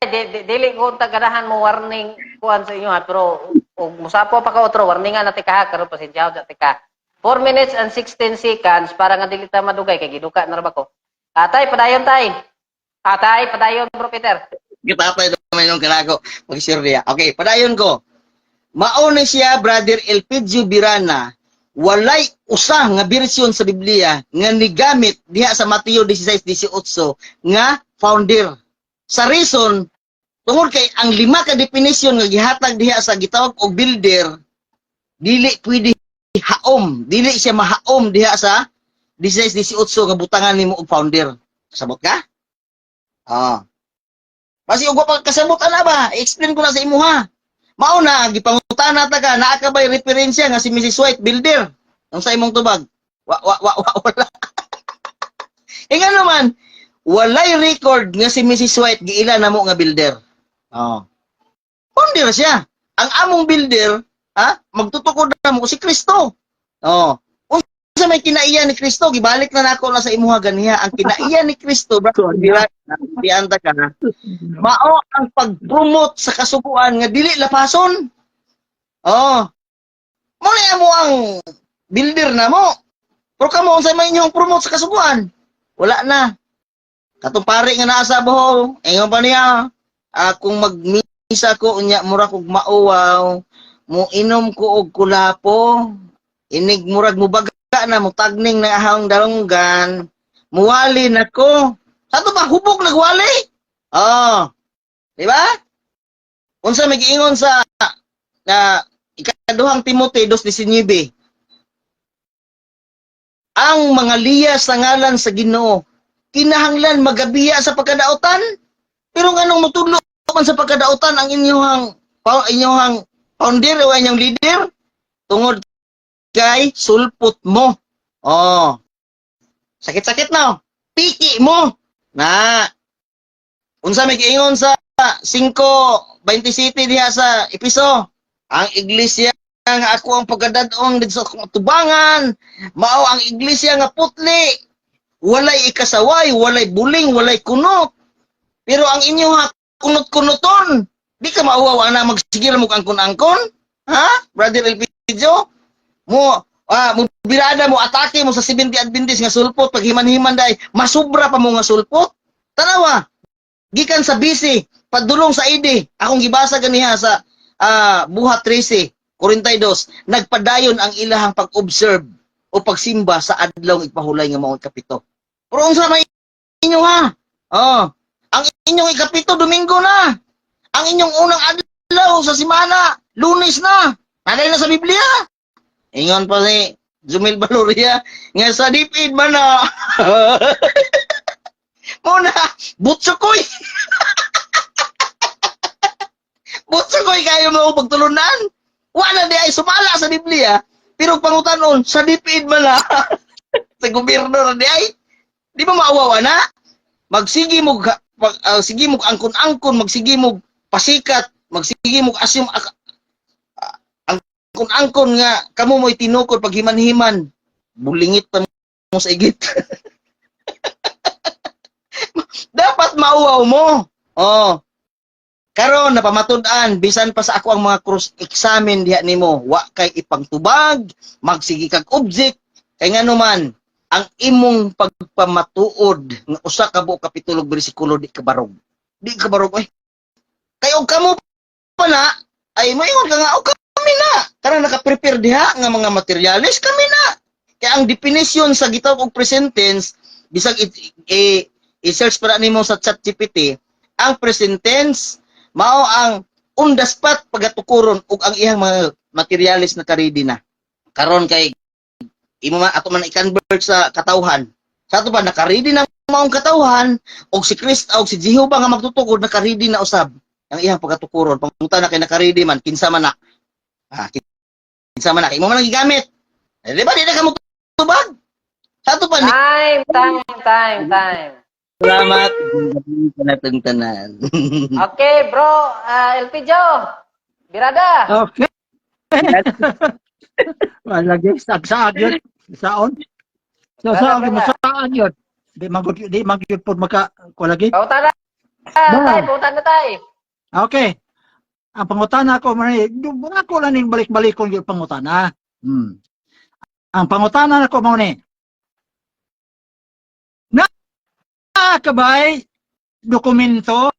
di, dili ko ta ganahan mo warning kuan sa inyo ha, pero ug musapo pa ka otro, warningan na tika ha, karon pasensya sa tika. 4 minutes and 16 seconds para nga dili ta madugay kay giduka na ra ba ko. Tay, padayon tay. Tay, padayon, Bro Peter. Gitatay naman yung kanako. Mag-share niya. Okay, padayon ko. Mao ni siya, Brother Elpidio Birana, walay usa nga bersyon sa Biblia nga nigamit diha sa Mateo 16:18 nga founder. Sa reason, tungod kay ang lima ka definition nga gihatag diha sa gitawag og builder, dili pwede haom, dili siya mahaom diha sa 16:18 nga butangan nimo og founder. Sabot ka? Ah. Basi ug wa pa kasabot ana ba? I-explain ko na sa imuha. Mao na gipangutana ta ka, naa ka bay referensya nga si Mrs. White builder? Ang sa imong tubag. Wa wa wa, wa wala. E nga naman, walay record nga si Mrs. White giila namo nga builder. Oh. Founder siya. Ang among builder, ha, magtutukod na mo si Kristo. Oh. Unsa may kinaiya ni Kristo, gibalik na nako na sa imuha ganiha. Ang kinaiya ni Kristo, bro, dianta ka na. Mao ang pag-promote sa kasuguan nga dili lapason. Oh. Mo na mo ang builder na mo. Pero kamo unsay may inyong promote sa kasuguan? Wala na. Katong pare nga naa sa Bohol, ingon pa niya, kung magmisa ko unya mura kog mauwaw, Mo inom ko og kulapo, inig murag mubaga na, mutagning na ahang dalunggan, muwali na ko. Sa ato pa, hubog nagwali. Oh. Di ba? Unsa may giingon sa na Ikaduhang Timoteo 2:19? Ang mga liya sa ngalan sa Ginoo kinahanglan magabiya sa pagkadautan. Pero nganong motudlo man sa pagkadautan ang inyong founder o inyong leader? Tungod kay sulpot mo. Oh. Sakit-sakit na. Piki mo. Na. Unsa may giingon sa 5:27 diha sa Episo? Ang iglesia nga ako ang pagkadad-on didto sa akong tubangan, mao ang iglesia nga putli, walay ikasaway, walay buling, walay kunot. Pero ang inyo ha, kunot-kunoton. Di ka mauwaw ana, magsigil mo angkon-angkon? Ha? Brother Elpidio? Mo birada mo atake mo sa 70 Adventist nga sulpot paghiman-himan dai masubra pa mo nga sulpot. Tanawa. Gikan sa BC, padulong sa AD, akong gibasa ganiha sa Buhat 13:42, nagpadayon ang ilahang pag-observe o pagsimba sa adlaw igpahulay nga maong ikapito. Pero unsa may inyo ha? Oh, ang inyong ikapito, Domingo na. Ang inyong unang adlaw sa simana, Lunes na. Nagay na sa Biblia. Ingon pa si Jumil Baloria nga sa DepEd man na. Muna, butso koy. Butso koy kayo mo pagtulunan. Wala di ay sumala sa Biblia. Pero pangutanon, sa DepEd man na. Sa gobyerno na di ay. Di ba maawawa na? Magsige mo sige mo angkon-angkon, magsige mo pasikat, magsige mo asyum angkon-angkon nga kamo mo'y tinukod paghiman-himan. Bulingit pa mo sa igit. Dapat mauwaw mo. Oh. Karon napamatud-an bisan pa sa ako ang mga cross examine diha nimo, wa kay ipangtubag, magsige kag object kay ngano man ang imong pagpamatuod nga usa ka buok kapitulo ug bersikulo di ka barog. Di ka barog oy. Kay og kamo pa na ay moingon ka nga og kami na. Kanang naka-prepare diha nga mga materialis kami na. Kaya ang definition sa gitawag og present tense, bisag i-search para nimo sa ChatGPT, ang present tense mao ang on the spot pagatukuron ug ang iyang mga materialis na ka-ready na. Karon kay imo man ato man i-convert sa katawhan. Sa ato pa naka-ready na maong katawhan og si Christ og si Jehovah nga magtutukod naka-ready na usab ang iyang pagatukuron. Pangutan na kay naka-ready man kinsa man na. Ah, kinsa man na kay imo man ang gigamit. Eh, di ba di na ka mo tubag? Sa ato pa ni Time, time, time, time. Salamat natong tanan. Okay, bro. LP Joe. Birada. Okay. Wala lagi saag yun. Saon. So Wala, saan mo wala. saan yun? Di magyud pod maka ko lagi. Pauta na. Tay, pauta na tay. Okay. Ang pangutana ko man ako lang ning balik-balikon yung pangutana. Ang pangutana nako mao ni. Na kabay dokumento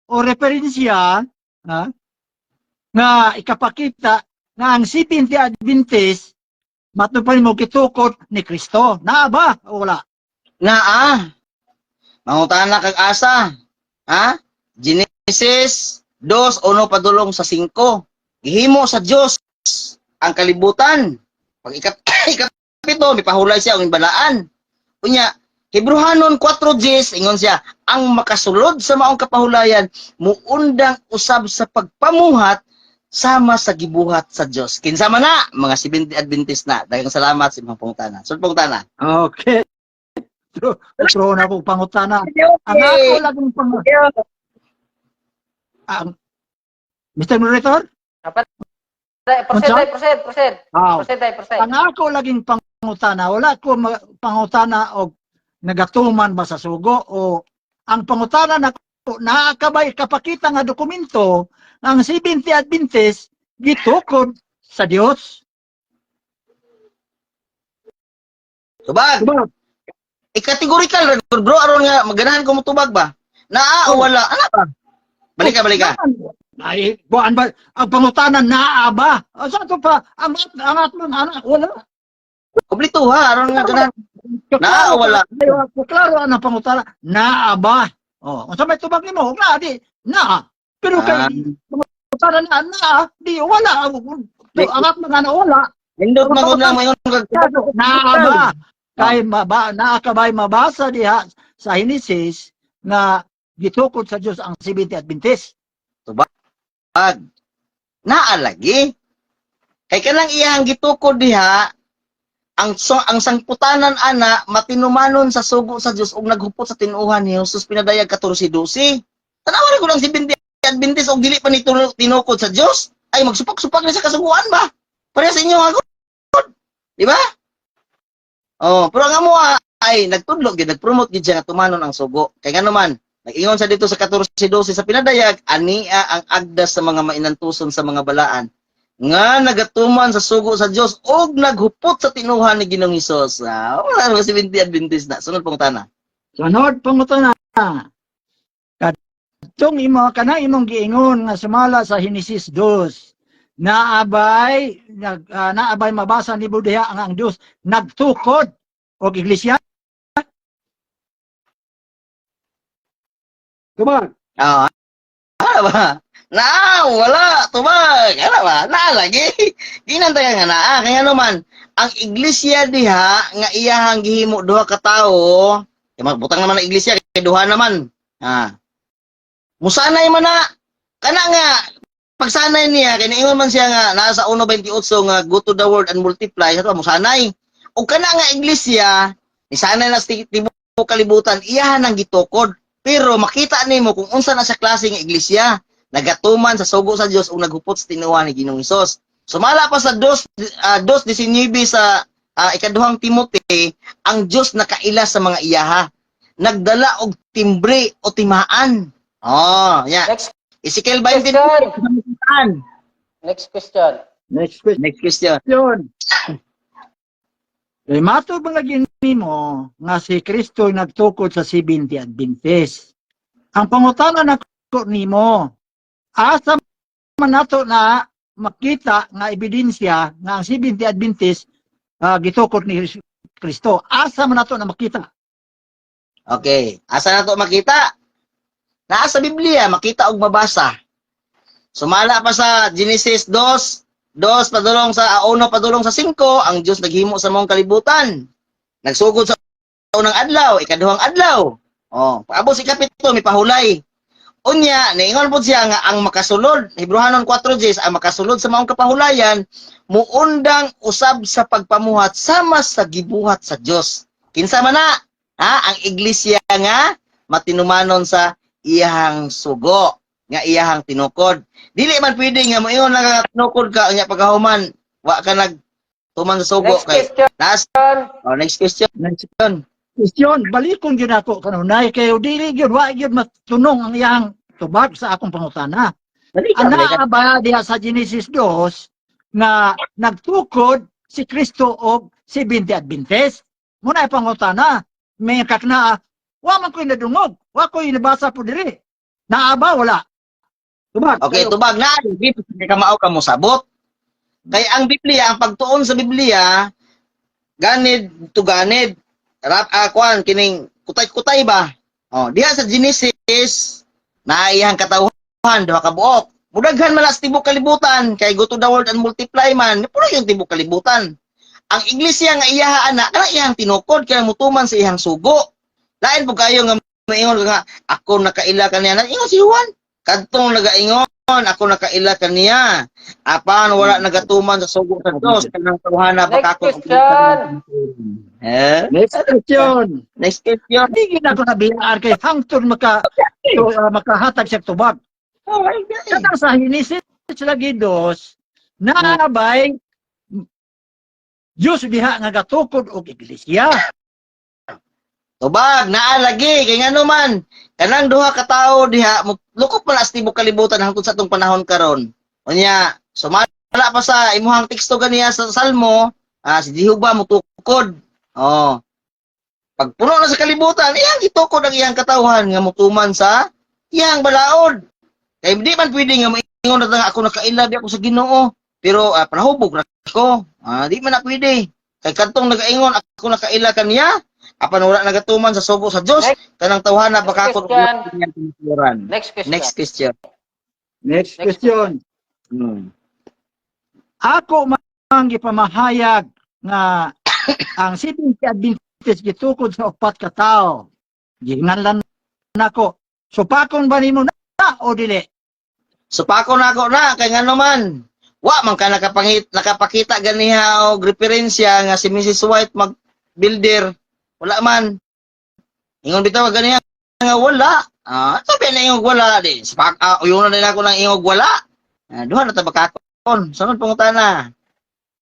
o referensya ha, nga ikapakita nga ang Seventh Adventist matupad mo gitukod ni Kristo. Naa ba o wala? Naa. Mangutana kag asa. Ha? Genesis 2:1 padulong sa 5. Gihimo sa Dios ang kalibutan. Pag ikapito, mipahulay siya ang balaan. Unya, Hebrehanon 4:10, ingon siya, ang makasulod sa maong kapahulayan, muundang usab sa pagpamuhat sama sa gibuhat sa Dios. Kinsa man na, mga 70 Adventist na. Daghang salamat sa imong pangutana. Sulod pangutana. Okay. True, true na po pangutana. Ang ako lang pang ang Mr. Moderator? Proceed, tay, proceed, proceed. Ah, Proceed, tay, proceed. Ang ako laging pangutana, wala ko pangutana og nagatuman ba sa sugo o ang pangutana nako naa ka bay kapakita nga dokumento nga ang Seventh Adventist gitukod sa Dios? Tubag. Diba? I-categorical ra gud, bro, aron nga maganahan ko motubag ba? Naa o wala? Ana ba? Balik ka, balik ka. Ay, buwan ba ang pangutana, naa ba? Sa ato pa ang atmang anak wala. Kumpleto ha, aron nga ganan. Naa o wala? Klaro ang pangutana, naa ba? Oh, unsa may tubag nimo? Naa di naa. Pero kay pangutana na naa, di wala. Ang atmang anak wala. Nindot man gud lang mayon kag Naa ba? Kay maba, naa ka ba'y mabasa diha sa Genesis nga gitukod sa Dios ang 70 Adventist? Pag naa lagi. Kay kanang iyang gitukod diha ang so, ang sangputanan ana matinumanon sa sugo sa Dios ug naghupot sa tinuohan ni Jesus, Pinadayag 14:12. Tanawa ra ko lang si 20 Adventist og dili pa ni tinukod sa Dios ay magsupak-supak ni sa kasuguan ba? Pareha sa inyo nga gud. Di ba? Oh, pero ang amo ay nagtudlo gid, nagpromote gid siya nga tumanon ang sugo. Kay ngano man, nag-ingon sa dito sa 14:12 sa Pinadayag, ania ang agda sa mga mainantuson sa mga balaan nga nagatuman sa sugo sa Dios og naghupot sa tinuhan ni Ginoong Hesus. Ah, wala na si 20 Adventist na. Sunod pangutana. Sunod pangutana. Kadtong imo kana imong giingon nga sumala sa Genesis 2, naabay mabasa ni diha ang Dios nagtukod og iglesia? Tubag. Ah, ano ba? Na, wala, tubag. Ano ba? Na lagi. Ginantay nga naa. Kaya naman, ang iglesia diha nga iyahang gihimo duha ka tawo, kay magbutang naman ang iglesia kay duha naman. Ah. Musanay man na kana nga pagsanay niya kay niingon man siya nga naa sa 1:28 nga go to the world and multiply sa musanay. Ug kana nga iglesia nisanay na sa tibuok kalibutan, iyahan ang gitukod. Pero makita nimo kung unsa na sa klase nga iglesia, nagatuman sa sugo sa Dios ug naghupot sa tinuohan ni Ginoong Hesus. Sumala pa sa 2:19 sa ikaduhang Timothy, ang Dios nakaila sa mga iyaha. Nagdala og timbre o timaan. Oh, yeah. Next Ezekiel 20. question. Next question. Next question. Next question. Kay matod ba lagi nimo nga si Kristo nagtukod sa 70 Adventist? Ang pangutana nako nimo, asa man nato na makita nga ebidensya nga ang 70 Adventist gitukod ni Kristo? Asa man nato na makita? Okay. Asa na to makita? Naa sa Biblia, makita og mabasa. Sumala pa sa Genesis 2, 2 padulong sa 1 padulong sa 5, ang Dios naghimo sa maong kalibutan. Nagsugod sa unang adlaw, ikaduhang adlaw. Oh, paabot sa ikapito may pahulay. Unya, niingon pod siya nga ang makasulod, Hebreohanon 4:10, ang makasulod sa maong kapahulayan, muundang usab sa pagpamuhat sama sa gibuhat sa Dios. Kinsa man na? Ha, ang iglesia nga matinumanon sa iyahang sugo nga iyahang tinukod. Dili man pwede nga moingon lang nga tinukod ka unya pagkahuman wa ka nag tuman sa sugo Next kay question. nas. Oh, next question. Next question, balikon gyud ako kanunay kay dili gyud, wa gyud matunong ang iyang tubag sa akong pangutana. Dali ka, dali ka. Ana ba diha sa Genesis 2 nga nagtukod si Kristo og 70 Adventist? Muna ay pangutana. May kakna, wa man ko'y nadungog, wa ko'y nabasa po diri. Naa ba wala? Tubag. Okay, tubag na. Di ka mao ka mosabot. Kay ang Biblia, ang pagtuon sa Biblia, ganid to ganid. Rap kuan kining kutay-kutay ba? Oh, diha sa Genesis naiyang katawhan duha ka buok. Mudaghan man na sa tibok kalibutan kay go to the world and multiply man. Puno yung tibok kalibutan. Ang iglesia nga iyaha ana kana iyang tinukod kay mutuman sa iyang sugo. Lain po kayo nga maingon ka nga ako nakaila kaniya. Ingon si Juan kadtong nagaingon ako nakaila kaniya apan wala nagatuman sa sugo sa Dios kanang tawhana Next bakakon. question. Eh? Next question. Next question. Di gyud ako nabiyaan kay hangtod makahatag siya tubag. Oh, my God. Kanang sa Genesis lagi dos, naabay Diyos diha nga gatukod og iglesia? Tubag naa lagi kay ngano man kanang duha ka tawo diha lukop man as tibok kalibutan hangtod sa atong panahon karon. Unya sumala pa sa imuhang teksto ganiya sa Salmo, si Jehova mutukod. Oh. Pagpuno na sa kalibutan, iyang gitukod ang iyang katawhan nga mutuman sa iyang balaod. Kay di man pwede nga Na nga ako nakaila di ako sa Ginoo pero panahubog ra ko. Di man na pwede. Kay kadtong nagaingon ako nakaila kaniya apan wala nagatuman sa sugo sa Dios, kanang tawhana Next bakakon question. iyang. Next question. Next question. Next Next question. Ako man gipamahayag nga ang Seventh Adventist gitukod sa upat ka tawo. Gihinganlan nako. Supakon ba nimo na o dili? Supako na ako na kay ngano man wa man ka nakapakita ganiha og referensya nga si Mrs. White mag builder, wala man. Ingon bitaw ganiha nga wala. Sabi na ingog wala di supak, uyon na din ako ng ingog wala. Duha na ta bakakon. Sunod pangutana.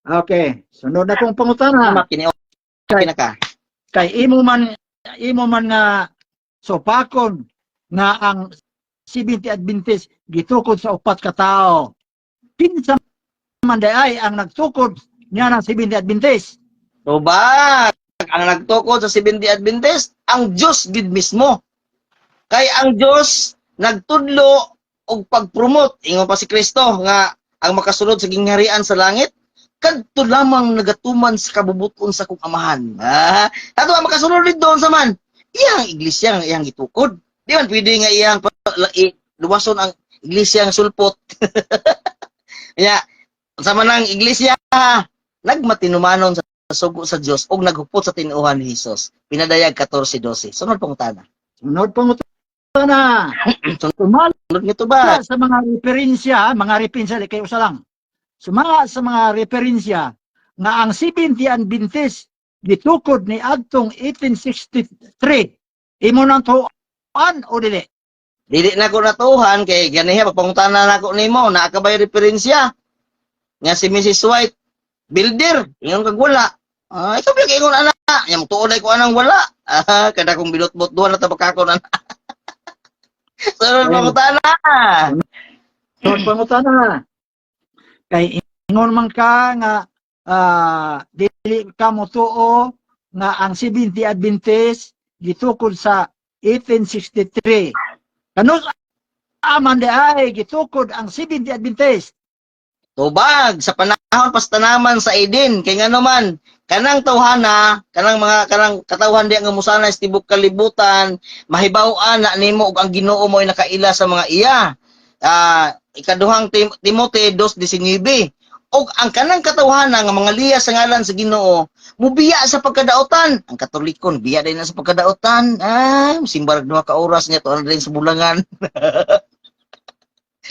Okay, sunod na kong pangutana. Tama kini, okay na ka. Kay imo man nga supakon nga ang Seventh Adventist gitukod sa upat ka tawo. Kinsa man diay ang nagtukod niya ng Seventh Adventist? Tubag ang nagtukod sa Seventh Adventist, ang Diyos gid mismo. Kay ang Diyos nagtudlo og pag-promote, ingon pa si Kristo nga ang makasulod sa gingharian sa langit kadto lamang nagatuman sa kabubuton sa kong amahan. Kato ang makasulod didto unsa man? Iyang iglesia nga iyang gitukod. Di man pwede nga iyang luwason ang iglesia nga sulpot. Nya, unsa man ang iglesia nagmatinumanon sa sugo sa Dios ug naghupot sa tinuohan ni Hesus. Pinadayag 14:12. Sunod pangutana. Sunod pangutana. Sumala Sunod nito ba? sa mga referensya, mga referensya kay usa lang. Sumala sa mga referensya nga ang Seventh Adventist gitukod ni adtong 1863. Imo nang tuan o dili? Dili na ko natuhan kay ganiha pagpangutana nako nimo, naa ka ba'y referensya nga si Mrs. White builder? Ingon kag wala. Ikaw ba ingon ana? Nya tuod ay ko anang wala. Kada kong binutbot duha na ta bakakon ana. Sunod pangutana. Sunod pangutana. Kay ingon man ka nga dili ka motuo nga ang Seventh Adventist gitukod sa 1863. Kanus aman di ay gitukod ang Seventh Adventist? Tubag sa panahon pas tanaman sa Eden kay ngano man kanang tawhana, kanang mga kanang katawhan diya nga musanay sa tibok kalibutan, mahibaw-an na nimo og ang Ginoo mo'y nakaila sa mga iya. Ikaduhang Timothy 2:19. Og ang kanang katawhana nga mga liya sa ngalan sa Ginoo mubiya sa pagkadaotan. Ang Katoliko biya din na sa pagkadaotan. Simba duha ka oras niya tuan din sa bulangan.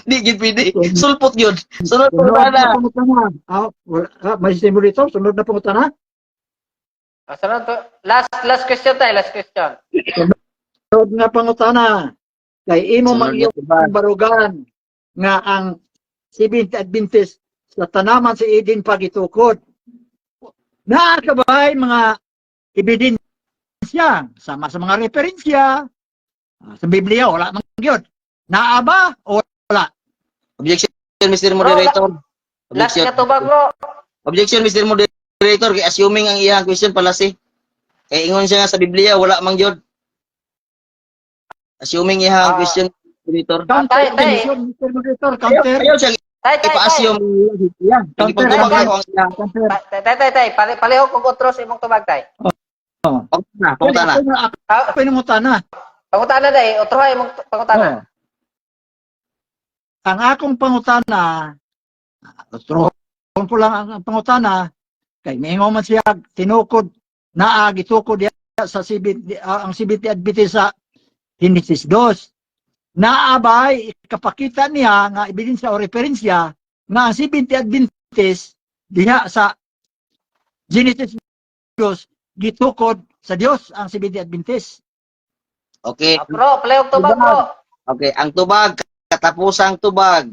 Di gid pwede, sulpot yun. Sunod Sunod na pangutana. pangutana. May sistema dito. Sunod na pangutana. Sunod to. Last last question tayo, last question. Sunod na pangutana. Kay imo Sunod man na tubag. barugan nga ang Seventh Adventist sa tanaman sa Eden pagitukod. Naa ka ba'y mga ebidensya sama sa mga referensya sa Biblia wala man gyud? Naa ba o wala? Objection, Mr. Moderator. Last Objection. nga tubag, bro. Objection, Mr. Moderator. Kay assuming ang iyang question palasi. Kay ingon siya nga sa Biblia, wala mang yun. Assuming iyang question, Moderator. Counter Tay, tay. objection, Mr. Moderator, counter. Ayaw siya Tay, tay, tay. ipa-assume. Yeah, counter, Ipagtubag counter, ako ang iyang. counter. Tay, tay, tay, tay. Pareho kong otro sa imong tubag, tay. Pangutana, pangutana. Ako na ako pinangutana. Pangutana day, otro ha imong pangutana. Oo. Ang akong pangutana, turuon ko lang ang pangutana, kay miingon man siya tinukod naa gitukod diya sa Seventh, ang Seventh Adventist sa Genesis 2. Naa ba'y ikapakita niya nga ebidensya o referensya nga ang Seventh Adventist diha sa Genesis 2 gitukod sa Dios ang Seventh Adventist? Okay. Bro, palihog tubag, bro. Okay, ang tubag, katapusang tubag.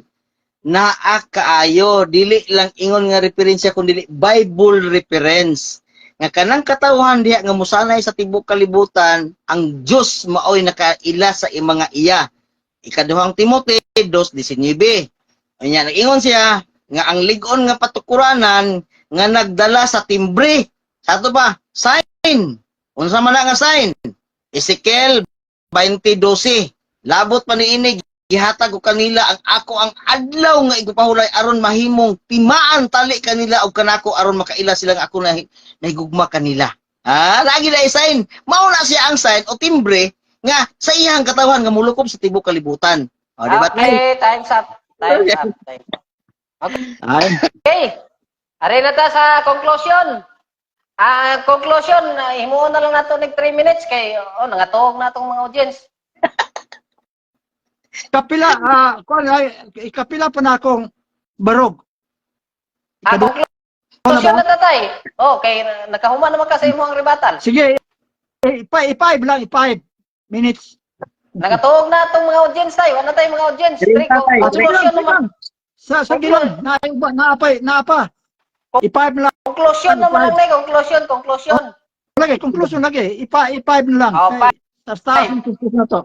Naa kaayo, dili lang ingon nga referensya kun dili Bible reference. Nga kanang katawhan diha nga musanay sa tibok kalibutan, ang Dios maoy nakaila sa mga iya. Ikaduhang Timothy 2:19. Anya nag-ingon siya nga ang lig-on nga patukuranan nga nagdala sa timbre. Sa ato pa, sign. Unsa man na nga sign? Ezekiel 20:12. Labot pa niini. Gihatag ko kanila ang ako ang adlaw nga igpahulay aron mahimong timaan tali kanila og kanako, aron makaila silang ako na nahigugma kanila. Ah, lagi na sign. Mao na siya ang sign o timbre nga sa iyang katawhan nga mulukob sa tibuok kalibutan. O, di ba? Okay, time's up. Time's up. Time's up. Ay. Okay. Ari na ta sa conclusion. Ah, conclusion, himuon na lang nato nig 3 minutes kay oh, nangatuog na atong mga audience. Kapila, kuan ay, ikapila pa na akong barog. Ah, Ikaduha conclusion na ba? na tatay. Oh, kay nakahuman naman ka sa imong rebuttal. Sige, i-five lang, i-5 minutes. Nangatuog na atong mga audience tay. Wala tayong mga audience. Three, Three, tatay. Ah, sige lang, conclusion sige naman. lang. Sa gilang, na, naapay, naapa. I-five lang. Conclusion naman lang na, conclusion, conclusion. Lagi, conclusion lagi. I-five na lang. Oh, five. Taas taas ang conclusion na to.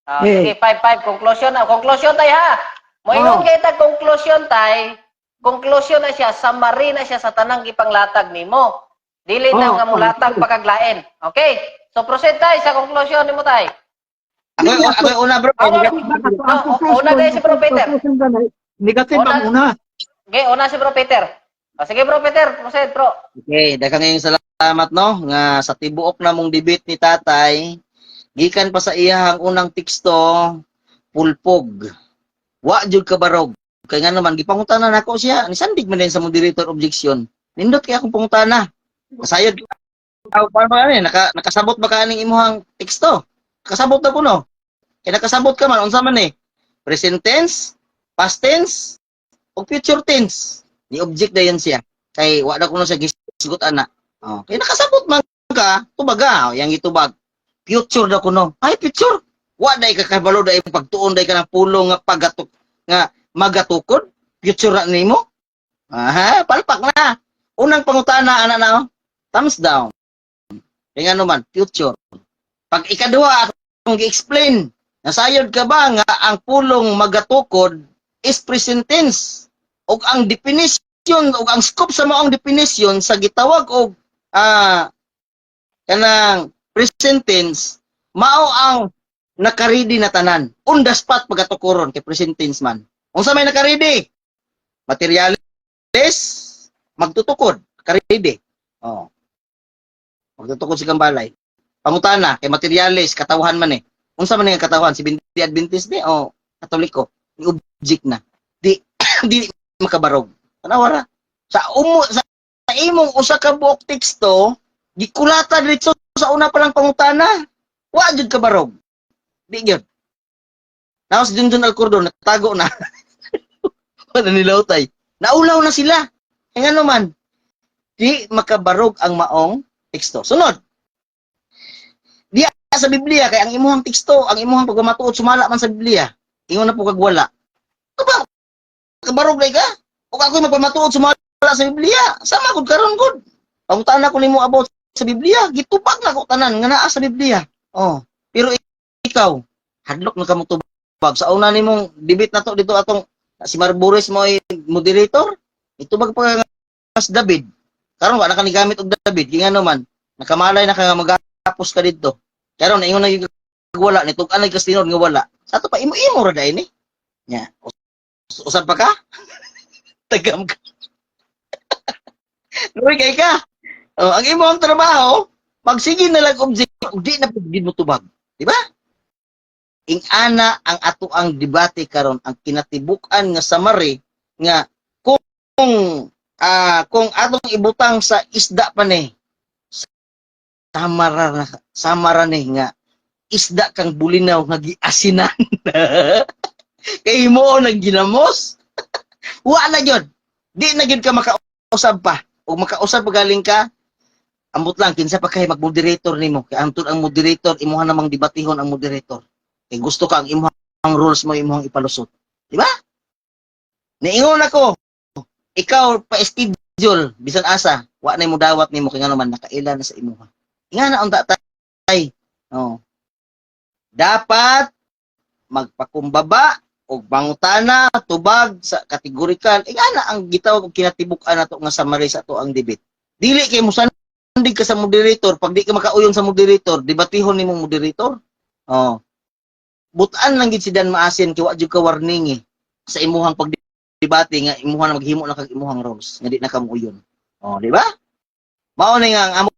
Ah, Eh. sige, 5 5 conclusion na. Conclusion tay ha. Moingon Oh. kay ta conclusion tay. Conclusion na siya, summary na siya sa tanang gipanglatag nimo. Dili na Oh, nga mulatag oh. pa kag lain. Okay? So proceed tay sa conclusion nimo tay. Ako una, bro. Ah, Ang Oh, una tayo si Bro Peter. Conclusion ganay, negative Una. ang una. Okay, una si Bro Peter. O, sige, Bro Peter, proceed, bro. Okay, daghang kayong salamat, no, nga sa tibuok na mong debate ni tatay gikan pa sa iyahang unang teksto, pulpog. Wa jud kabarog. Kay nga naman gipangutana nako siya, nisandig man din sa moderator objection. Nindot kay akong pangutana. Kasayod aw pa ba ani nakasabot ba ka aning imuhang teksto? Nakasabot na kuno. Kay nakasabot ka man, unsa man eh? Present tense, past tense, ug future tense. Ni object dayon siya kay wa na kuno sa gisugot ana. Oh, kay nakasabot man ka, tubaga, oh, yang gitubag. Future na kuno. Ay, future. Wa day ka kabalo day pagtuon day ka ng pulong nga pagatuk nga magatukod. Future na nimo. Aha, palpak na. Unang pangutana ana na oh. Thumbs down. Kay ngano man, future. Pag ikaduha akong gi-explain, nasayod ka ba nga ang pulong magatukod is present tense ug ang definition ug ang scope sa maong definition sa gitawag og kanang present tense mao ang nakaredy na tanan on the spot pagkatukuron kay present tense man. Unsa may nakaredy? Materyales, magtutukod, karedy. Oh, magtutukod si Kambalay. Pangutana kay materyales, katawhan man eh. Unsa man nga katawhan, si Adventist di o Katoliko? Ni object na di di makabarog. Tanawa ra. Sa imong usa ka buok teksto, gikulata diretso sa una pa lang pangutana. Wa jud ka barog. Di gyud. Naos Junjun Alcordon natago na. Wala nilawtay. Naulaw na sila. Kaya nga naman, di makabarog ang maong teksto. Sunod. Di sa Biblia kay ang imuhang teksto, ang imuhang pagmamatuod sumala man sa Biblia. Ingon na po kag wala. Ito ba? Kabarog na ka? O ako'y magpamatuod sumala sa Biblia. Sama gud karon gud. Pangutana ko nimo about sa Biblia, gitubag na ko tanan nga naa sa Biblia. Oh, pero ikaw, hadlok na ka mo tubag. Sa una nimong debate na to dito atong si Marburis mo ay moderator, itubag pa nga si David. Karon wala ka ni gamit og David, gi ngano man, nakamalay na ka nga magapos ka didto. Karon naingon na gyud kag wala, nitug-an na gyud nga wala. Sa ato pa imo-imo ra dai ni. Nya. Usab pa ka? Tagam ka. Luoy kay ka. Oh, ang imong trabaho, magsige na lang object ug di na pud mo tubag. Di ba? Ing-ana ang ato ang debate karon, ang kinatibuk-an nga summary nga kung atong ibutang sa isda pa ni samara na, samara ni nga isda kang bulinaw nga giasinan kay mo nang ginamos, wa na gyud, di na gyud ka makausab pa. Ug makausab pa galing ka, ambot lang kinsa pa kay mag-moderator nimo, kay antud ang moderator imuha namang debatihon ang moderator kay gusto ka ang imuhang rules mo imuhang ipalusot, di ba? Niingon ako, ikaw pa schedule bisan asa, wa na mo dawat nimo kay ngano man nakaila na sa imuha. Ingana unta tay. Oh, dapat magpakumbaba og pangutana tubag sa categorical. Ingana ang gitawag og kinatibuk-an nato nga summary sa ato ang debate. Dili kay musandig ka sa moderator. Pag di ka makauyon sa moderator, debatihon nimong moderator. Oh. Butan lang gid si Dan Maasin kay wa jud ka warning eh, sa imuhang pagdebate nga imuha na maghimo na kag imuhang rules nga di na ka muuyon. Oh, di ba? Mao ni nga ang amo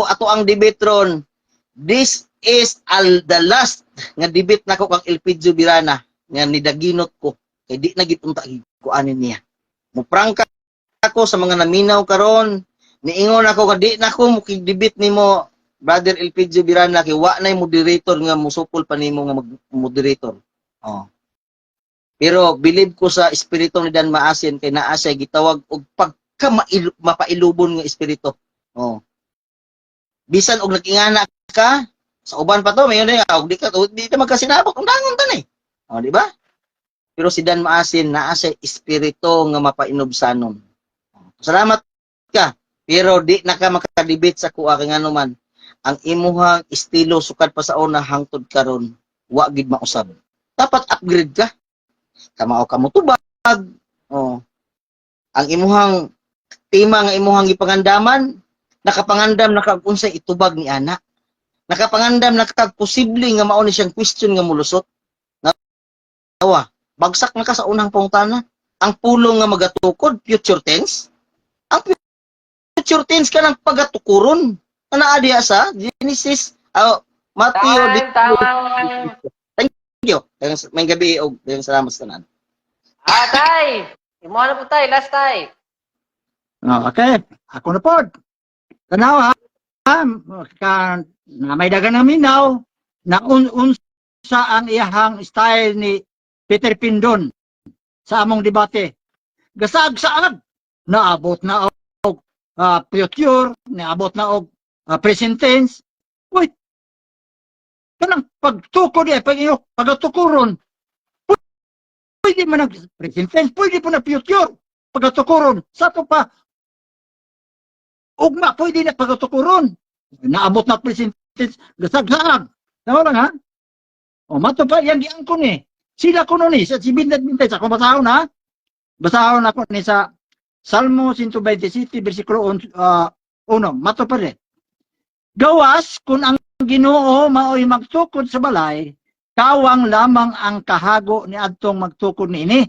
ato ang debate ron. This is the last nga debate nako kang Elpidio Birana nga nidaginot ko kay di na gid unta kuanin niya. Muprangka ako sa mga naminaw karon, niingon ako nga di na ko mukig-debate nimo, Brother Elpidio Birana, kay wa nay moderator nga musupol pa nimo nga mag-moderator. Oh. Pero believe ko sa espiritu ni Dan Maasin kay naa siya gitawag og pagka mapailubon nga espiritu. Oh. Bisan og nag-ingana ka sa uban pa to, mayon na og di ka magkasinabot ang dangon tan eh. Oh, di ba? Pero si Dan Maasin naa siya espiritu nga mapainubsanon. Oh. Salamat ka. Pero di na ka makadebate sa kuha kay ngano man ang imuhang estilo sukad pa sa una hangtod karon wa gid mausab. Dapat upgrade ka. Kamao ka mo tubag. Oh. Ang imuhang tema nga imuhang gipangandaman, nakapangandam na kag unsay itubag ni ana. Nakapangandam na kag posible nga mao ni siyang question nga mulusot. Nawa, bagsak na ka sa unang pangutana. Ang pulong nga magatukod, future tense. Ang future tense ka ng pagatukuron. Naa diha sa Genesis, Matthew, Time, time. Thank you. May gabi og daghang salamat sa tanan. Ah, tay. Imo na po tay, last tay. Oh, okay, ako na pod. Tanaw ha, ha ka, na may dagan na minaw na unsa ang iyahang style ni Peter Pindon sa among debate. Gasaag-saag, naabot na og future, naabot na og present tense. Uy, kanang pagtukod eh, pag iyo, pagatukuron, pwede man ang present tense, pwede po na future, pagatukuron, sa to pa, ugma, pwede na pagatukuron. Naabot na present tense, gasag-saag. Tama lang ha? O, mato pa, yan giangkon eh. Sila kuno ni, sa Seventh Adventist, ako basahon ha? Basahon ako ni sa Salmo 127, versikulo 1, mato pa rin. Gawas, kung ang Ginoo maoy magtukod sa balay, kawang lamang ang kahago ni adtong magtukod niini.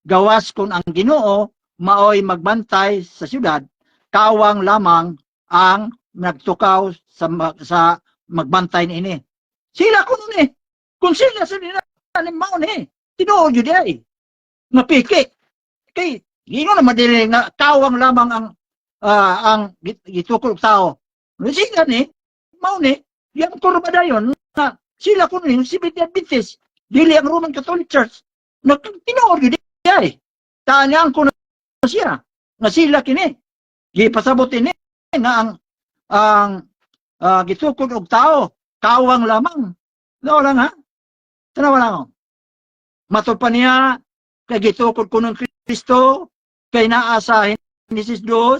Gawas kung ang Ginoo maoy magbantay sa syudad, kawang lamang ang nagtukaw sa magbantay niini. Sila kuno ni. Kung sila sa nila ni mao ni, tinuod jud ay. Mapiki. Kay ingon na madili nga kawang lamang ang gitukod og tao. Sila ni mao ni yang kurba dayon na sila kuno ni Seventh Adventist, dili ang Roman Catholic Church. Nagtinuod jud ay. Tanyang kuno siya nga sila kini gipasabot ini nga ang gitukod og tao kawang lamang. No lang ha. Tanawa lang oh. Matod pa niya kay gitukod ko ng Kristo kay naa sa Genesis 2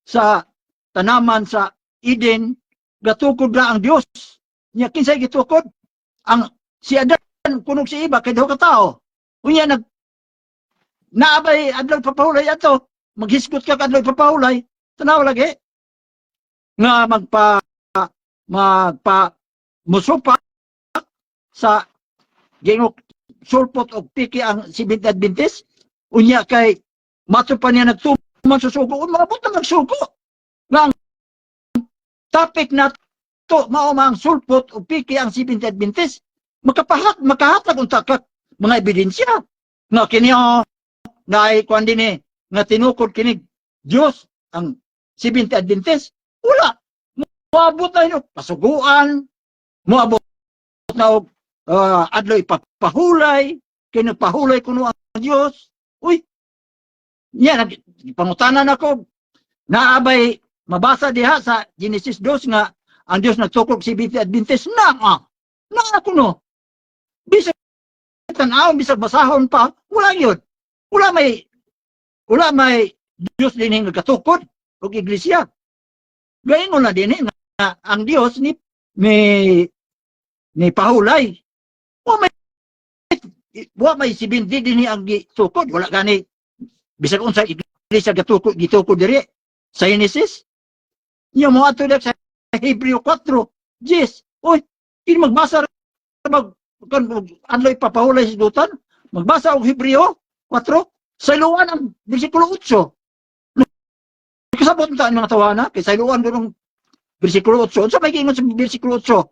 sa tanaman sa Eden, gatukod na ang Dios. Nya kinsay gitukod? Ang si Adan kunog si Eva kay duha ka tao. Unya nag naabay adlaw papahulay ato, maghisgot ka adlaw papahulay. Tanawa lagi nga magpa magpa musupa sa gingok sulpot og piki ang Seventh Adventist. Unya kay mato pa niya nagtuman sa sugo, maabot na magsugo nga ang topic na to mao ang sulpot og piki ang Seventh Adventist. Makahatag unta ka mga ebidensya nga kini oh, naay kuan din eh, nga tinukod kini Dios ang Seventh Adventist. Wala moabot na yun pasuguan, moabot na og adlaw ipapahulay, kay nagpahulay kuno ang Dios. Uy, niya nag pangutanan ako, naabay mabasa diha sa Genesis 2 nga ang Dios nagtukod si Seventh Adventist? Na ah na kuno, bisag tan-awon, bisag basahon pa, wala yun, wala may Dios din nga nagkatukod og iglesia. Gaingon na din nga ang Dios ni pahulay. Wa may 70 din ang gitukod. Wala gani bisag unsa iglesia gitukod diri sa Genesis. Nya mo ato sa Hebreo 4 10. Uy, kini magbasa mag Kan adlaw ipapahulay sa hisgutan. Magbasa og Hebreo 4, sayloan ang bersikulo 8. Kasabot ta ang mga tawana kay sayloan doon ang bersikulo 8. Unsa may giingon sa bersikulo 8?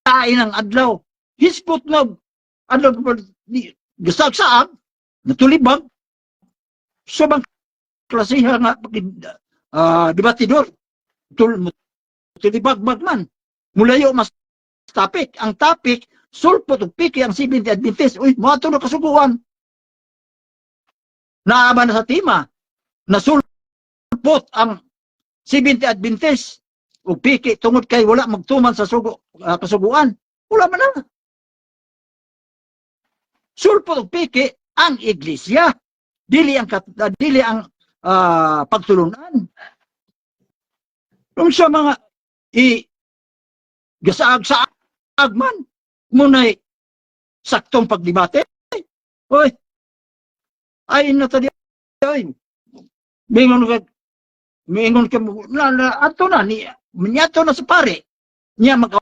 Lain ang adlaw. Hisgot nga adlaw di gasag-saag natulibag sobang klasiha nga debatidor tul tulibag-bag man mulayo mas topic. Ang topic, sulpot ug piki ang Seventh Adventist. Uy, mo na kasuguan, naaba na sa tema nasulpot ang Seventh Adventist ug piki tungod kay wala magtuman sa sugo, kasuguan. Wala man na sulpot ug piki ang iglesia, dili ang pagtulunan. Kung sa mga i gasaag-saag man munay saktong pagdebate. Oy, ay na tadi, oy, mingon ka na ato na ni minyato na sa pare niya mag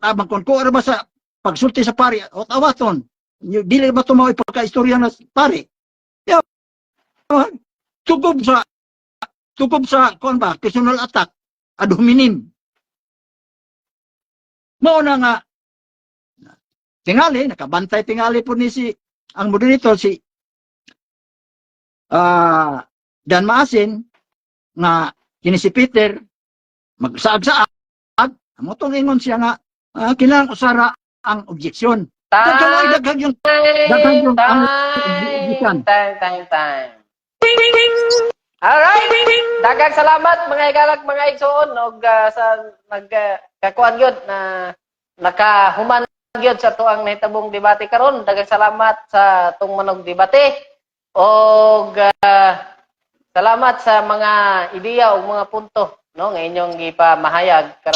abang kon ko ba sa pagsulti sa pare o awaton. Dili ba tumaw ipagka-istorya na pare? Ya, tugob sa kuan ba, personal attack ad hominem. Mao na nga tingali nakabantay, tingali po ni si ang moderator, si Dan Maasin, nga kini si Peter magsaag-saag. Amo tong ingon siya nga kinahanglan usara ang objeksyon. Time, Daghan yung daghan yung ang time, time, time, time. Alright. Daghang salamat, mga higalag, mga igsoon, og sa nag kakuan gyud na nakahuman gyud sa tuang nahitabong debate karon. Daghang salamat sa tong manog debate og salamat sa mga ideya ug mga punto, no, nga inyong gipamahayag karon.